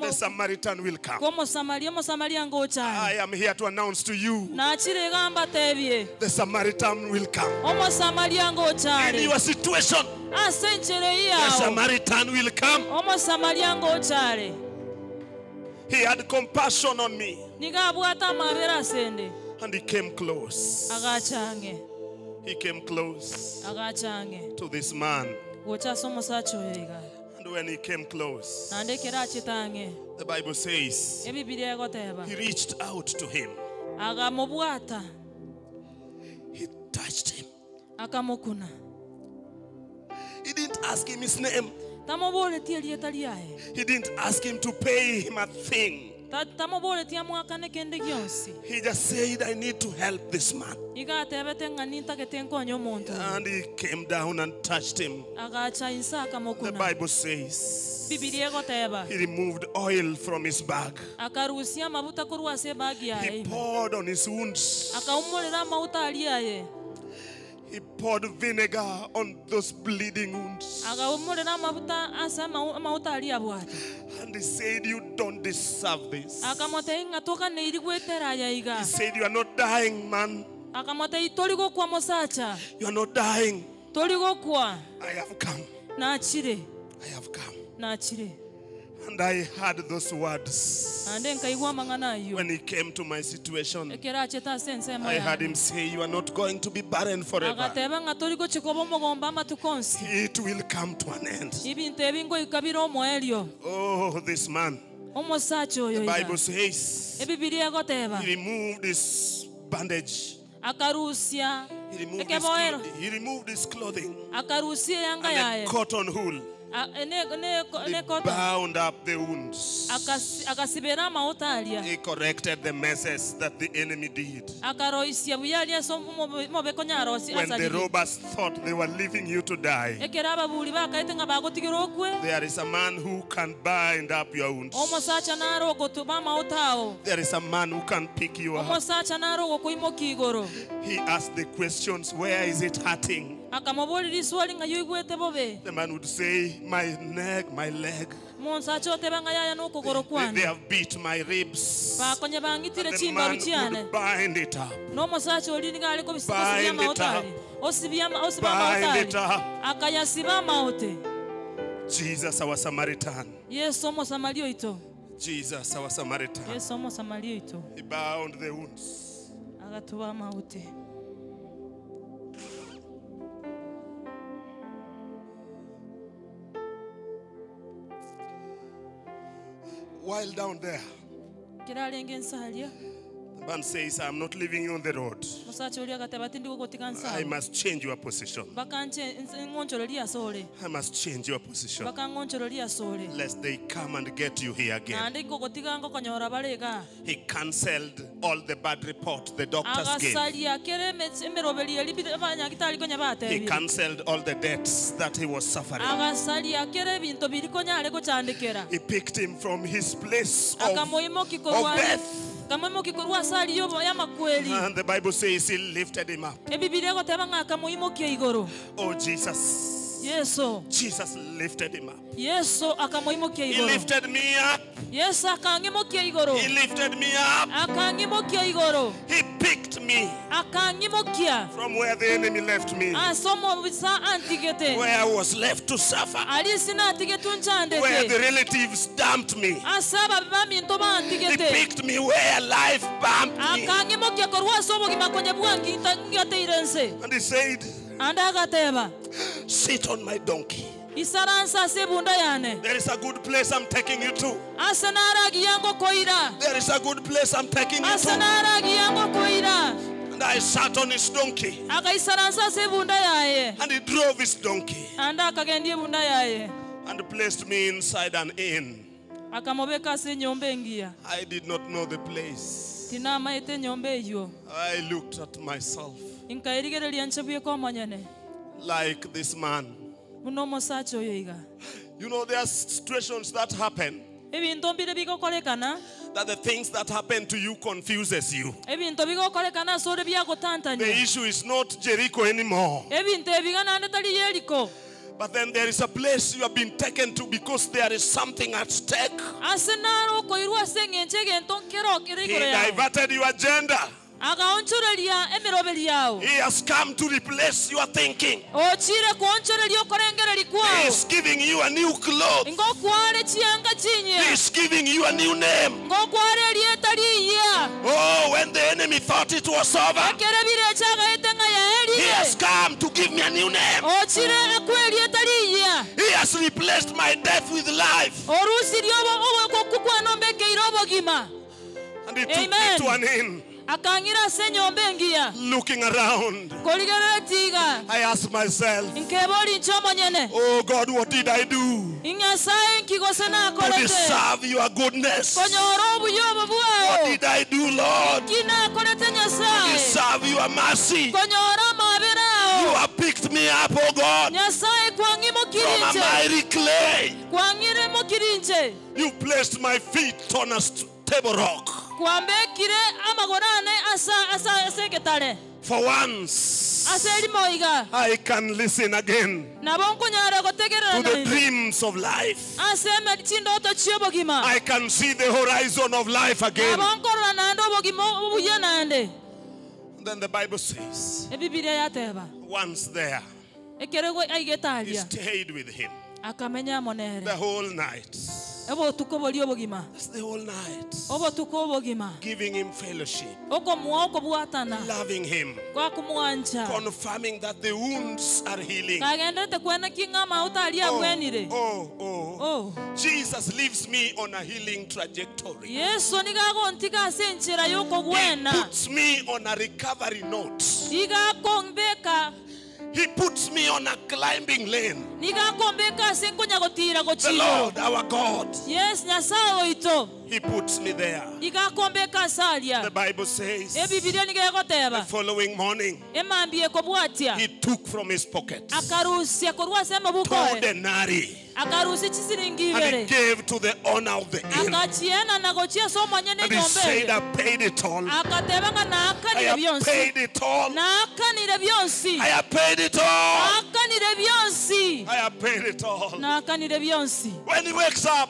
The Samaritan will come. kw'omosamaria, omosamaria ngochare. I am here to announce to you. Nachire gamba tebie. The Samaritan will come. Omosamaria ngochare. In your situation, Ase enchere the yao. Samaritan will come. Omosamaria ngochare. He had compassion on me. Nigo abwate amabera asende. And he came close. Agachange. He came close Agachange. to this man. Gocha ase omosacha oyo iga. And when he came close, Naende ekero achete ang'e, the Bible says Ebibilia egoteba, he reached out to him. Akamobwata. He touched him. Akamokuna. He didn't ask him his name. Tamoboretie erieta riaye. He didn't ask him to pay him a thing. Ta- Tamoboretie amwakane kende gionsi. He just said, I need to help this man. Iga atebete ng'a nintagete nkonye omonto oyo. And he came down and touched him. Agacha inse The akamokuna. Bible says Bibilia egoteba, he removed oil from his bag. akarusia amabuta korwa ase ebagi yaye He ime. poured on his wounds. Akaumorera amauta aria aye. He poured vinegar on those bleeding wounds. Akaumorera amabuta ase amau- amauta aria abwate. And he said, You don't deserve this. Akamotebia ng'a toganeiri gwetera aya iga. He said, You are not dying, man. Akamotebia tori gokwa mosacha. You are not dying. Tori gokwa. I have come. Nachire. I have come. Nachire. And I heard those words. Naende nkaigwa amang'ana aywo. When he came to my situation, Ekero achete ase ensemo I heard yane. him say, You are not going to be barren forever. Agateba ng'a tori gochia koba omogomba amatuko onsi. It will come to an end. Ebinto ebi ngoika bire omoerio. Oh, this man. Omosacha oyo The iga. Bible says Ebibilia egoteba. he removed his bandage. Akarusia He removed his, ekeboero. he removed his clothing Akarusia eyanga and yaye. a cotton wool. A- ne- ne- He ne cotton. bound up the wounds. Akasi- akasibera amauta aria. He corrected the messes that the enemy did. Akaroisia buya aria ase omobe omobe konyarosi When the asarire. robbers thought they were leaving you to die, Ekero ababuri bakaete ng'a bagotigera okwe. there is a man who can bind up your wounds. Omosacha nare ogotuba amauta ao. There is a man who can pick you up. Omosacha nare ogokoimokia igoro. He asked the questions, Where is it hurting? Akamoboria riswali ng'a yoigwete bobe. The man would say, My neck, my leg. Omosacha oteba ng'a yaya nokogoro They, kwane. they have beat my ribs. Bakonye bang'itire The chimbaru man chiane. would bind it up. N'omosacha ori nigo are kobisi- kosibia Bind it amauta up. aria. Osibia ama- osiba amauta Bind it aria. up. Akayasiba amaote. Jesus, our Samaritan. Yesu omosamaria oito. Jesus, our Samaritan. Yesu omosamaria oito. He bound the wounds. Agatuba amaote. While down there, Kirarenge ensaria. the man says, I'm not leaving you on the road. Omosacha oria agateba tindi gogotiga I nsago. must change your position. Bakanche ng'onchoreria ase ore. I must change your position. Bakang'onchoreria ase ore. Lest they come and get you here again. Naende ngogotiga ngokonyora bare iga. He cancelled all the bad report the doctors gave. Agasaria kere eme- emeroberi eri bire- abanyagitari konya He batebire. cancelled all the debts that he was suffering. Agasaria kere ebinto biri konyare gochandekera. He picked him from his place of, Akamoimoki of korwa death. akamoimoki korwa ase aria yobo- y'amakweri. And the Bible says he lifted him up. Ebibilia egoteba ng'a akamoimokia igoro. Oh, Jesus. Yesu. Jesus lifted him up. Yesu akamoimokia He igoro. lifted me up. Yesu akang'imokia igoro. He lifted me up. Akang'imokia igoro. He picked me Akang'imokia. from where the enemy left me, Ase omobisa antigete. where I was left to suffer, Aria ase natigetwe where the nchandete. relatives dumped me. Ase ababi baminto He bantigete. picked me where life bumped me. Akang'imokia korwa ase obogima konye bwangingateire nse. And he said, Ande agateba. Sit on my donkey. Isaransa ase ebunda yane. There is a good place I'm taking you to. Ase naragiya ngokoira. There is a good place I'm taking you Ase to. naragiya ngokoira. And I sat on his donkey. Akaisaransa ase ebunda yaye. And he drove his donkey Ande akagendia ebunda yaye. and placed me inside an inn. Akamobeka ase enyomba engiya. I did not know the place. Tinamaete enyomba eywo. I looked at myself Nkairigereria nche bweka omonyene. like this man. Buna omosacha oyo iga. You know, there are situations that happen Ebinto mbire bigokorekana. that the things that happen to you confuses you. Ebinto bigokorekana ase ore The biagotantania. issue is not Jericho anymore. Ebinto ebiga naende tari Yeriko. But then there is a place you have been taken to because there is something at stake. Ase naro okoirwa ase eng'encho egento nkero kere He igoro yago. diverted your agenda. Agaonchoreria emeroberi yao. He has come to replace your thinking. Ochire kuonchoreria okorengereria He kwao. is giving you a new cloth. Ngokware chianga He chinyia. is giving you a new name. Ngokware erieta riiya. Oh, when the enemy thought it was over, Ekere birecha agaete ng'a he has yaerire. come to give me a new name. Ochire akwe erieta riiya. He has replaced my death with life. Orusirie okukwana ombekeire obogima. And he took me Amen. to an inn. Akang'ira ase enyomba engiya. Looking around, Korigerera tiga. I asked myself, Nkebori inche omonyene. Oh God, what did I do Inyasaye nkigose to nakorete. deserve your goodness? Konyora obuya obo bwao. What did I do, Lord, Nki nakorete to Nyasaye. deserve your mercy? Konyora amabera You ao. have picked me up, oh God, Nyasaye from a kwang'imokirie inche. miry clay. Kwang'ire inche. You placed my feet on a stable rock. Kwambekire amagoro ane asa asa ase egetare. For once, Ase erimo iga. I can listen again Nabo nkonyara gotegerera to the naende. dreams of life. Ase eme chindoto chi'obogima. I can see the horizon of life again. Nabo nkorora naende obogima obuya naende. Then the Bible says, Ebibilia yateba. once there, Ekerego aigete he aria. stayed with him Akamenya amo nere. the whole night. Obotuko bori obogima. That's the whole night. Obotuko obogima. Giving him fellowship, Okomuoa okobwatana. loving him, Kwakumwancha. confirming that the wounds are healing. Kagenderete kwena king'ama otari abwenire. Oh, oh, Jesus leaves me on a healing trajectory. Yesu nigagontiga ase enchera y'okogwena. Puts me on a recovery note. Igakombeka He puts me on a climbing lane. nigakombeka ase nkonya gotira The gochiro. Lord our God, Yes, Nyasaye oito. He puts me there. Igakombeka ase aria. The Bible says Ebibilia the nigegoteba. following morning, Emambi ekobwatia. he took from his pocket Akarusia korwa ase two amabuko. denarii Akarusia chisiringi and he ibere. gave to the owner of the inn. Akachiena na gochia ase omonyene And he enyomba said, eye. I paid it all. Akateba ng'a I naakanire have bionsi. paid it all. Naakanire bionsi. I have paid it all. Naakanire bionsi. I have paid it all. Naakanire bionsi. When he wakes up,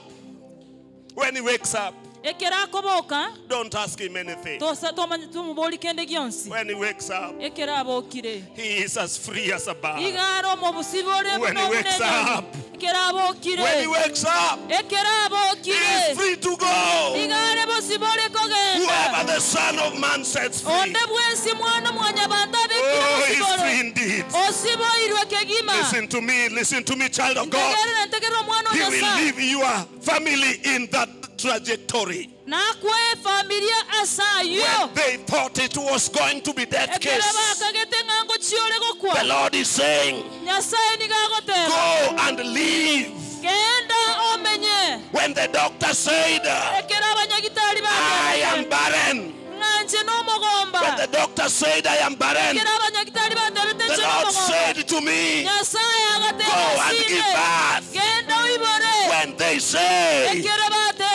when he wakes up, Ekero akoboka don't ask him anything. tosa tomanya tumubori kende gionsi. When he wakes up, Ekero abokire. he is as free as a bird. Igaro omobusibore When he wakes up, Ekero abokire. when he wakes up, Ekero he is abokire. free to go. Igare bosibore kogenda. Whoever the Son of Man sets free, Onde bwensi mwana mwanyabantu abekire oh, he's bosibore. free indeed. Osiboirwe kegima. Listen to me, listen to me, child of God. Ntegerera ntegerera omwana He o will Nyasaye. leave your family in that trajectory. Nakwa efamilia asayo. They thought it was going to be death Ekero case. bakagete ng'ango chiore gokwa. The Lord is saying, Nyasaye nigagoteba. Go and live. Genda omenye. When the doctor said, Ekero abanyagitari I am batebete. barren, Ng'anje n'omugomba. when the doctor said, I am barren, Ekero abanyagitari batebete the nche Lord n'omugomba. said to me, Nyasaye agateba Go and give asinde. birth. Genda oibore. When they say, Ekero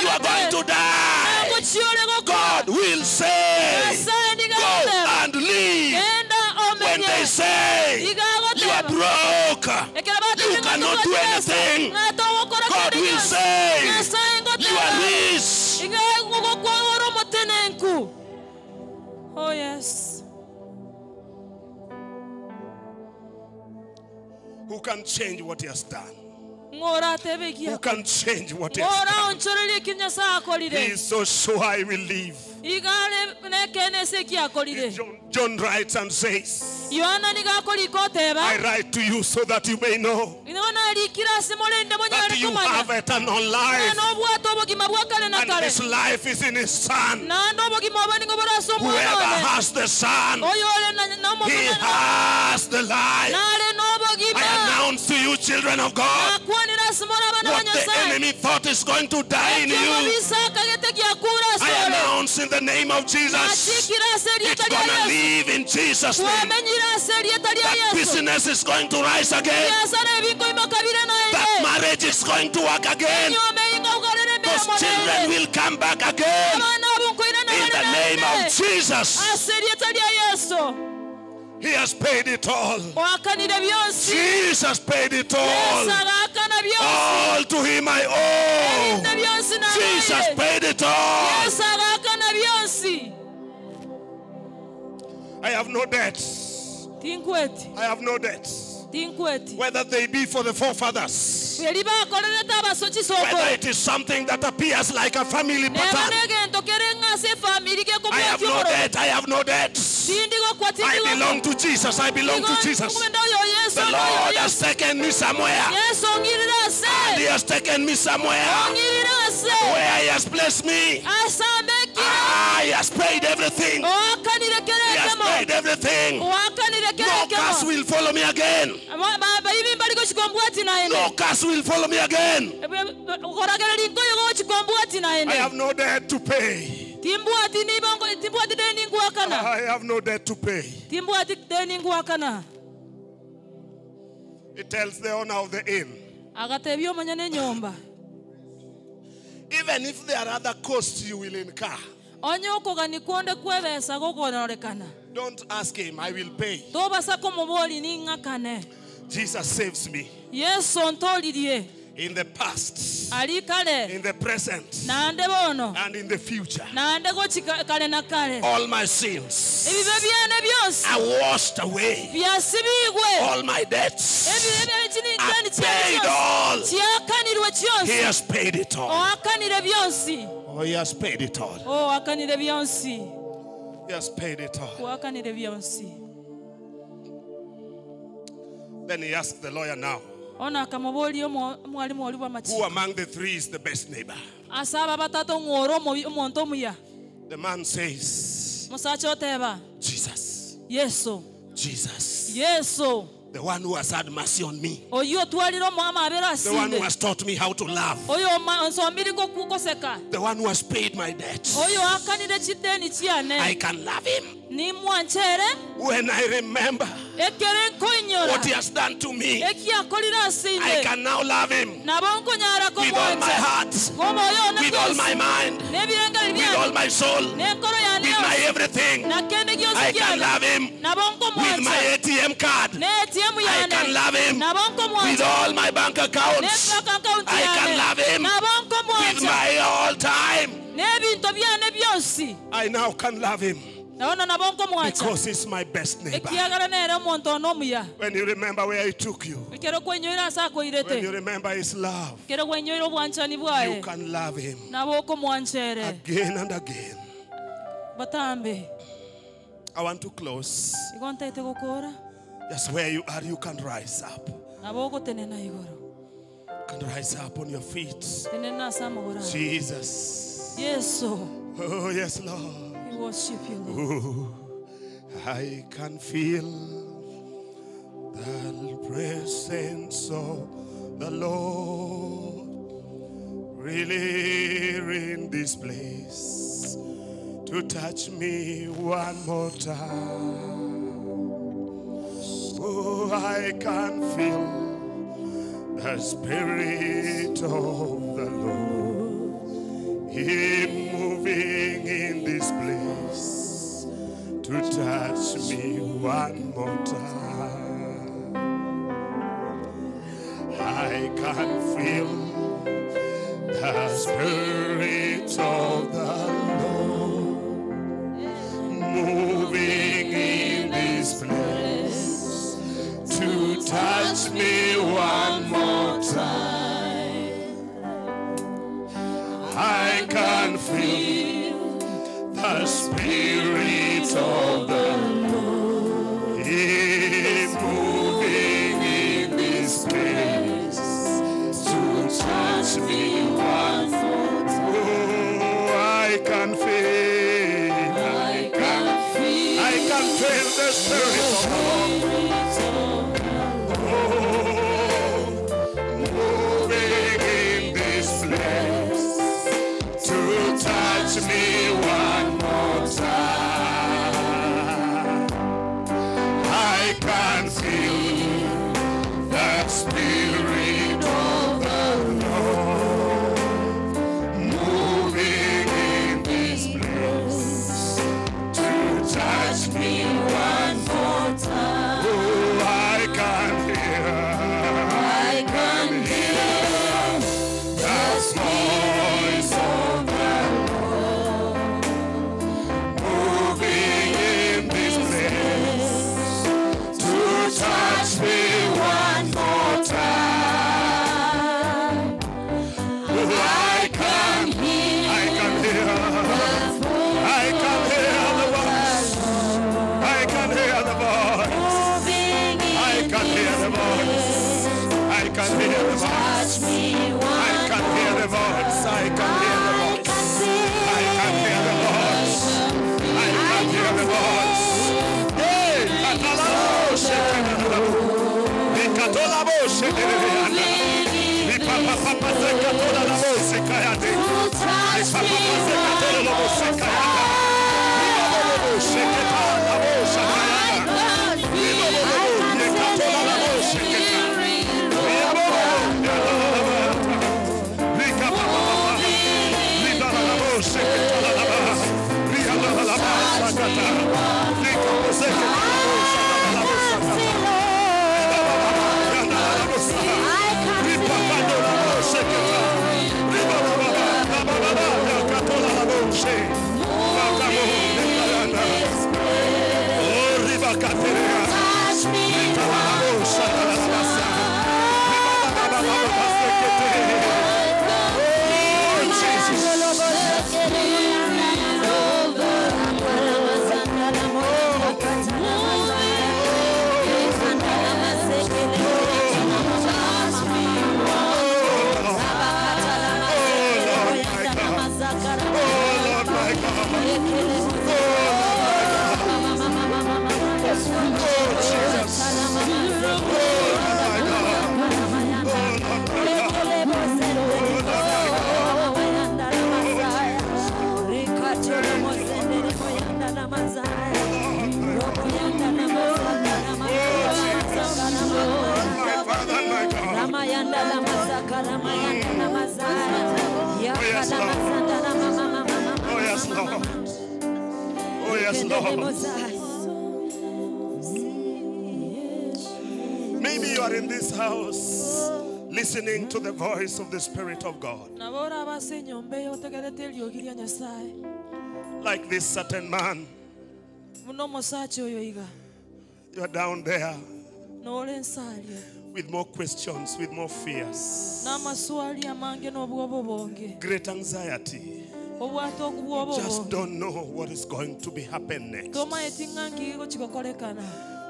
You are going batebete. to die, Ng'ango chiore gokwa. God will say, Nyasaye Go nigagoteba. and live. Genda When omenye. they say, You are Igagoteba. broke, Ekero batebete you cannot do ng'atobwati besa. anything, Ng'atogokora God kende will gionsi. say, Nyasaye You are ngoteba. rich. Igagogokwa omotenenku. Oh yes. Who can change what he has done? Ng'ora atebegia. Who can change what he has Ng'ora done? onchorerie eki Nyasaye He akorire. is so sure I will live. Igare nekene ase eki akorire. John writes and says, Yohana nigo akorika oteba. I write to you so that you may know Nigo narikire ase morende that monyare you komanya. have eternal life. Na nobwate obogima bwa kare na And kare. this life is in his son. Naende obogima obo nigo bore ase omwana Whoever one. has the son, Oyo ore na na he omomwana has the life. nare n'obogima. I announce to you, children of God, Nakwanera ase more abana ba what the Nyasaye. enemy thought is going to die in you. Ekio akagete giakura I ase ore. announce in the name of Jesus, Nachikire ase it's erieta ria gonna Yesu. live in Jesus' name. Wamenyire ase erieta ria That Yesu. business is going to rise again. Biasara ebikoimoka bire That naende. marriage is going to work again. Enyoma eyinga ugarere Those emiremo children naende. will come back again. Abana abo nkoirana In the bare name naende. of Jesus, Ase erieta ria Yesu. He has paid it all. Oakanire bionsi. Jesus paid it all. Yesu agakana bionsi. All to Him I owe. Ebintu bionsi Jesus nabaire. paid it all. Yesu agakana bionsi. I have no debts. Tinkweti. I have no debts. Tinkweti. Whether they be for the forefathers, Eri bakorerete abasoki whether soko. it is something that appears like a family Neba pattern. negento kere ng'ase efamiri I have gekobwatia no omorero. debt. I have no debts. Tindigokwa I tindigokwa. belong to Jesus. I belong to Jesus. Ngumenda oyo Yesu The Lord has taken me somewhere. Yesu ong'irire ase. And He has taken me somewhere. Ong'irire ase. Where He has placed me. Asambekire. Ah, He has paid everything. Oakanire He has kere paid everything. Oakanire No kere curse will follow me again. Baibi mbari gochikombwati naende. No curse will follow me again. Koragereria nkoyo gochikombwati naende. I have no debt to pay. Timbwati nibongo timbwati deni ngwakana. I have no debt to pay. Timbwati deni ngwakana. It tells the owner of the inn. Agatebia omonyene enyomba. Even if there are other costs you will incur, Onye okogani konde kwebesa gokonorekana. don't ask him, I will pay. Tobasa komobori ning'akane. Jesus saves me Yesu ontoririe. in the past, Ali kare. in the present, Naende bono. and in the future. Naende gochi kare na kare. All my sins Ebibe byane byonsi. are washed away. Byasibigwe. All my debts Ebibe are byane paid all. Kyakanirwe He kyonsi. has paid it all. Oakanire byonsi. Oh, he has paid it all. Oakanire byonsi. He has paid it all. Oakanire byonsi. Then he asked the lawyer now, Ono akamuboria omwalimu ori who bw'amachiko. among the three is the best neighbor? Asaba batatu ng'ore omonto omuya. The man says, Musacha oteba. Jesus, Yesu. Jesus, Yesu. the one who has had mercy on me, Oyo otwarire amabere the one who asinde. has taught me how to love, Oyo onsomire koseka. the one who has paid my debt. Oyo akanire chideni I chiane. can love him Nimwanchere. when I remember Ekere nkoinyora. what he has done to me. Ekiakorire I asinde. can now love him Nabo nkonyara with all my komwancha. heart, Ng'omwoyo one with all gwonsi. my mind, N'ebirengeri with all byange. my soul, N'enkoro yane with my yonsi. everything. Na kende gyonsi I can kyane. love him Nabo with my nkomwancha. ATM card. Ne ATM I yane. can love him Nabo with nkomwancha. all my bank accounts. Ne bank account I can yane. love him Nabo with nkomwancha. my all time. N'ebintu byane byonsi. I now can love him Naona nabo nkomwancha. because he's my best neighbor. Ekiagala nere omonto ono omuya. When you remember where he took you, Ekero kwenyoire ase when akoirete. you remember his love, Ekero kwenyoire obwanchani you bwaye. can love him Nabo okomwanchere. again and again. Batambe. I want to close. Igo ntaete gokora. Just where you are, you can rise up. Nabo ogotenena igoro. You can rise up on your feet. Tenena ase amagoro ago. Jesus. Yesu. Oh, yes, Lord. We worship you, Lord. Ooh, I can feel the presence of the Lord really in this place to touch me one more time. Oh, I can feel the Spirit of the Lord, Him moving in this place to touch me one more time. I can feel the Spirit of the Lord moving in this place to touch me one more time. I can feel the Spirit of the Lord is moving in this place to touch me one more time. Oh, I can feel, I can feel the Spirit of the Lord. Oh, moving in this place to touch me one more time. I can feel the Spirit of the Lord moving in this place to touch me one more time. Oh, yes, Lord. Oh, yes, Lord. Maybe you are in this house listening to the voice of the Spirit of God. Nabo oraba ase enyomba eye otegerete eriogi ria Nyasaye. Like this certain man, Buna omosacha oyo iga. you are down there Nore ensaria. with more questions, with more fears, N'amaswali amange n'obwoba obonge. great anxiety. Obwate okubwoba Just obonge. don't know what is going to be happen next. Tomaeti ng'a nki gochikokorekana.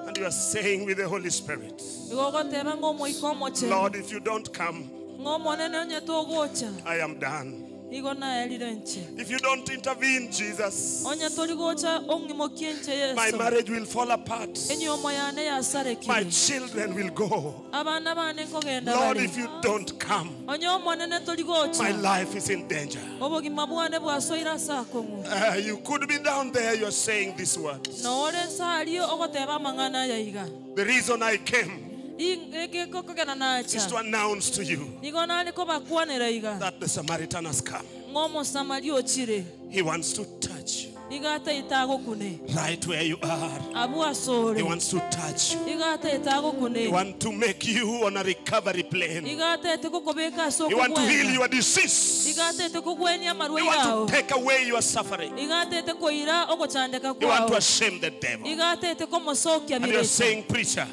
And you are saying with the Holy Spirit, Igo ogoteba ng'a omoika omochenu. Lord, if you don't come, Ng'a omonene onye togocha. I am done. Igo naerire nche. If you don't intervene, Jesus, Onye tori gocha ong'imokie nche my Yeso. marriage will fall apart. Enyomo yane My yasarekire. children will go. Abana bane nkogenda Lord, bare. if you don't come, Onye omonene tori gocha. my life is in danger. Obogima bwane bwasoire ase akong'u. You could be down there, you're saying these words. Nore nsario ogoteba amang'ana aya iga. The reason I came Ekekokogenda is to nacha. announce to you Nigo nare kobakwanera iga. that the Samaritan has come. Ng'a omosamari ochire. He wants to touch you Iga ataete agokune. right where you are. Abwo asore. He wants to touch you. Iga ataete He agokune. wants to make you on a recovery plane. Iga ataete kokobeka ase He wants to heal okogwena. your disease. Iga ataete kogwenia He amarwaire wants ao. to take away your suffering. Iga ataete koira ogochandeka He wants to kwao. shame the devil. Iga ataete komosokia And you're bireka. saying, Preacher,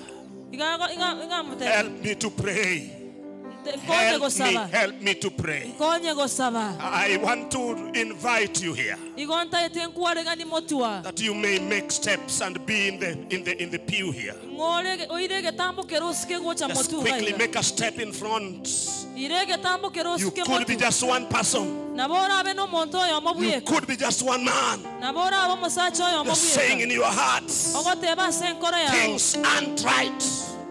Iga iga iga mutebe. help me to pray. Nkonye Help me, gosaba. help me to pray. Nkonye gosaba. I want to invite you here Igo ntaete nkwaregani motua. that you may make steps and be in the in the in the pew here. Ng'ore oire egetambo kero osike gocha Just motu quickly iga. make a step in front. Ire egetambo kero You osike could be motu. just one person. Nabo orabe n'omonto oyomo You bweka. could be just one man. Nabo orabe omosacha oyomo You're saying bweka. in your heart, Ogoteba ase enkoro yao. things aren't right.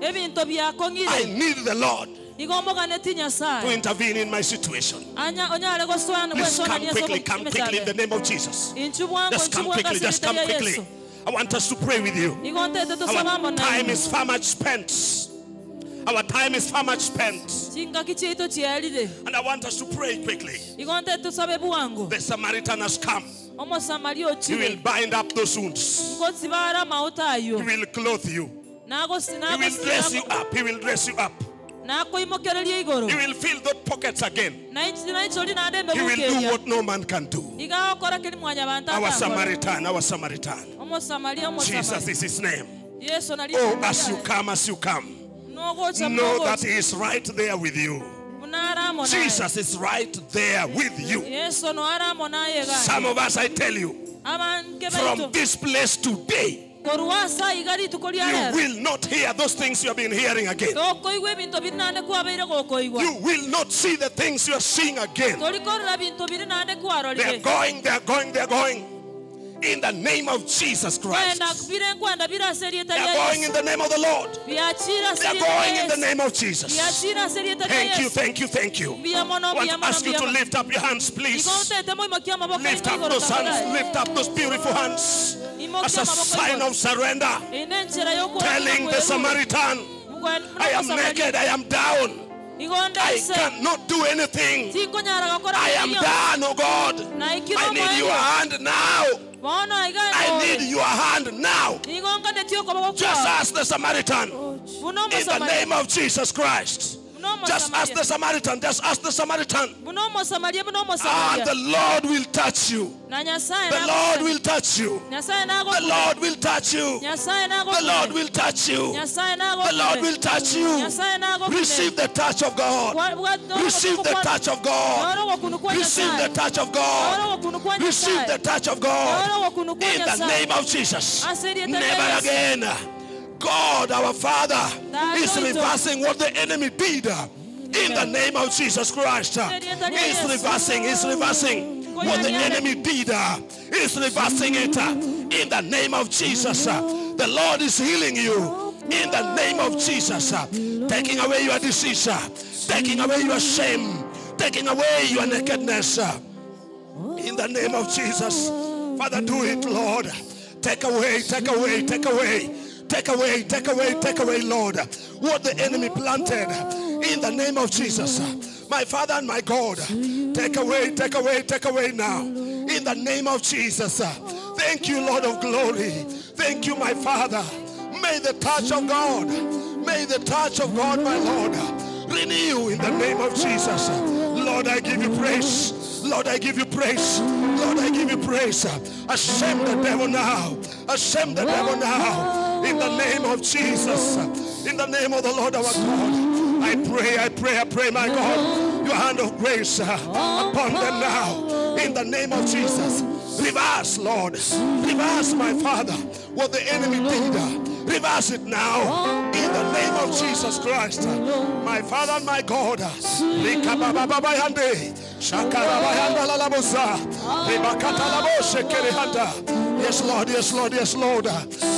Ebinto I biakong'ire. need the Lord Igo omoganeti to Nyasaye. intervene in my situation. Anya onyare goswana Please come gwesonania ase quickly, come quickly in the emechando. name of Jesus. Inchu bwango Just inchu come bwango quickly, ase just erita come ria quickly. Yesu. I want us to pray with you. Igo ntete tosaba Our amo time naye. is far much spent. Our time is far much spent. Chingaki chiaito chiarire. And I want us to pray quickly. Igo ntete tosabe bwango. The Samaritan has come. Omosamari He will ochire. bind up those wounds. Ngosibara amauta He ayo. will clothe you. Nagosi He will dress you up. He will dress you up. nakoimokereria igoro. He will fill those pockets again. Naichori naende He will do embebukeria. what no man can do. Iga okora keri mwanyabanto Our atakora. Samaritan, our Samaritan. Omosamari Jesus omosamari. is his name. Yesu nari. Oh, as you come, as you come, Nogocha know that nogocha. he is right there with you. Munara amo naye. Jesus is right there with you. Yesu no ara amo naye ga. Some of us, I tell you, Abange from baitu. this place today, Korwa asa iga rituko ria you rero. will not hear those things you have been hearing again. Tokoigwa ebinto biri naende kwabeire gokoigwa. You will not see the things you are seeing again. Torikorora binto biri naende They are kwarorire. going, they are going, they are going. In the name of Jesus Christ. Kwenda bire nkwenda bire ase erieta They ria are going in Yesu. the name of the Lord. Biachira ase They are erieta ria going in the Yesu. name of Jesus. Biachira ase erieta ria Thank you, Yesu. thank you, thank you. Mbuya mono, I want mbuya to mono, ask you mbuya to mono. lift up your hands, please. Igo ntete moimokia amaboko Lift aino up igoro those hands, tafadhali. lift up those beautiful hands as a Imokia amaboko sign igoro. of surrender. Ine enchera y'okworoka Telling the kwerure. Samaritan, I am naked, I am down. Igo I ndase. cannot do anything. Tinkonyara gokora I am kiriyo. done, oh God. Naikire I need your omoerio. hand now. Bono iga I need your hand now. Igo nkanetie okoboko Just kwao. ask the Samaritan Buna in the Omosamari- name of Jesus Christ. Buna Just ask Omosamari- the Samaritan, just ask the Samaritan. Buna Omosamari, buna And Omosamari. the Lord will touch you. Na Nyasaye The Lord will touch you. Nyasaye The Lord will touch you. Nyasaye The Lord will touch you. Nyasaye The Lord will touch you. Nyasaye nagokune. Receive the touch of God. Receive the touch of God. Receive the touch of God. Receive the touch of God. In the name of Jesus. Never again. God, our Father, is reversing what the enemy did. In the name of Jesus Christ. Is reversing, is reversing what the enemy did. Is reversing it. In the name of Jesus. The Lord is healing you. In the name of Jesus. Taking away your disease. Taking away your shame. Taking away your nakedness. In the name of Jesus. Father, do it, Lord. Take away, take away, take away. Take away, take away, take away, Lord, what the enemy planted in the name of Jesus. My Father and my God, take away, take away, take away now in the name of Jesus. Thank you, Lord of glory. Thank you, my Father. May the touch of God, may the touch of God, my Lord, renew in the name of Jesus. Lord, I give you praise. Lord, I give you praise. Lord, I give you praise. Ashame the devil now. Ashame the devil now. In the name of Jesus. In the name of the Lord our God. I pray, I pray, I pray, my God, your hand of grace upon them now. In the name of Jesus. Reverse, Lord. Reverse, my Father, what the enemy did. Reverse it now. In the name of Jesus Christ. My Father and my God. Likabababayande. Shakarabayanda lalabosa. Ribakatalaboshe Yes, Lord. Yes, Lord. Yes, Lord.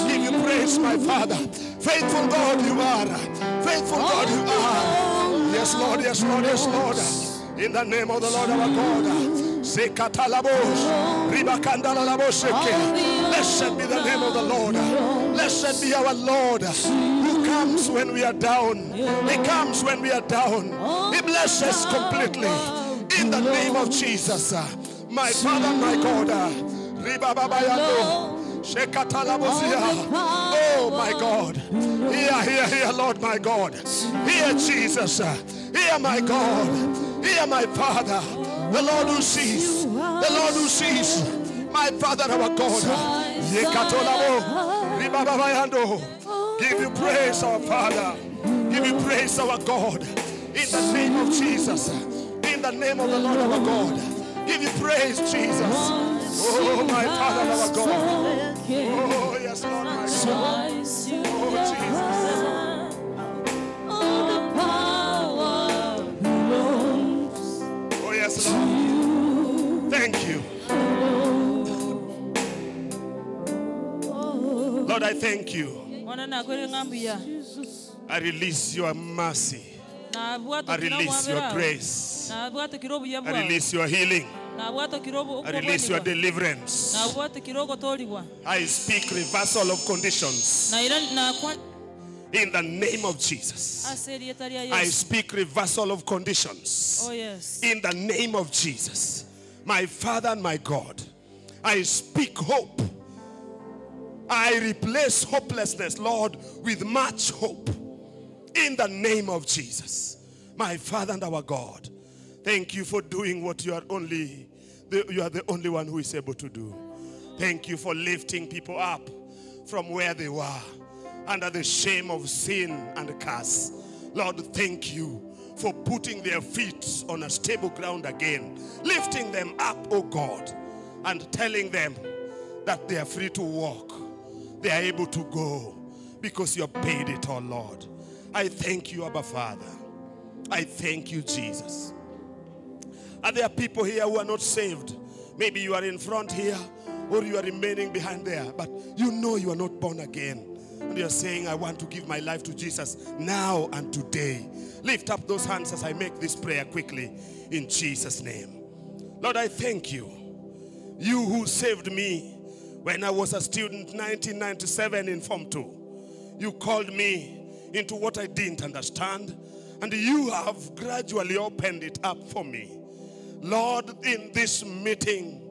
Give you praise, my Father. Faithful God you are. Faithful God you are. Yes, Lord. Yes, Lord. Yes, Lord. In the name of the Lord our God. Sekatalabos. Ribakandalalaboseke. Blessed be the name of the Lord. Blessed be our Lord who comes when we are down. He comes when we are down. He blesses completely. In the name of Jesus. My Father, my God. Ribababayando. Shekatalabosia. Oh my God. Hear, hear, hear, Lord my God. Hear Jesus. Hear my God. Hear my Father. The Lord who sees. The Lord who sees. My Father, our God. Yekatolabo. Ribababayando. Give you praise, our Father. Give you praise, our God. In the name of Jesus. In the name of the Lord our God. Give you praise, Jesus. Oh, my Father, our God. Oh, yes, Lord, my God. Oh, Jesus. Oh, yes, Lord. Thank you. Lord, I thank you. Mwana nakwere ng'ambuya. I release your mercy. I release your grace. I release your healing. I release your deliverance. I speak reversal of conditions. In the name of Jesus. I speak reversal of conditions. Oh, yes. In the name of Jesus. My Father and my God, I speak hope. I replace hopelessness, Lord, with much hope. In the name of Jesus. My Father and our God, thank you for doing what you are only, you are the only one who is able to do. Thank you for lifting people up from where they were under the shame of sin and curse. Lord, thank you for putting their feet on a stable ground again, lifting them up, oh God, and telling them that they are free to walk. They are able to go because you have paid it all, Lord. I thank you, Abba Father. I thank you, Jesus. Are there people here who are not saved? Maybe you are in front here, or you are remaining behind there, but you know you are not born again. And you are saying, I want to give my life to Jesus now and today. Lift up those hands as I make this prayer quickly in Jesus' name. Lord, I thank you. You who saved me when I was a student, 1997 in Form 2. You called me into what I didn't understand, and you have gradually opened it up for me. Lord, in this meeting,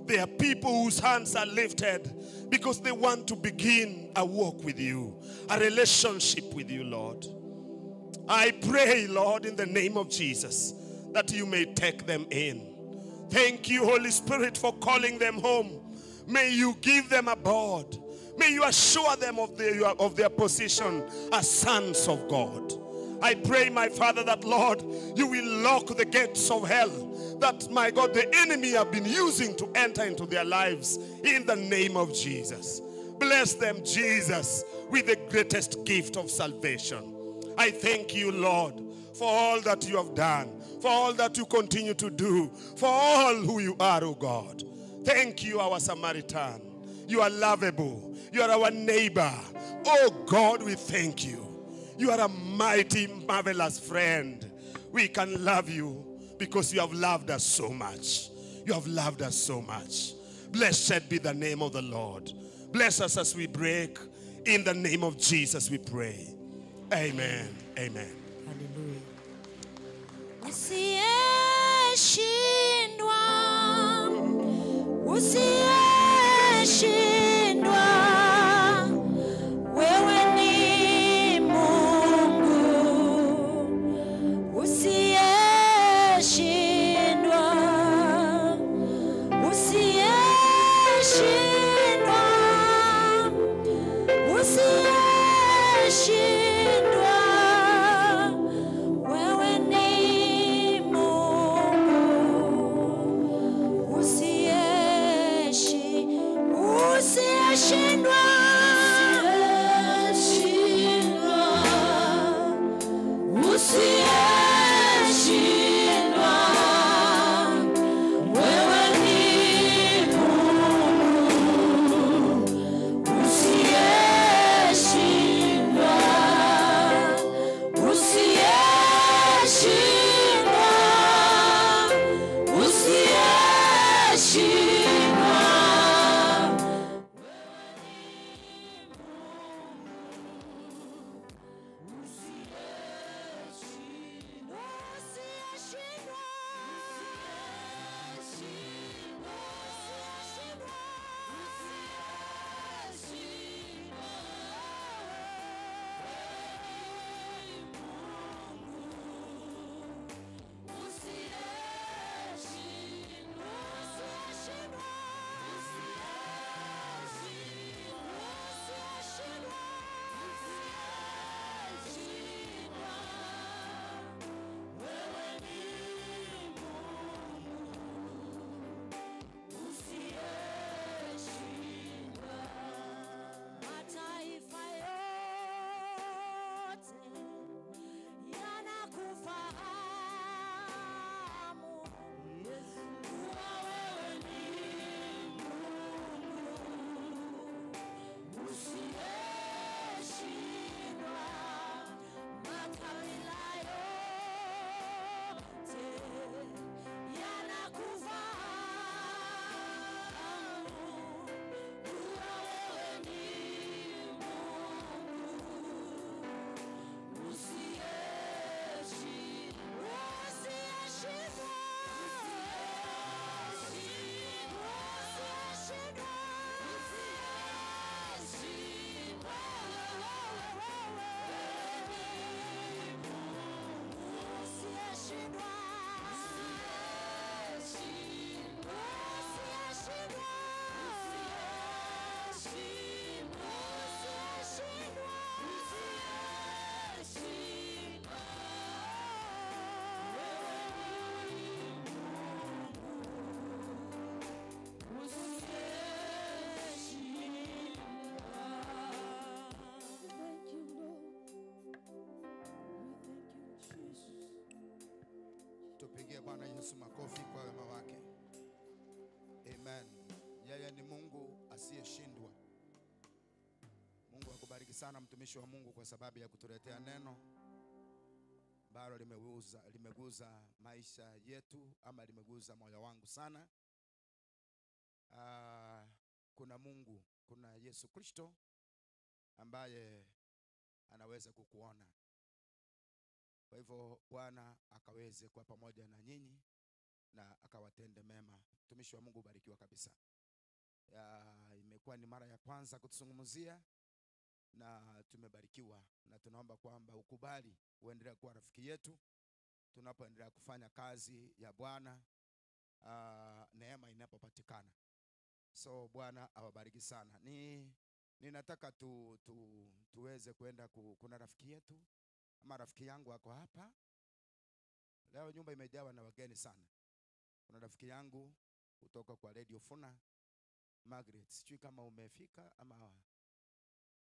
there are people whose hands are lifted because they want to begin a walk with you, a relationship with you, Lord. I pray, Lord, in the name of Jesus, that you may take them in. Thank you, Holy Spirit, for calling them home. May you give them a board. May you assure them of their position as sons of God. I pray, my Father, that, Lord, you will lock the gates of hell that, my God, the enemy have been using to enter into their lives in the name of Jesus. Bless them, Jesus, with the greatest gift of salvation. I thank you, Lord, for all that you have done, for all that you continue to do, for all who you are, O God. Thank you, our Samaritan. You are lovable. You are our neighbor. Oh God, we thank you. You are a mighty, marvelous friend. We can love you because you have loved us so much. You have loved us so much. Blessed be the name of the Lord. Bless us as we break. In the name of Jesus we pray. Amen. Amen. Hallelujah. Usiyeshindwa, usiyeshindwa, wewe ni Mungu. Usiyeshindwa, usiyeshindwa, usiyeshindwa, wewe ni Mungu. Usiyeshindwa, usiyeshindwa, wewe ni Mungu. Usiyeshindwa, usiyeshindwa, usiyeshindwa. Mataifa yote yanakufahamu kuwa wewe ni Mungu usiyeshindwa. Makabila yote yanakufahamu kuwa wewe ni Tupigie Bwana Yesu makofi kwa wema wake. Amen. Yeye ni Mungu. asiyeshindwa. Mungu akubariki sana mtumishi wa Mungu kwa sababu ya kutuletea neno ambalo limeguza, limeguza maisha yetu ama limeguza moyo wangu sana. Kuna Mungu, kuna Yesu Kristo ambaye anaweza kukuona. Kwa hivyo Bwana akaweze kuwa pamoja na nyinyi na akawatende mema. Mtumishi wa Mungu ubarikiwa kabisa. Imekuwa ni mara ya kwanza kutuzungumzia na tumebarikiwa, na tunaomba kwamba ukubali uendelee kuwa rafiki yetu tunapoendelea kufanya kazi ya Bwana, neema inapopatikana. So Bwana awabariki sana. Ninataka tuweze kwenda kuna rafiki yetu ama rafiki yangu ako hapa leo. Nyumba imejawa na wageni sana. Kuna rafiki yangu kutoka kwa Radio Funa, Margaret. Sijui kama umefika ama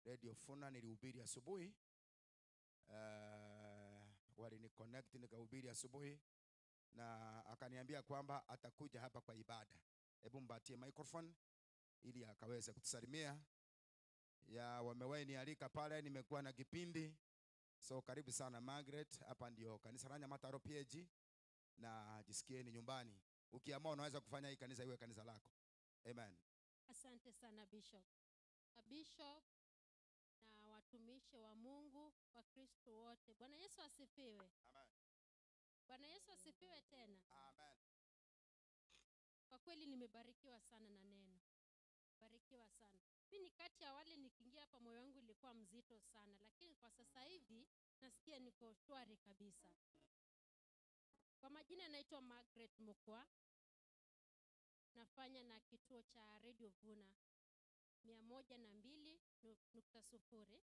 Radio Funa nilihubiri asubuhi. Waliniconnect nikahubiri asubuhi na akaniambia kwamba atakuja hapa kwa ibada. Hebu mpatie microphone ili akaweze kutusalimia. Ya wamewahi nialika pale, nimekuwa na kipindi. So karibu sana Margaret, hapa ndio kanisa la Nyamataro PAG na jisikieni nyumbani. Ukiamua unaweza kufanya hii kanisa iwe kanisa lako. Amen. Asante sana Bishop. Bishop na watumishi wa Mungu, wa Kristo wote. Bwana Yesu asifiwe. Amen. Bwana Yesu asifiwe tena. Amen. Kwa kweli nimebarikiwa sana na neno. Barikiwa sana. Mimi ni kati ya wale nikiingia hapa moyo wangu ulikuwa mzito sana, lakini kwa sasa hivi nasikia niko shwari kabisa. Kwa majina naitwa Margaret Mukwa. Nafanya na kituo cha Radio Vuna 102.0.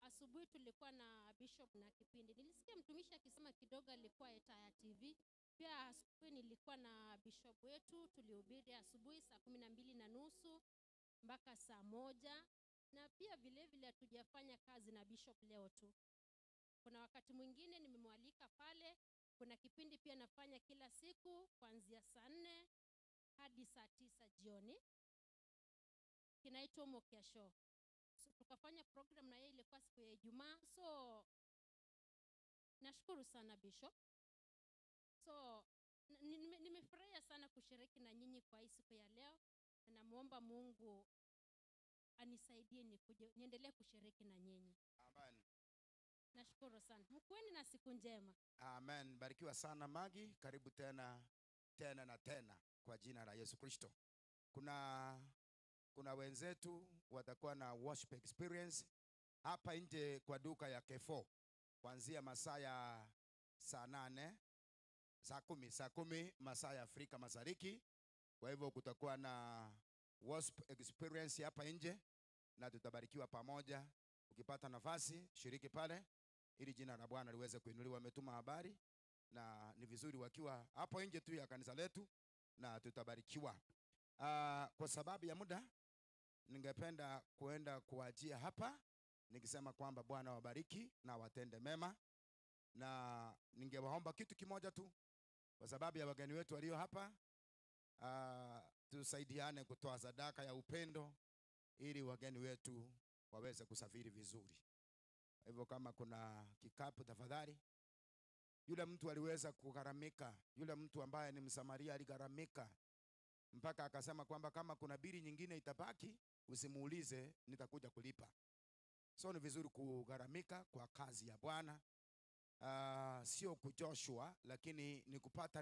Asubuhi tulikuwa na bishop na kipindi. Nilisikia mtumishi akisema kidogo alikuwa Etaya TV. Pia asubuhi nilikuwa na bishop wetu, tulihubiri asubuhi saa 12:30 mpaka saa 1. Na pia vile vile hatujafanya kazi na bishop leo tu. Kuna wakati mwingine nimemwalika pale. Kuna kipindi pia nafanya kila siku kuanzia saa 4 hadi saa 9 jioni. Kinaitwa Mokia Show. So, tukafanya program na yeye, ilikuwa siku ya Ijumaa. So nashukuru sana Bishop. So nimefurahia sana kushiriki na nyinyi kwa hii siku ya leo. Na namuomba Mungu anisaidie niendelee kushiriki na nyinyi. Amen. Nashukuru sana. Mkueni na siku njema. Amen. Barikiwa sana Magi. Karibu tena, tena na tena kwa jina la Yesu Kristo. Kuna wenzetu watakuwa na worship experience hapa nje kwa duka ya K4 kuanzia masaa ya saa 8, saa 10, saa 10 masaa ya Afrika Mashariki. Kwa hivyo kutakuwa na worship experience hapa nje na tutabarikiwa pamoja. Ukipata nafasi shiriki pale ili jina la Bwana liweze kuinuliwa. Wametuma habari na ni vizuri wakiwa hapo nje tu ya kanisa letu na tutabarikiwa. Kwa sababu ya muda ningependa kuenda kuachia hapa nikisema kwamba Bwana wabariki na watende mema, na ningewaomba kitu kimoja tu kwa sababu ya wageni wetu walio hapa, tusaidiane kutoa sadaka ya upendo ili wageni wetu waweze kusafiri vizuri. Kwa hivyo kama kuna kikapu tafadhali. Yule mtu aliweza kugharamika, yule mtu ambaye ni Msamaria aligharamika mpaka akasema kwamba kama kuna bili nyingine itabaki usimuulize, nitakuja kulipa. So ni vizuri kugharamika kwa kazi ya Bwana. Sio kujoshwa, lakini ni kupata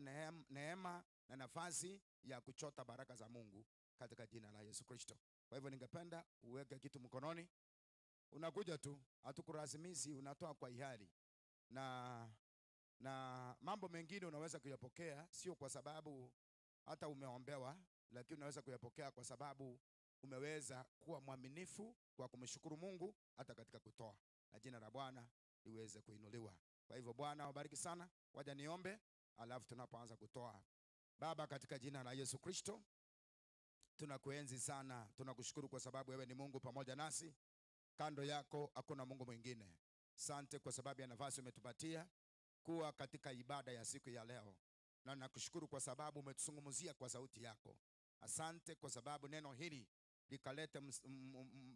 neema na nafasi ya kuchota baraka za Mungu katika jina la Yesu Kristo. Kwa hivyo ningependa uweke kitu mkononi. Unakuja tu, hatukulazimishi, unatoa kwa hiari. Na mambo mengine unaweza kuyapokea sio kwa sababu hata umeombewa, lakini unaweza kuyapokea kwa sababu umeweza kuwa mwaminifu kwa kumshukuru Mungu hata katika kutoa, na jina la Bwana liweze kuinuliwa. Kwa hivyo Bwana awabariki sana. Wacha niombe alafu tunapoanza kutoa. Baba, katika jina la Yesu Kristo tunakuenzi sana, tunakushukuru kwa sababu wewe ni Mungu pamoja nasi. Kando yako hakuna Mungu mwingine. Asante kwa sababu ya nafasi umetupatia kuwa katika ibada ya siku ya leo. Na nakushukuru kwa sababu umetuzungumzia kwa sauti yako. Asante kwa sababu neno hili likalete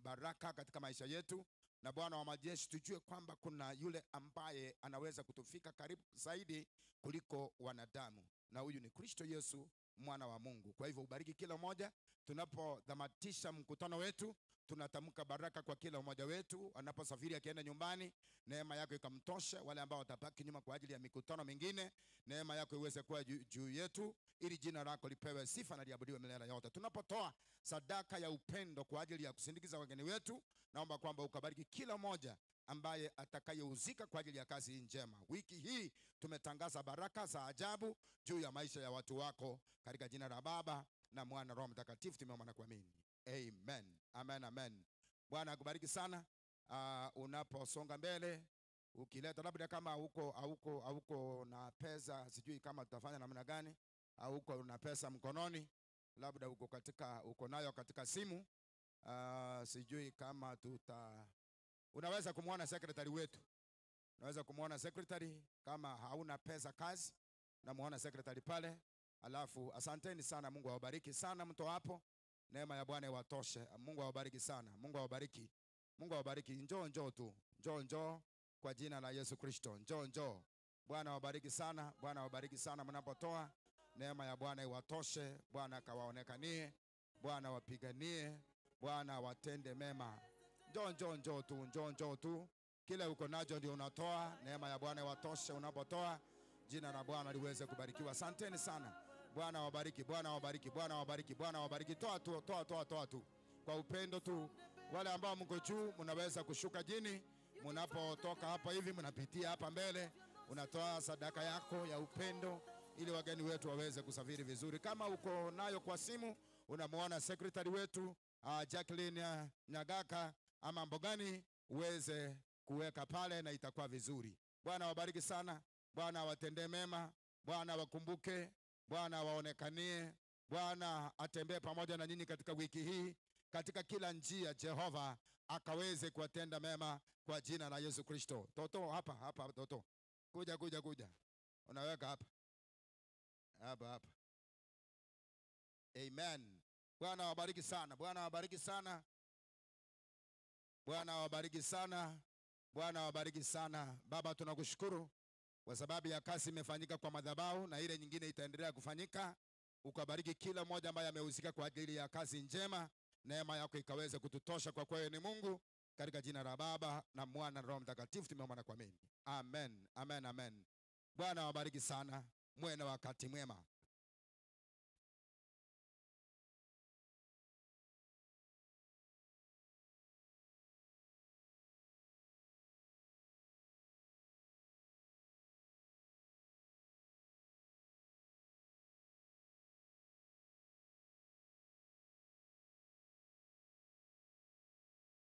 baraka katika maisha yetu. Na Bwana wa majeshi, tujue kwamba kuna yule ambaye anaweza kutufika karibu zaidi kuliko wanadamu, na huyu ni Kristo Yesu mwana wa Mungu. Kwa hivyo ubariki kila mmoja. Tunapodhamatisha mkutano wetu, tunatamka baraka kwa kila mmoja wetu anaposafiri akienda nyumbani, neema yako ikamtoshe. Wale ambao watabaki nyuma kwa ajili ya mikutano mingine, neema yako iweze kuwa juu yetu, ili jina lako lipewe sifa na liabudiwe milele yote. Tunapotoa sadaka ya upendo kwa ajili ya kusindikiza wageni wetu, naomba kwamba ukabariki kila mmoja ambaye atakayehusika kwa ajili ya kazi hii njema. Wiki hii tumetangaza baraka za ajabu juu ya maisha ya watu wako, katika jina la Baba na Mwana Roho Mtakatifu tumeomba na kuamini. Amen. Amen, amen. Bwana akubariki sana. Unaposonga mbele ukileta labda kama hauko na pesa, sijui kama tutafanya namna gani, au uko na pesa mkononi, labda uko nayo katika simu. Sijui kama tuta, unaweza kumuona secretary wetu. Unaweza kumuona secretary kama hauna pesa kazi, namuona secretary pale. Alafu asanteni sana, Mungu awabariki sana mto hapo. Neema ya Bwana iwatoshe. Mungu awabariki sana. Mungu awabariki. Mungu awabariki. Njoo, njoo tu. Njoo, njoo kwa jina la Yesu Kristo. Njoo, njoo. Bwana awabariki sana. Bwana awabariki sana mnapotoa. Neema ya Bwana iwatoshe. Bwana akawaonekanie. Bwana wapiganie. Bwana watende mema. Njoo, njoo, njoo tu. Njoo, njoo tu. Kile uko nacho ndio unatoa. Neema ya Bwana iwatoshe unapotoa. Jina la Bwana liweze kubarikiwa. Asanteni sana. Bwana awabariki, Bwana awabariki, Bwana awabariki, Bwana awabariki. Toa tu, toa, toa, toa tu. Kwa upendo tu. Wale ambao mko juu mnaweza kushuka chini. Mnapotoka hapa hivi mnapitia hapa mbele, unatoa sadaka yako ya upendo ili wageni wetu waweze kusafiri vizuri. Kama uko nayo kwa simu, unamuona secretary wetu Jacqueline Nyagaka ama Mbogani, uweze kuweka pale na itakuwa vizuri. Bwana awabariki sana. Bwana awatendee mema. Bwana awakumbuke. Bwana awaonekanie. Bwana atembee pamoja na nyinyi katika wiki hii, katika kila njia. Jehova akaweze kuwatenda mema kwa jina la Yesu Kristo. Toto hapa, hapa toto. Kuja, kuja, kuja. Unaweka hapa. Hapa, hapa. Amen. Bwana awabariki sana. Bwana awabariki sana. Bwana awabariki sana. Bwana awabariki sana. Baba, tunakushukuru kwa sababu ya kazi imefanyika kwa madhabahu na ile nyingine itaendelea kufanyika. Ukabariki kila mmoja ambaye amehusika kwa ajili ya kazi njema. Neema yako ikaweze kututosha kwa kweli ni Mungu. Katika jina la Baba na Mwana na Roho Mtakatifu tumeomba na kuamini. Amen. Amen, amen. Bwana awabariki sana. Muwe na wakati mwema.